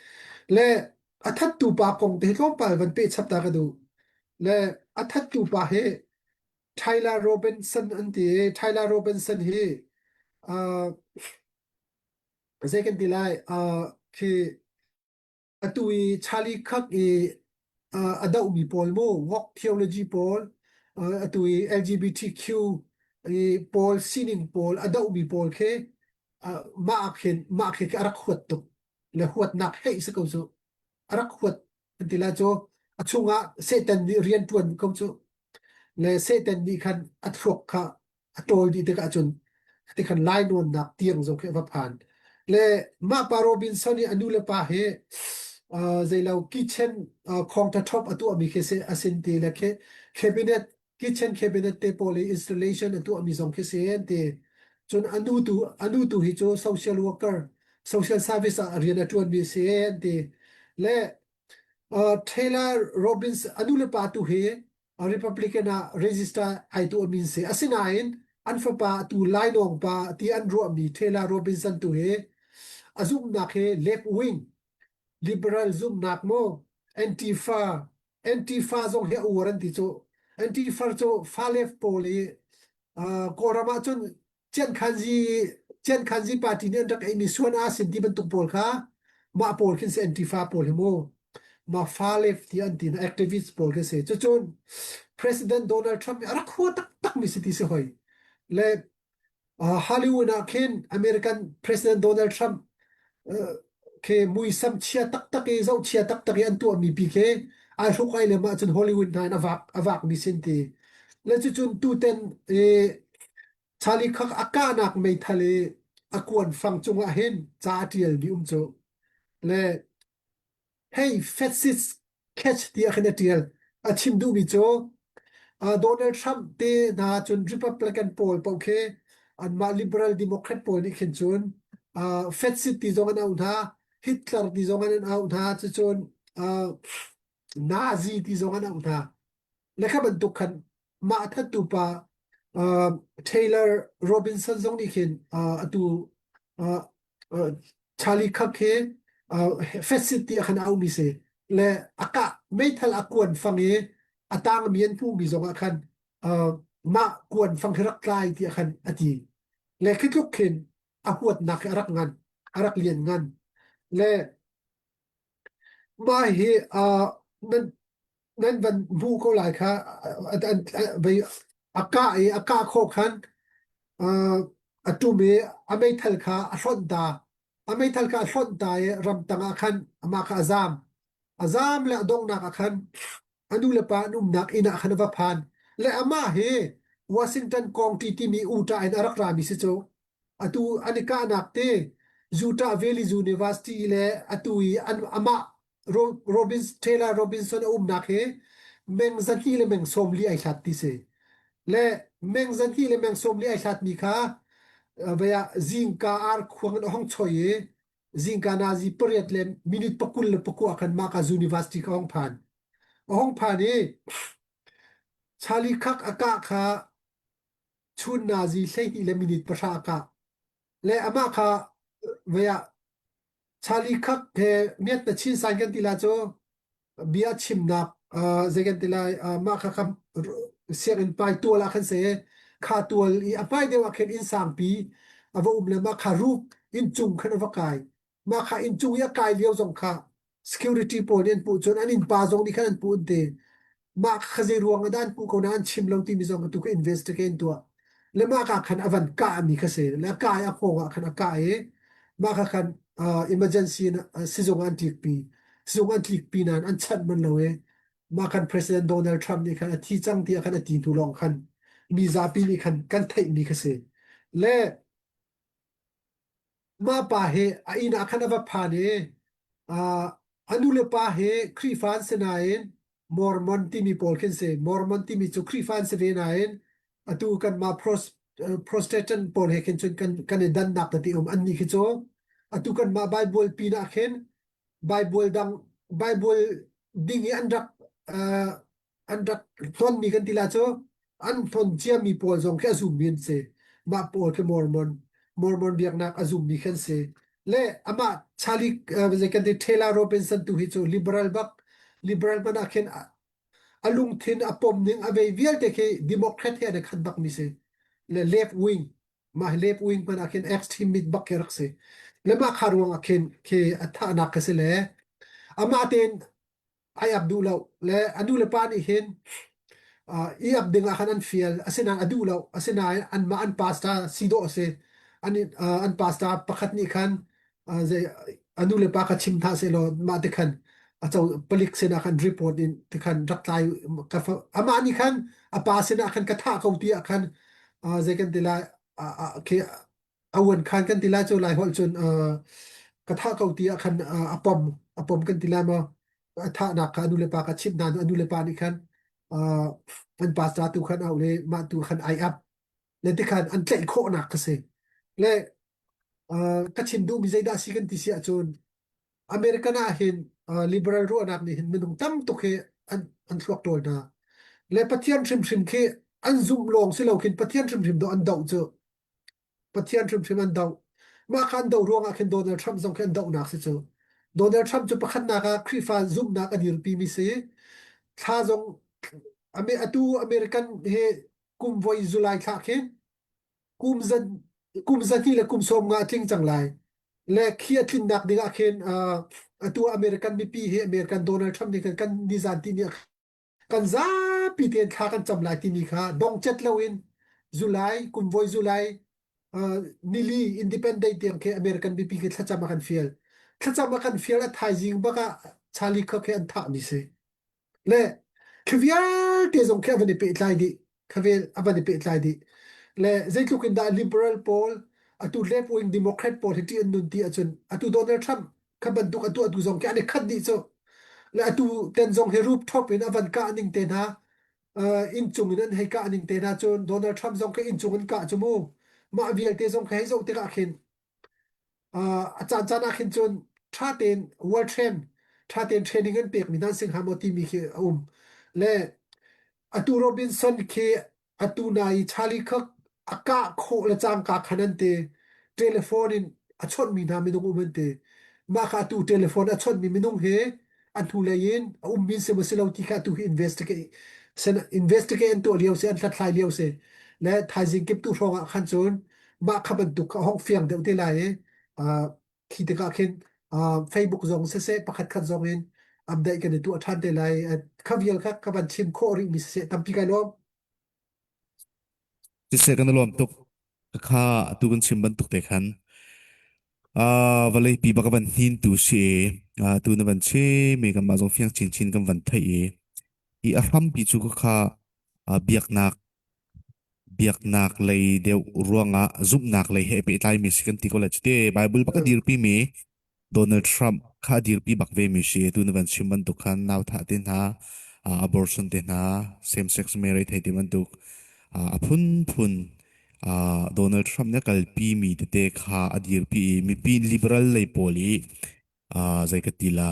Speaker 6: Le a thattu pa kong te hi tlawmpal van peh chap ta ka duh. Le a thattu pa hi Tyler Robinson an ti i Tyler Robinson hi uh, zei kan ti lai uh, khi atu i Charlie Kirk i uh, a dohmi pawl mu woke theology pawl uh, atu i LGBTQ i pawl sining pawl a dohmi pawl khi uh, mah khin mah khi a rak huat tuk le huatnak hei si ko cu a rak huat an ti lai cu a chungah Satan nih rian ṭuan ko cu le Satan nih khan a thluak kha a ṭawl dih tikah cun tikhan lainawnnak tiang zong khi a va phan le mah pa Robinson i a nu le pa hi uh, zeilo kitchen uh, countertop a tuahmi khi si a sin ti le khi cabinet kitchen cabinet te pawl i installation a tuahmi zong khi si an ti cun a nu tu a nu tu hi cu social worker social service ah rian a ṭuanmi si an ti le uh, Taylor Robbins a nu le pa tu hi Republican ah register ai tuahmi an si. Asinain an fapa tu lainawng pa ti an ruahmi Taylor Robinson tu hi a zumhnak hi left wing liberal zumhnak maw Antifa Antifa zong hi a uar an ti cu Antifa cu fa left pawl i uh, Kawlram ah cun Ciankhanzi Ciankhanzi party nih an rak eimi suan aa sin ti bantuk pawl kha mah pawl khin si antifa pawl hi mu mah fa left ti an ti na activist pawl khi si cucun President Donald Trump nih a rak hua taktak mi si ti si hoi le uh, Hollywood ah khin American President Donald Trump uh, khi muisam chia taktak i zohchia taktak i an tuahmi pi khi ai hruk ai lem ahcun Hollywood hna in a vak a vakmi sin ti le cucun tuten i Charlie Kirk a kahnak meithal i a kuan fang cungah hin ca a ṭialmi um cu le Hey fascist catch tiah khin a ṭial. A chim duhmi cu uh, Donald Trump te hna cun Republican pawl paoh khi anmah liberal Democrat pawl nih khin cun uh, fascist ti zong an auh hna, Hitler ti zong an auh hna, cucun uh, Nazi ti zong an auh hna. Le kha bantuk khan mah thattu pa uh, Taylor Robinson zong nih khin uh, atu uh, uh, Charlie Kirk hi uh, fascist ti khan aumi si le aka meithal a kuan fang i a tangmi an hmuhmi zong ah khan uh, mah kuan fang hi rak tlai ti khan a ti le khi tluk khin a huatnak hi a rak ngan a rak lian ngan le mah hi uh, nan nan van hmuh ko lai kha a kah i a kah khawh khan uh, A ṭum i a meithal kha a hlonh ta. A meithal kha a hlonh ta i ramtang ah khan amah kha a zaam. A zaam le a donghnak ah khan a nu le pa an umnak inn ah khan a va phan. Le amah hi Washington County timi Utah in a rak rami si cu. Atu an i kahnak te Utah Valley University le atu i an amah Robins, Taylor Robinson a umnak hi meng 200 le meng 40 ai hlat ti si. Le meng 200 le meng 40 ai hlatmi kha vei ah zingka ar khuang in a hong choi i zingka nazi pariat le minute pakul le pakua khan mah ka university ka hong phan. A hong phan i Charlie Kirk a kah kha chun nazi 12 le minute pahra a kah. Le amah kha vei ah Charlie Kirk he miat na chin sign kan ti la cu bia chimnak uh, zei kan ti lai uh, mah kha kha sianginn pai tual ah khan se kha tual i a hmai deuh ah khin inn sangpi a va um le mah kha roof inn cung khan a va kai mah kha inn cung i a kai lio zong kha security pawl nih an puh cun an innpa zong nih khan an puh an ti mah kha zei ruang ah dah an puh ko na an chim lo timi zong tu ka investigate an tuah le mah ka khan a van kah mi kha si le a kah i a hngawng ah khan a kah i mah kha khan uh, emergency in uh, sizung an tlikpi sizung an tlikpi nain an chanh man lo i mah khan President Donald Trump nih khan a thi cang tiah khan a ti hnu lawng khan mi zapi nih khan kan theih mi kha si le Mah pa hi a inn ah khan a va phan i uh, a nu le pa hi Khrihfa an si nain Mormon timi pawl khi an si. Mormon timi cu Khrihfa an si ve nain atu kanmah pros, uh, Protestant pawl he khin cun kan, kan i dannak tete um. Annih khi cu atu kanmah Bible pin ah khin Bible dang Bible ding i an rak uh, an rak hlonmi kan ti la cu an hlon ciami pawl zong khi a zummi an si mah pawl khi Mormon Mormon biaknak a zummi khi an si le amah Charlie uh, kan ti Taylor Robinson tu hi cu liberal bak liberal man ah khin a lungthin a pom ning a vei vialte khi Democrat he an i khat bak mi si le left wing mah hi left wing hmanh ah khin extreme mit bak khi rak si le mah kha ruang ah khin khi a thahnak kha si le amah tein ai ap duh lo le a nu le pa nih hin uh, i ap ding ah khan an fial asinain a duh lo asinain anmah an pastor si dawh a si an uh, an pastor pakhat nih khan uh, zei a nu le pa kha chim hna sehlaw mah te khan a co palik sinah khan report in te khan rak tlai ka amah nih khan a pa sinah khan ka thah ko ti ah khan uh, zei kan ti lai uh, khi a uan khan kan ti lai cu lai holh cun ka thah ko ti ah khan a pom a pom kan ti lai maw a thahnak kha a nu le pa kha chimh hna a nu le pa nih khan an pastor tu khan au le mah tu khan ai ap le ti khan an tlaih khawhnak ka si le ka chim duhmi zeidah si kan ti si ahcun American ah hin liberal ruahnak nih hin minung tam tuk hi an an thluak ṭawl hna le Pathian hrimhrim khi an zumh lawng si lo khin Pathian hrimhrim do an doh cu Pathian hrimhrim an doh. Mah kha an doh ruangah khin Donald Trump zong khi an dohnak si cu. Donald Trump cu pakhatnak ah Khrihfa zumhnak a dirpimi si. Thla zong atu American he kum voi July thla khin kum zan kum zahnih le kum sawm nga a tling cang lai. Le khi a tlinnak ding ah khin uh, atu American mipi hi American Donald Trump nih khan kan nizan ti ni kan zapi tein thla kan cam lai timi kha dongcet loin July kum voi July uh, nili Independence Day tiang khi American mipi khi thlacam a kan fial thlacam a kan fial a thaizing bak ah Charlie Kirk he an thah mi si le khi vialte zong khi a van i pehtlai dih khavel a van i pehtlai dih le zeitluk in dah liberal pawl atu left wing democrat pawl hi ṭih an nun ti ahcun atu Donald Trump kha bantuk atu atu zong khi an i khat dih cu le atu ten zong hi rooftop in a van kah ning te hna uh, inncung in an hei kah ning te hna cun Donald Trump zong khi inncung in kah cu mu mah vialte zong khi hei zoh tikah khin uh, a caan caan ah khin cun ṭha tein world trend ṭha tein training an pekmi nan sing hnga maw timi khi a um le atu Robinson khi Atu na i Charlie Kirk a kah khawh le cangka khan an ti. Telephone in a chawnhmi hna minung um an ti. Mah kha atu telephone a chawnhmi minung hi a hnulei in a ummi si maw si lo ti kha atu hi investigate sen investigate an tuah lio si an hlathlai lio si. Le thaizing kip tu hrawng ah khan cun mah kha bantuk kha a hong fiang deuh te lai i uh, khi tikah khin uh, Facebook zong siseh pakhat khat zong in update kan i tuah ṭhan te lai. Kha vial kha ka van chim khawh rih mi siseh tampi kai lawm.
Speaker 4: Siseh kan i lawm tuk. Khakha atu kan chim bantuk te khan uh, vawlei pi bak a van hnin tu si i uh, tu na van chim i kanmah zong fiang chinchin kan van theih i i a hrampi cu khakha uh, biaknak biaknak lei deuh ruangah zumhnak lei he pehtlai mi si kan ti ko lai cu te Bible bak a dirpi mi Donald Trump kha a dirpi bak ve mi si. Tu na van chim bantuk khan nau thah te hna, uh, abortion te hna, same sex marriage thei ti bantuk uh, a phunphun uh, Donald Trump nih a kalpi mi tete kha a dirpi i mipi liberal lei pawl i uh, zei ka ti la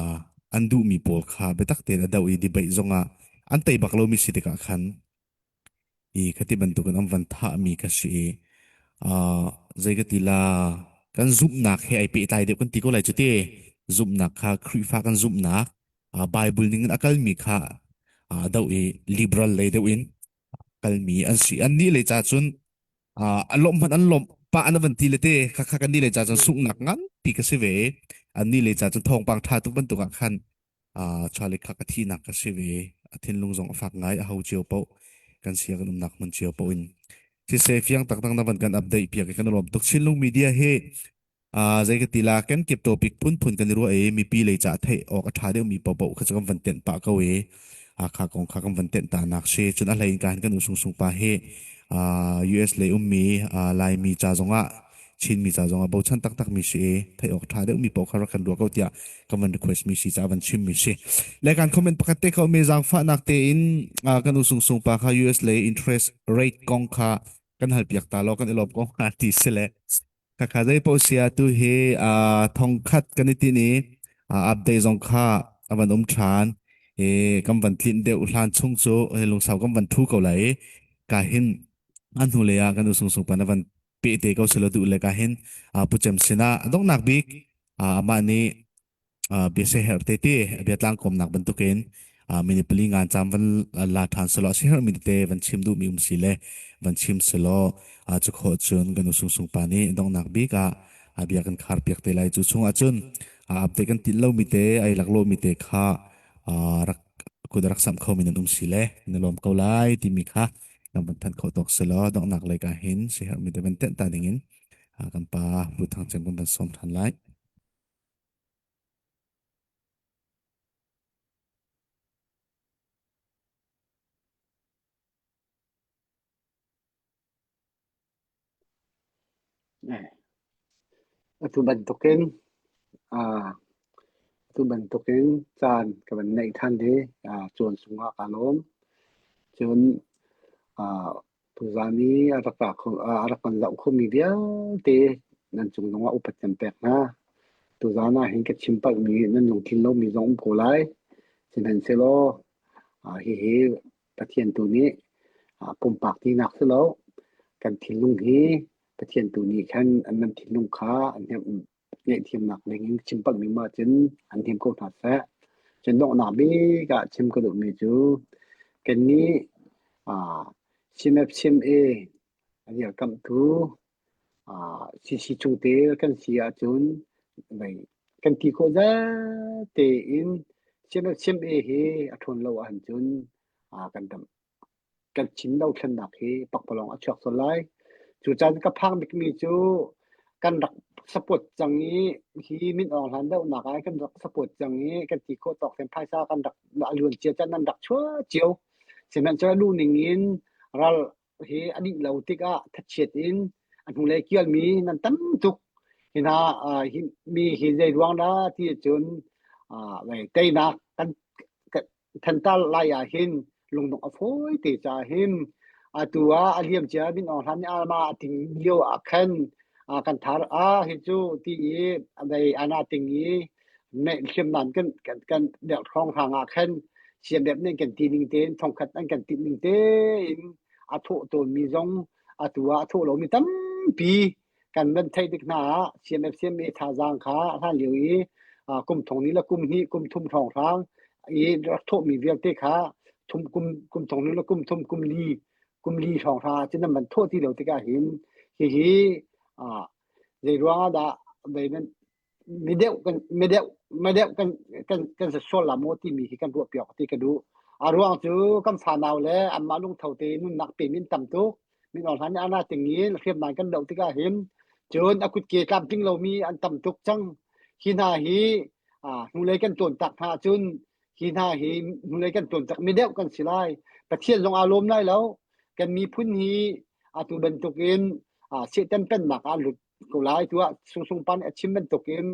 Speaker 4: an duhmi pawl kha biatak tein a doh i debate zongah an tei bak lomi si tikah khan I khati bantukin an van thahmi ka si i uh, zei ka ti la kan zumhnak he ai pehtlai deuh kan ti ko lai cu te zumhnak kha Khrihfa kan zumhnak uh, Bible ning in a kalmi kha uh, doh i liberal lei deuh in kalmi an si an nih lei ca cun uh, a lawmh hmanh an lawmh pa an van ti le te kha kha kan nih lei ca cun sunghnak nganpi ka si ve an nih lei ca cun thawngpang tha tuk bantuk ah khan Uh, Charlie kha ka thihnak ka si ve. A thinlung zong a fak ngai. A ho cio paoh kan sia kan umnak hmun cio paoh in. Siseh fiang taktak na van kan update piak i kan i lawm tuk. Chinlung media hi uh, zei ka ti la kan kip topic phunphun kan i ruah i mipi lei ca theih awk a ṭha deuhmi paohpaoh kha cu kan van tenh pah ko i uh, kha kong kha kan van tenh ta nak si. Cun a hlei in ka hin kan u Sung Sung pa hi uh, US lei ummi uh, Laimi ca zongah Chinmi ca zongah bochan taktakmi si i theih awk ṭha deuhmi paoh kha rak kan ruah ko tiah kan van request mi si caah van chimmi si. Le kan comment pakhat te kha um i zaangfahnak tein kan u Sung Sung pa kha US lei interest rate kong kha kan hal piak ta law kan i lawm ko hnga ti si le khakha zei paoh sia tu hi thongkhat kan i tin i update zong kha a van um ṭhan i kan van tlinh deuh hlan chung cu lungsau kan van thu ko lai i ka hin an hnulei ah kan u Sung Sung pa na van pehte ko selaw duh le ka hin Pu Cem sinah donghnak bik amah nih bia siaherh te te bia tlangkawmnak bantukin minute pali ngan cam van la ṭhan selaw siaherh mi tete van chim duhmi um si le van chim selaw cu khawh cun kan u Sung Sung pa nih donghnak bik ah bia kan khar piak te lai cu chung ah cun update kan tilh lomi te ai laklawh mi te kha rak kut rak samh kho mi nan um si le na lawm ko lai timi kha kan van thanh khawh tawk selaw donghnak lei ka hin siherhmi te van tenh ta dingin kan pa Pu Thang Cem kan van sawm ṭhan lai.
Speaker 5: Atu bantukin atu bantukin caan ka van neih ṭhan i cawn sungah kaa lawm. Cun tuzaan i a rak ra kho a rak kan zoh khomi vialte nan cung zongah upat kan pek hna. Tuzaan ah hin ka chim palhmi nan lungthin lomi zong um ko lai. Sihmanhsehlaw hihi Pathian tu nih pumpak tinak si lo kan thinlung hi Pathian tu nih khan nan thinlung kha an ngaihthiamnak ding in chim palhmi ma cun an hnem ko hna seh. Cun donghnak bik ah chim ka duhmi cu kannih CMFCMA a dirkamhtu CC chungtel kan si ahcun kan ti khawh zat tein CMFCMA hi a ṭhawn lo ahcun kan dam kan Chin dothlennak hi pakpalawng a chuak sual lai. Cucaah ka phang bikmi cu kan rak support cang i hi Min Aung Hlaing dohnak ah kan rak support cang i kan ti khawh tawk ten phaisa kan rak a luan cia can nan rak chuah cio. Sihmanhsehlaw lu ning in ral hi a dih lo tikah thachiat in a hnulei kialmi nan tam tuk. Hi hna hi mi hi zei ruang dah ti ahcun teinak kan Thantar lai ah hin lungdongh a fawi te caah hin atu ah a liam cia Min Aung Hlaing nih alma a ting lio ah khan kan thar a hi cu ti i vei ana ting i hriamnam kan kan kan deuh hrawng hrang ah khan siamrep nih kan ti ning tein thongkhat an kan ti ning tein a thawh tawnmi zong atu ah a thawh lomi tampi kan van theih tik hna ah CMF CMA thazaang kha hlan lio i kum thong ni le kum hnih kum thum hrawnghrang i rak thawhmi vialte kha thum kum kum thong ni le kum thum kum li kum li hrawnghrang ah cun nan van thawh ti lo tikah hin hihi zei ruangah dah nan mideuh kan mideuh mideuh kan kan kan sual la maw timi hi kan ruah piak ti ka duh a ruang cu kan fanau le anmah lungtho te nunnak pe min tam tuk. Min Aung Hlaing nih ana ting in hriamnam kan doh tikah hin cun a kutke tlamtling lomi an tam tuk cang. Hi hna hi hnulei kan tlawn tak hna ahcun hi hna hi hnulei kan tlawn tak mi deuh kan si lai. Pathian zong aa lawm lai lo. Kan miphun hi atu bantukin Satan pennak ah lut ko lai tu ah Sungsung Pa nih a chim bantukin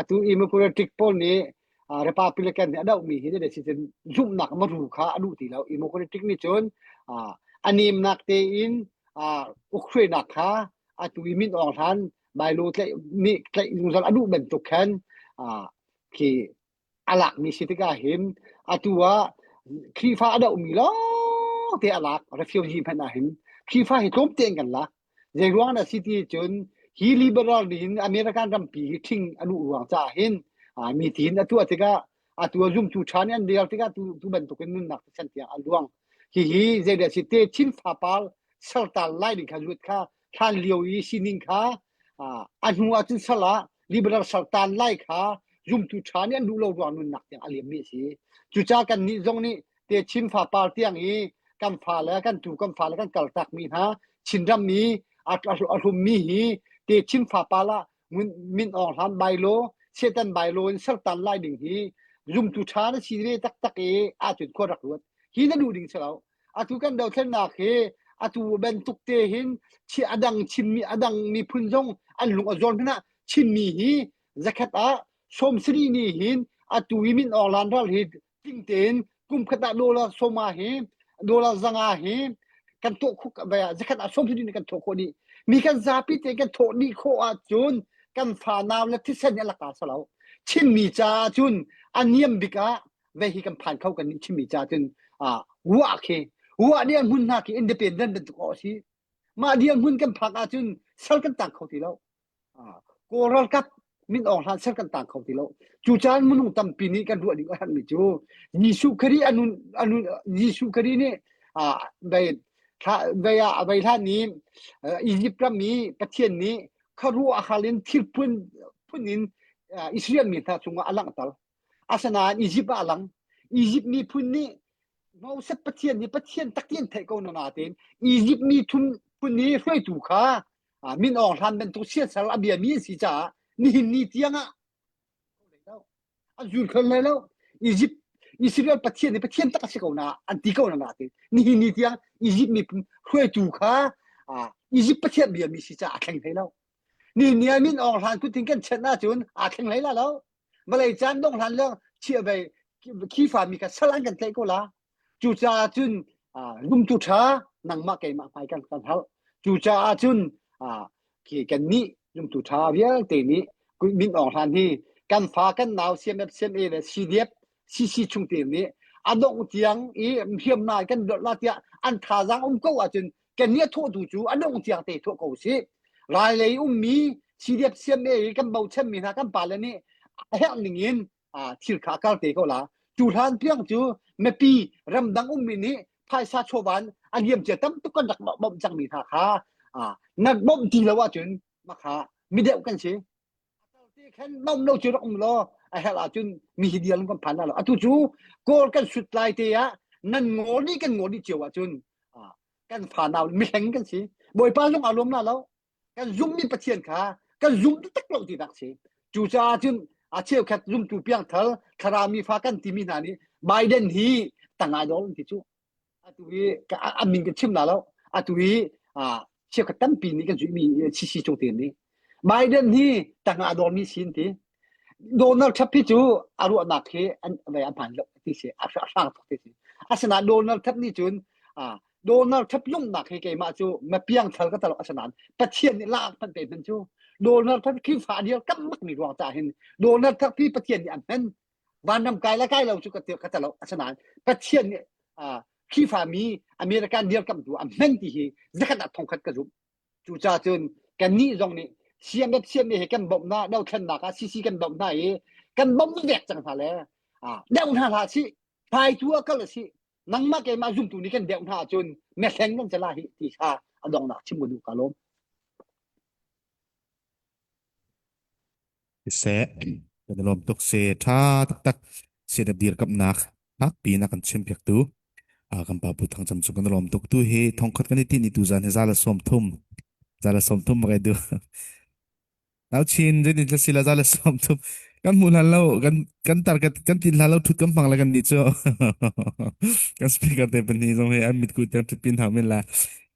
Speaker 5: atu Democratic pawl nih Republican nih a dohmi hi ne si cun zumhnak maru kha a duh ti lo. Democratic nih cun a nemnak tein ukhruainak kha atu i Min Aung Hlaing Bailo tlaih nih tlaih zungzal a duh bantuk khan khi a lakmi si tikah hin atu ah Khrihfa a dohmi lawng te a lak refugee hmanh ah hin Khrihfa hi tlawm tein kan lak zei ruang dah si ti cun hi liberal nih hin American rampi hi ṭhing a duh ruang caah hin mi tin a tuah tikah atu a zumtu ṭha nih an rel tikah tu tu bantukin nunnak chan tiang a luang hihi zeidah si te chin fapar saltal lai ding kha luat kha hlan lio i sining kha a hnu ahcun sal ah liberal saltan lai kha zumtu ṭha nih an duh lo ruang nunnak tiang a liammi a si. Cucaah kannih zong nih te Chin fapar tiang i kan fale kan tu kan fale kan kaltak mi hna Chinram mi a hlummi hi te Chin fapar ah Min Aung Hlaing bailo Satan bailo in saltan lai ding hi zumtu ṭha na si ve taktak i ahcun khua rak ruat hi na duh ding si lo atu kan dothlennak hi atu bantuk te hin chi adang Chinmi adang miphun zong an lung a zawn hmanh ah Chinmi hi zakhat ah 70 ni hin atu i Min Aung Hlaing ral hi tling tein kum khat ah dollar sawma hi dollar zanga hi kan tuah khuk zakhat ah 70 ni kan thawh khawh dih mi kan zapi te kan thawh dih khawh ahcun kan fa nau le thisen nih a laka salo Chinmi caah cun a niam bik ah ve hi kan phan kho kan nih chimmi ca cun wah khi wah nih hmun hna khi independent bantuk aw si mah dia hmun kan phak ahcun sal kan tang kho ti lo kawl ralkap Min Aung Hlaing sal kan tang kho ti lo cu caan minung tampi nih kan ruah ding a herhmi cu Jesuh Khrih anun anun Jesuh Khrih nih vei vei ah vei hlan ni Egypt ram i Pathian nih khuaruah hal in thil phun phun in Israel mi hna cungah a langhter Asinain Izipt ah a lang. Izipt miphun nih Moses Pathian nih Pathian tak ti an theih ko na nain Izipt miphun phun i hruaitu kha Min Aung Hlaing bantuk siasal a biami an si caah nihin ni tiang ah an zul kho lai lo. Izipt Israel Pathian nih Pathian tak a si ko na an ti ko na nain nihin ni tiang Izipt miphun hruaitu kha Izipt Pathian biami si caah a thleng hlei lo. Ni ni ah Min Aung Hlaing kutin kan chenh ahcun aa thleng hlei la lo. Vawlei caan dong hlan le chia vei Khrihfa mi kha sal an kan tlaih ko la. Cucaah cun zumtu ṭha nangmah keimah hmai kan kan hal. Cucaah cun khi kan nih zumtu ṭha vialte nih Min Aung Hlaing hi kan fa kan nau CMF CMA le CDF CC chungte nih a dongh tiang i hriamnai kan dolh la tiah an thazaang um ko ahcun kan nih a thawhtu cu a dongh tiang te thawh ko sih. Rai lei ummi CDF CMA i kan bochanmi hna kan pale nih a herh ning in thil kha a kal te ko la. Cu hlan tiang cu mipi ramdang ummi nih phaisa chawvan a liam cia tam tuk kan rak bawmh cangmi hna kha na bawmh ti lo ahcun makha mideuh kan si. Te khan bawmh lo cu rak um law a herh ahcun mi hi dial kan phan la lo. Atu cu kawl kan sut lai te ah nan ngawl nih kan ngawl dih cio ahcun kan fa nau mihleng kan si. Bawipa zong aa lawm la lo. Kan zummi Pathian kha kan zum taktak lo tinak si. Cucaah cun a cheukhat zumtu piangthar thlarau mi fa kan timi hna nih Biden hi tangah dawr an ti cu. Atu hi a min kan chim la lo. Atu hi cheukhat tampi nih kan zuihmi CC cung te nih Biden hi tangah dawrmi si an ti. Donald Trump hi cu a ruahnak hi an ve a hmaan lo ti si a hrang tuk ti si. Asinain Donald Trump nih cun Donald Trump lungnak hi keimah cu ma piangthar ka talok asinain Pathian nih laak hmanh pe hman cu Donald Trump Khrihfa a dir kam bak mi ruang ca hin Donald Trump hi Pathian nih an hman vanram kai la kai lo cu ka ka talo asinain Pathian nih Khrihfa mi American dirkamtu an hman ti hi zakhat ah thongkhat ka zumh Cucaah cun kannih zong nih CMF CMA he kan bawmh hna dothlennak ah CC kan bawmh hna i kan bawmh vek cang hna le deuh hna hlah sih hmaitu ah kal a si nangmah keimah zumtu nih kan deuh hna ahcun mehleng kan si la hi ti kha a donghnak chim ka duh ka lawm.
Speaker 4: Siseh, kan i lawm tuk si. Ṭha taktak si na dirkamhnak fakpi na kan chimpiaktu. Kan pa Pu Thang Cam cu kan lawm tuk. Tu hi thongkhat kan i tin i tu zan hi za le 30 za le 30 ma kai du. Nau chin zeitin tla sila za le 30 kan hmu hlan lo kan kan tar kan tin hlan lo thut kan hmang le kan ni cu kan speaker te pahnih zong hi an mitku tiang thut pin hau men la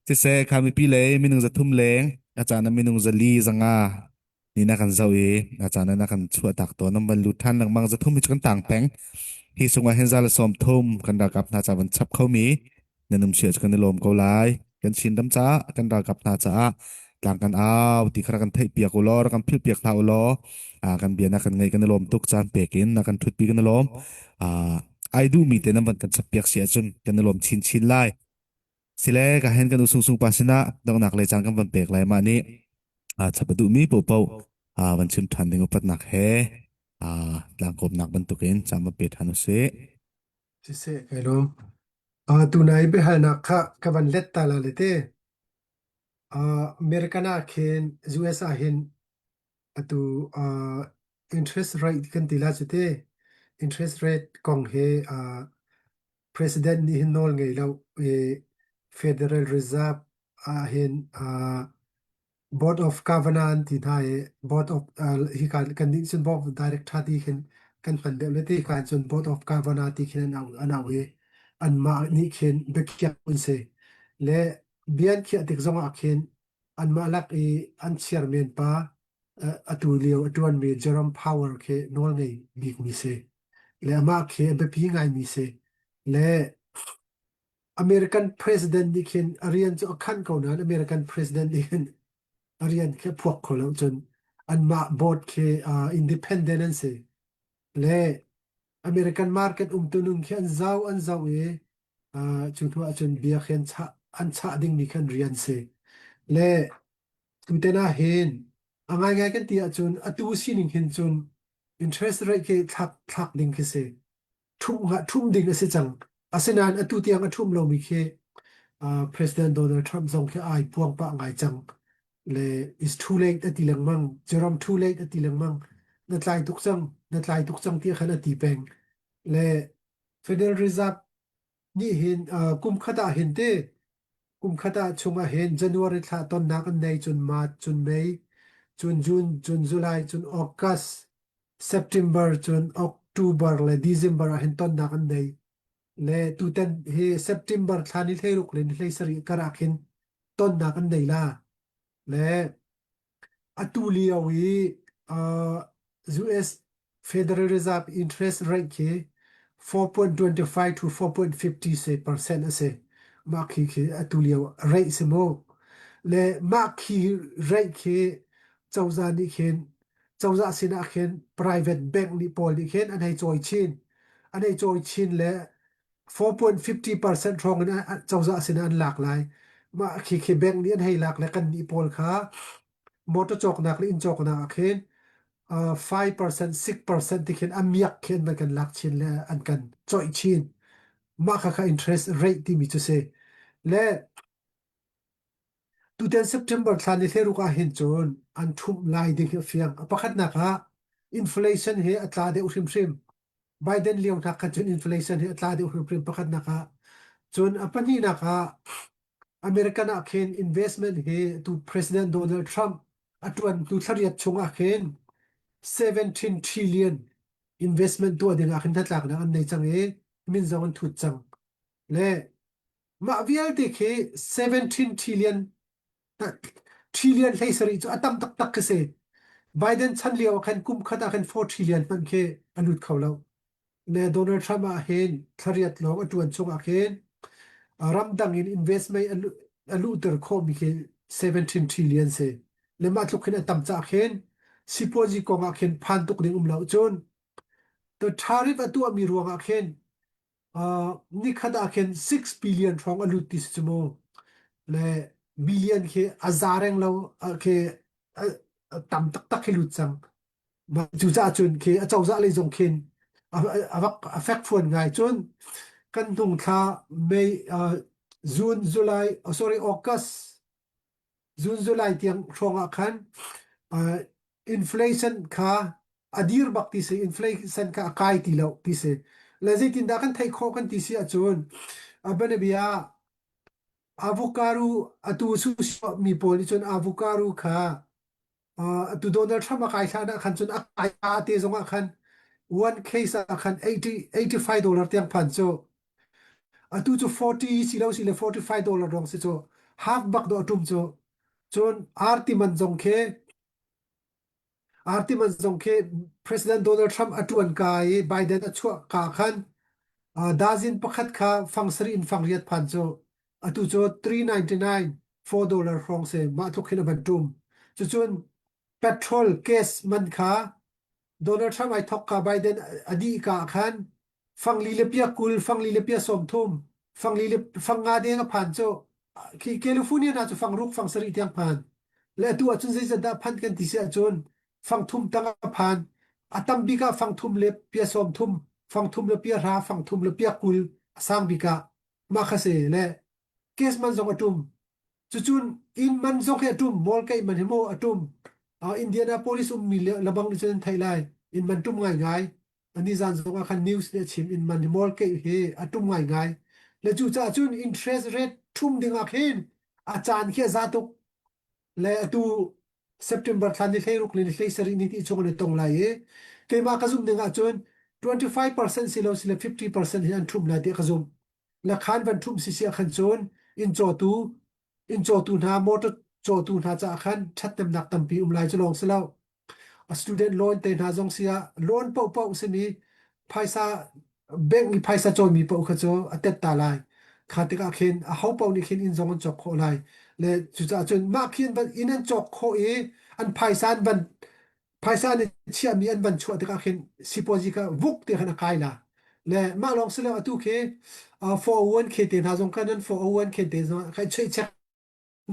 Speaker 4: siseh kha mipi le minung 300 leng a caan ah minung 400 500 ni na kan zoh i a caan ah na kan chuah tak tawn nan van lut than lengmang 300 hi cu kan tang peng hi sungah hin za le 30 kan ralkap hna ca van chap khomi nan um sia cu kan i lawm ko lai kan Chin ram caah kan ralkap hna caah tlang kan au ti kha kan theih piak u law rak kan philh piak hlah u law kan bia na kan ngaih kan i lawm tuk caan pek in na kan thutpi kan i lawm ai duhmi te nan van kan chap piak si ahcun kan i lawm chin chin lai sile ka hen kan u sung sung pa sinah donghnak le caan kan van pek lai mah nih chap a duhmi popo van chim ṭhan ding upatnak he tlangkawmnak bantukin caan va pe ṭhan usih.
Speaker 6: Siseh kai lawm. Uh, tunai biahalnak kha ka van let ta la le te. Uh, American ah khin US ah hin atu uh, interest rate kan ti la cu te. Interest rate kong he uh, president nih hin nawl ngei lo i Federal Reserve ah hin uh, Board of Governor an ti hna i Board of uh, hi kan kan nih cun Board of Director ti khin kan hman deuh le ti kan cun Board of Governor ti khin an au an au i anmah nih khin biakhiak an si le bia an khiah tik zong ah khin anmah lak i an chairman pa uh, atu lio a ṭuanmi Jerome Powell khi nawl ngei bikmi si le amah khi a biapi ngaimi si le American president nih khin a rian cu a khanh ko nain American president nih hin a rian khi a phuak kho lo cun anmah board khi uh, independent an si le American market umtunung khi an zau an zau i uh, cu hnu ahcun bia khi an chah an chah dingmi khan rian si le tuten ah hin a ngaingai kan ti ahcun atu sining hin cun interest rate khi thlak thlak ding khi si ṭhumh ṭhumh ding a si cang. Asinain atu tiang a ṭhumh lomi khi uh, President Donald Trump zong khi ai puang pah ngai cang. Le is too late a ti lengmang. Jerome too late a ti lengmang. Na tlai tuk cang, na tlai tuk cang ti khan a ti peng. Le Federal Reserve nih hin uh, kum khat ah hin te kum khat ah chung ah hin January thla tonnak an nei cun March cun May cun June cun July cun August September cun October le December ah hin tonnak an nei le tutan hi September thla ni 16 le ni 17 kar ah khin tonnak an nei la le Atu lio i uh, US Federal Reserve interest rate khi 4.25 to 4.50 se percent a si. Mah khi khi atu lio rate si mu. Le mah khi rate khi cozah nih khin cozah sinah khin private bank nih pawl nih khin an hei cawi chin. An hei cawi chin le 4.50% hrawng in cozah sinah an lak lai. Mah khi khi bank nih an hei lak le kan nih pawl kha motor cawknak le inn cawknak ah khin uh, 5% 6% ti khin a miak khin an kan lak chin le an kan coih chin. Mah kha kha interest rate timi cu si. Le tutan September thla ni hleruk ah hin cun an ṭhumh lai ding hi a fiang. A pakhatnak ah inflation hi a tla deuh hrimhrim. Biden lio hna khan cun inflation hi a tla deuh hrimhrim pakhatnak ah. Cun a pahnihnak ah American ah khin investment hi tu President Donald Trump a tuan tu thlariat chung ah khin 17 trillion investment tuah ding ah khin hnatlaknak an nei cang i min zong an thut cang. Le mah vialte khi 17 trillion trillion 17 cu a tam taktak khi si. Biden chan lio ah khan kum khat ah khan 4 trillion hmanh khi a lut kho lo. Le Donald Trump ah hin thlariat lawng a ṭuan chung ah khin ramdang in investment a luhter khawhmi khi 17 trillion si. Le mah tluk khin a tam caah khin sipuazi kong ah khin phan tuk ding um lo cun the tariff a tuahmi ruang ah khin Uh, nikhat ah khin 6 billion hrawng a lut ti si cu mu. Le billion khi a za reng lo khi a tam taktak khi lut cang. Cucaah cun khi a cozah lei zong khin a vak a fek fuan ngai cun kan hnung thla May uh, June July oh, sorry August June July tiang hrawng ah khan uh, inflation kha a dir bak ti si inflation kha a kai ti lo ti si le zeitindah kan theih khawh kan ti si ahcun. A bianabia avocado atu su mi pawl nih cun avocado kha atu Donald Trump a kai hlan ah khan cun a kai te zong ah khan one case ah khan 80 85 dollar tiang phan cu atu cu 40 si lo si le 45 dollar dong si cu half bak do atum cu cun arti man zong khi Arti man zong khi President Donald Trump a ṭuan ka i Biden a chuah ka khan dazin pakhat kha fang sarih in fang riat phan cu atu cu 399 4 dollar hrawng si mah tluk hin a van ṭum. Cucun petrol gas man kha Donald Trump ai thok ka Biden a dih ka khan fangli le pia 20 fangli le pia 30 fangli le fang nga deng a phan cu khi California na cu fang ruk fang sarih tiang phan le atu ahcun zeizat dah phan kan ti si ahcun fang thum tang a phan a tam bik ah fang thum le pia 30 fang thum le pia hra fang thum le pia 20 a sang bik ah mah kha si le case man zong a tum cucun inn man zong hi a tum mall keih man hi mu a tum Indianapolis ummi labang nih cun an theih lai inn man tum ngaingai Ani zan zong ah khan news nih a chim in man hi keih hi a tum ngaingai. Le cucaah cun interest rate ṭhum ding ah khin a caan khi a za tuk. Le atu September thla ni 16 le ni 17 ni ti chung an i tong lai i keimah ka zumh ding ahcun 25% si lo si le 50% hi an ṭhum lai tiah ka zumh. Le khan van ṭhum si si ah khan cun inn cawtu inn cawtu hna motor cawtu hna caah khan ṭhathnemnak tampi um lai cu lawng si lo. A student loan te hna zong si ah loan paohpaoh simi phaisa bank i phaisa cawimi paoh kha cu a tet ta lai. Kha tikah khin a ho paoh nih khin inn zong an cawk khawh lai. Le cucaah cun mah khi an van inn an cawk khawh i an phaisa an van phaisa an i chiahmi an van chuah tikah khin sipuazi kha vuk te khan a kai la. Le mah lawng si lo atu khi uh, 401k te hna zong khan an 401k te zong kha check check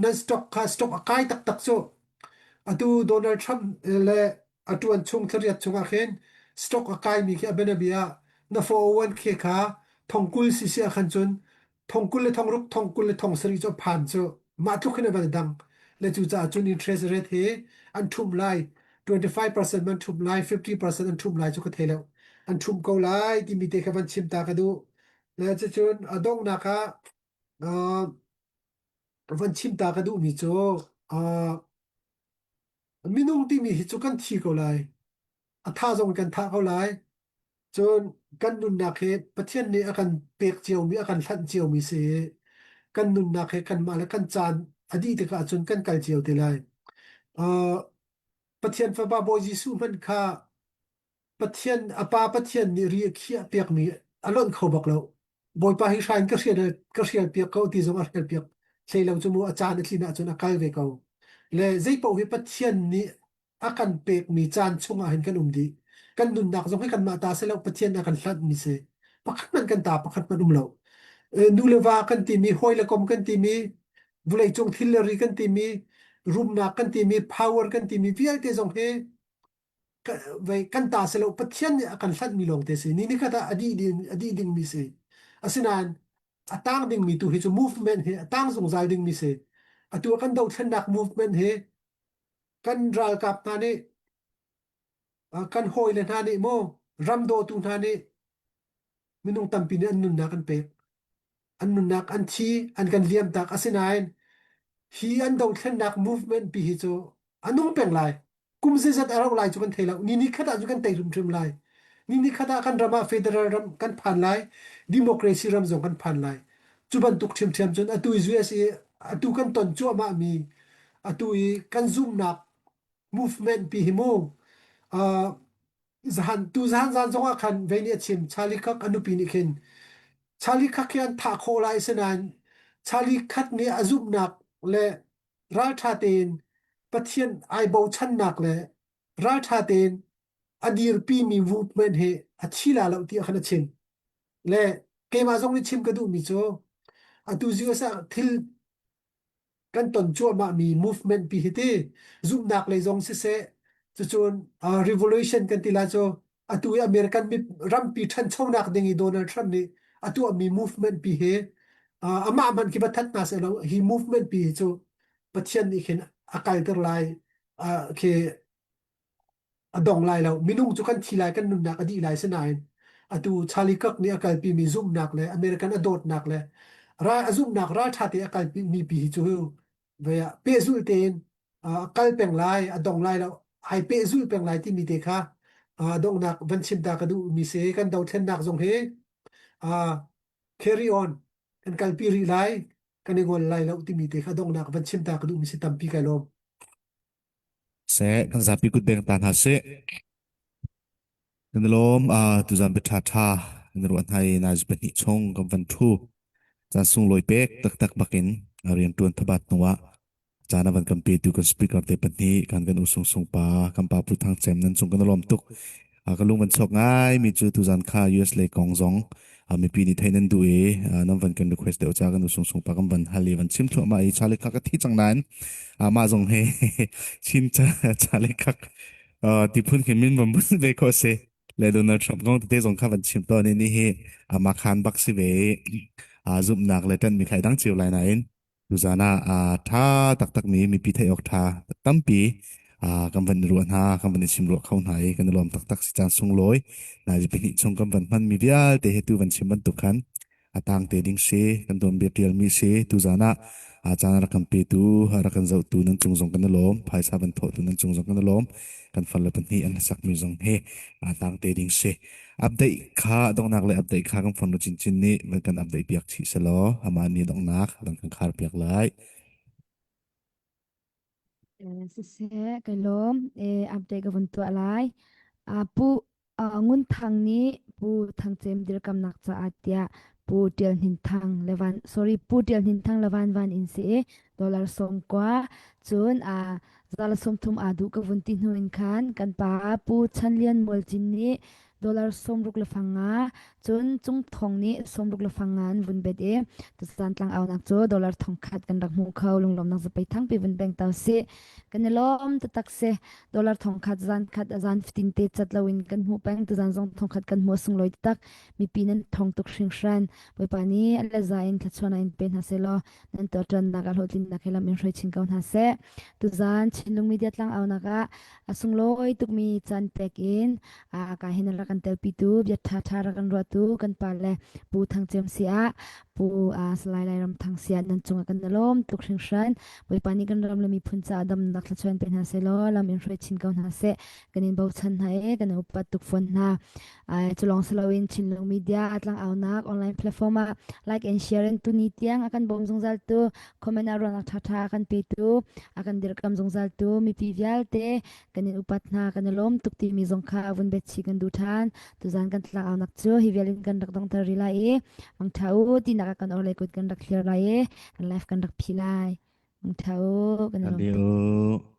Speaker 6: nan stock kha stock a kai taktak cu atu Donald Trump le a tuan chung thlariat chungah khin stock a kaimi khi a bianabia ah na 401k kha thongkul si si ah khan cun thongkul le thongruk thongkul le thongsarih cu a phan cu mah tluk hin a van dang le cu caah cun interest rate hi an ṭhumh lai 25% man ṭhumh lai 50% an ṭhumh lai cu ka thei lo an ṭhumh ko lai timi te kha van chim ta ka duh le cucun a donghnak ah uh, Van chim ta ka duhmi cu uh, minung timi hi cu kan thi ko lai. A tha zong kan thah ko lai. Cun kan nunnak hi Pathian nih a kan pek ciomi, a kan hlanh ciomi si i kan nunnak hi kanmah le kan caan a dih tikah cun kan kal cio te lai. Uh, Pathian Fapa Bawi Jesuh hmanh kha Pathian a pa Pathian nih ri a khiah piakmi a lonh kho bak lo. Bawipa hi hrain ka hrial ka hrial piak ko ti zong a hrial piak hlei lo cu mu a caan a tlin ahcun a kal ve ko. Le zei paoh hi Pathian nih a kan pekmi caan chungah hin kan um dih. Kan nunnak zong hi kanmah ta si lo Pathian a kan hlanhmi si. Pakhat hmanh kan ta pakhat hmanh um lo. Nu le va kan timi, hawi le kom kan timi, vawleicung thil le ri kan timi, rumnak kan timi, power kan timi vialte zong hi kan ta si lo Pathian nih a kan hlanhmi lawngte si ni nikhat ah a dih ding a dih dingmi si asinain a tang dingmi tu hi cu movement hi a tang zungzal dingmi si atu ah kan dothlennak movement hi kan ralkap hna nih kan hawile hna nih mu ram dawtu hna nih minung tampi nih an nunnak an pek an nunnak an thi an kan liam tak asinain hi an dothlennak movement pi hi cu a nung peng lai kum zeizat a rauh lai cu kan thei lo ni ni khat ah cu kan tei hrimhrim lai ni ni khat ah kan ram ah federal ram kan phan lai democracy ram zong kan phan lai cu bantuk ṭhiamṭhiam cun atu i US i atu kan ton cuahmah mi atu i kan zumnak movement pi hi mu uh, zahan tu zahan zan zong ah khan vei nih a chim Charlie Kirk a nupi nih khin Charlie Kirk hi an thah khawh lai sinain Charlie Kirk nih a zumhnak le ralṭha tein Pathian ai bochannak le ralṭha tein a dirpimi movement hi a thi la lo tiah khan a chim. Le keimah zong nih chim ka duhmi cu atu US ah thil kan ton cuahmahmi movement pi hi ti zumhnak lei zong siseh cucun uh, revolution kan ti lai cu atu i American rampi ṭhanchonak ding i Donald Trump nih a tuahmi movement pi hi uh, amah hmanh khi va that hna seh law hi movement pi hi cu Pathian nih khin a kalter lai uh, khi a dong lai lo minung cu kan thi lai kan nunnak a dih lai sinain Atu Charlie Kirk nih a kalpimi zumhnak le American a dawtnak le ral a zumhnak ralṭha te a kalpimi pi hi cu vei ah pehzulh tein a kal peng lai, a dong lai lo, ai pehzulh peng lai timi te kha donghnak van chim ta ka duhmi si. Kan dothlennak zong hi carry on kan kalpi rih lai, kan i ngol lai lo timi te kha donghnak van chim ta ka duhmi si tampi kai lawm.
Speaker 4: Seh, kan zapi kut beng ta hna sih. Kan i lawm. Uh, tuzan bia ṭhaṭha na ruah hna i nai pahnih chung kan van ṭhu. Caan sunglawi pek taktak bakin rianṭuan thabat hnuah caan a van kan petu kan speaker te pahnih kan kan u Sung Sung pa kan pa Pu Thang Cem nan cung kan i lawm tuk. Uh, ka lung van chuak ngai mi cu tuzan kha US lei kong zong uh, mipi nih theih nan duh i uh, nan van kan request deuh ca kan u Sung Sung pa kan van hal i van chim thluahmah i Charlie kha ka thi cang nain amah zong he chin cha Charlie kha ti phun khi min van bun ve ko si le Donald Trump kong tete zong kha van chim tawn i ni hi amah khan bak si ve i zumhnak le ṭanhmi kha i dang cio lai nain tuzan ah ṭha taktak mi mipi theih awk ṭha tampi kan van i ruah hna kan van i chim ruah kho hna i kan i lawm taktak si caan sunglawi nai pahnih chung kan van hman mi vialte he tu van chim bantuk khan a tang te ding si kan tuanbia ṭialmi si tuzan ah a caan rak kan petu rak kan zohtu nan cung zong kan i lawm phaisa van thawhtu nan cung zong kan i lawm kan farle pahnih an hlasak mi zong hi a tang te ding si update kha donghnak le update kha kan phone ro chinchin nih van kan update piak chih selaw amah nih donghnak van kan khar piak lai.
Speaker 7: Siseh, kai lawm. Update ka vun tuah lai. Pu Ngun Thang nih Pu Thang Cem dirkamnak caah tiah Pu Tial Hnin Thang le Van sorry Pu Tial Hnin Thang le Van Van in si i dollar 90 cun zala 30 aa duh ka vun ti hnu in khan kan pa Pu Chan Lian Mual Cin nih dollar 60 le fang nga cun Cung Thawng nih 60 le fang nga an vun bet i tuzan tlang aunak cu dollar 1000 kan rak hmu kho lunglawmnak zapei thangpi vun beng tau si kan i lawm taktak si dollar 1000 zan khat zan fatin te cat loin kan hmu peng tuzan zong 1000 kan hmu sunglawi taktak mipi nan thong tuk hringhran Bawipa nih a le za in thluachuah in pe hna seh law nan tuahṭuannak ah hlawhtlinnak he lam in hruai chin ko hna seh. Tuzan Chinlung Media tlangaunak ah a sunglawi tukmi caan pek in ka hin rak kan telpitu bia ṭhaṭha rak kan ruahtu kan pa le Pu Thang Cem si ah Pu Salai Lairam Thang si ah nan cungah kan i lawm tuk hringhran. Bawipa nih kan ram le miphun caah damnak thluachuah pe hna seh law lam in hruai chin ko hna seh. Kan in bochan hna i kan upat tuk fawn hna. Cu lawng si loin Chinlung Media tlangaunak online platform ah like and share in tuni tiang a kan bawm zungzal tu comment ah ruahnak ṭhaṭha a kan petu a kan dirhkam zungzal tu mipi vialte kan in upat hna kan i lawm tuk timi zong kha vun betchi kan duh ṭhan. Tuzan kan tlangaunak cu hi vial in kan rak donghter rih lai i mangṭha u tinak ah kan orhlei kut kan rak thlir lai i kan live kan rak phih lai. Mangṭha u kan i lawm tuk.
Speaker 4: Adieu.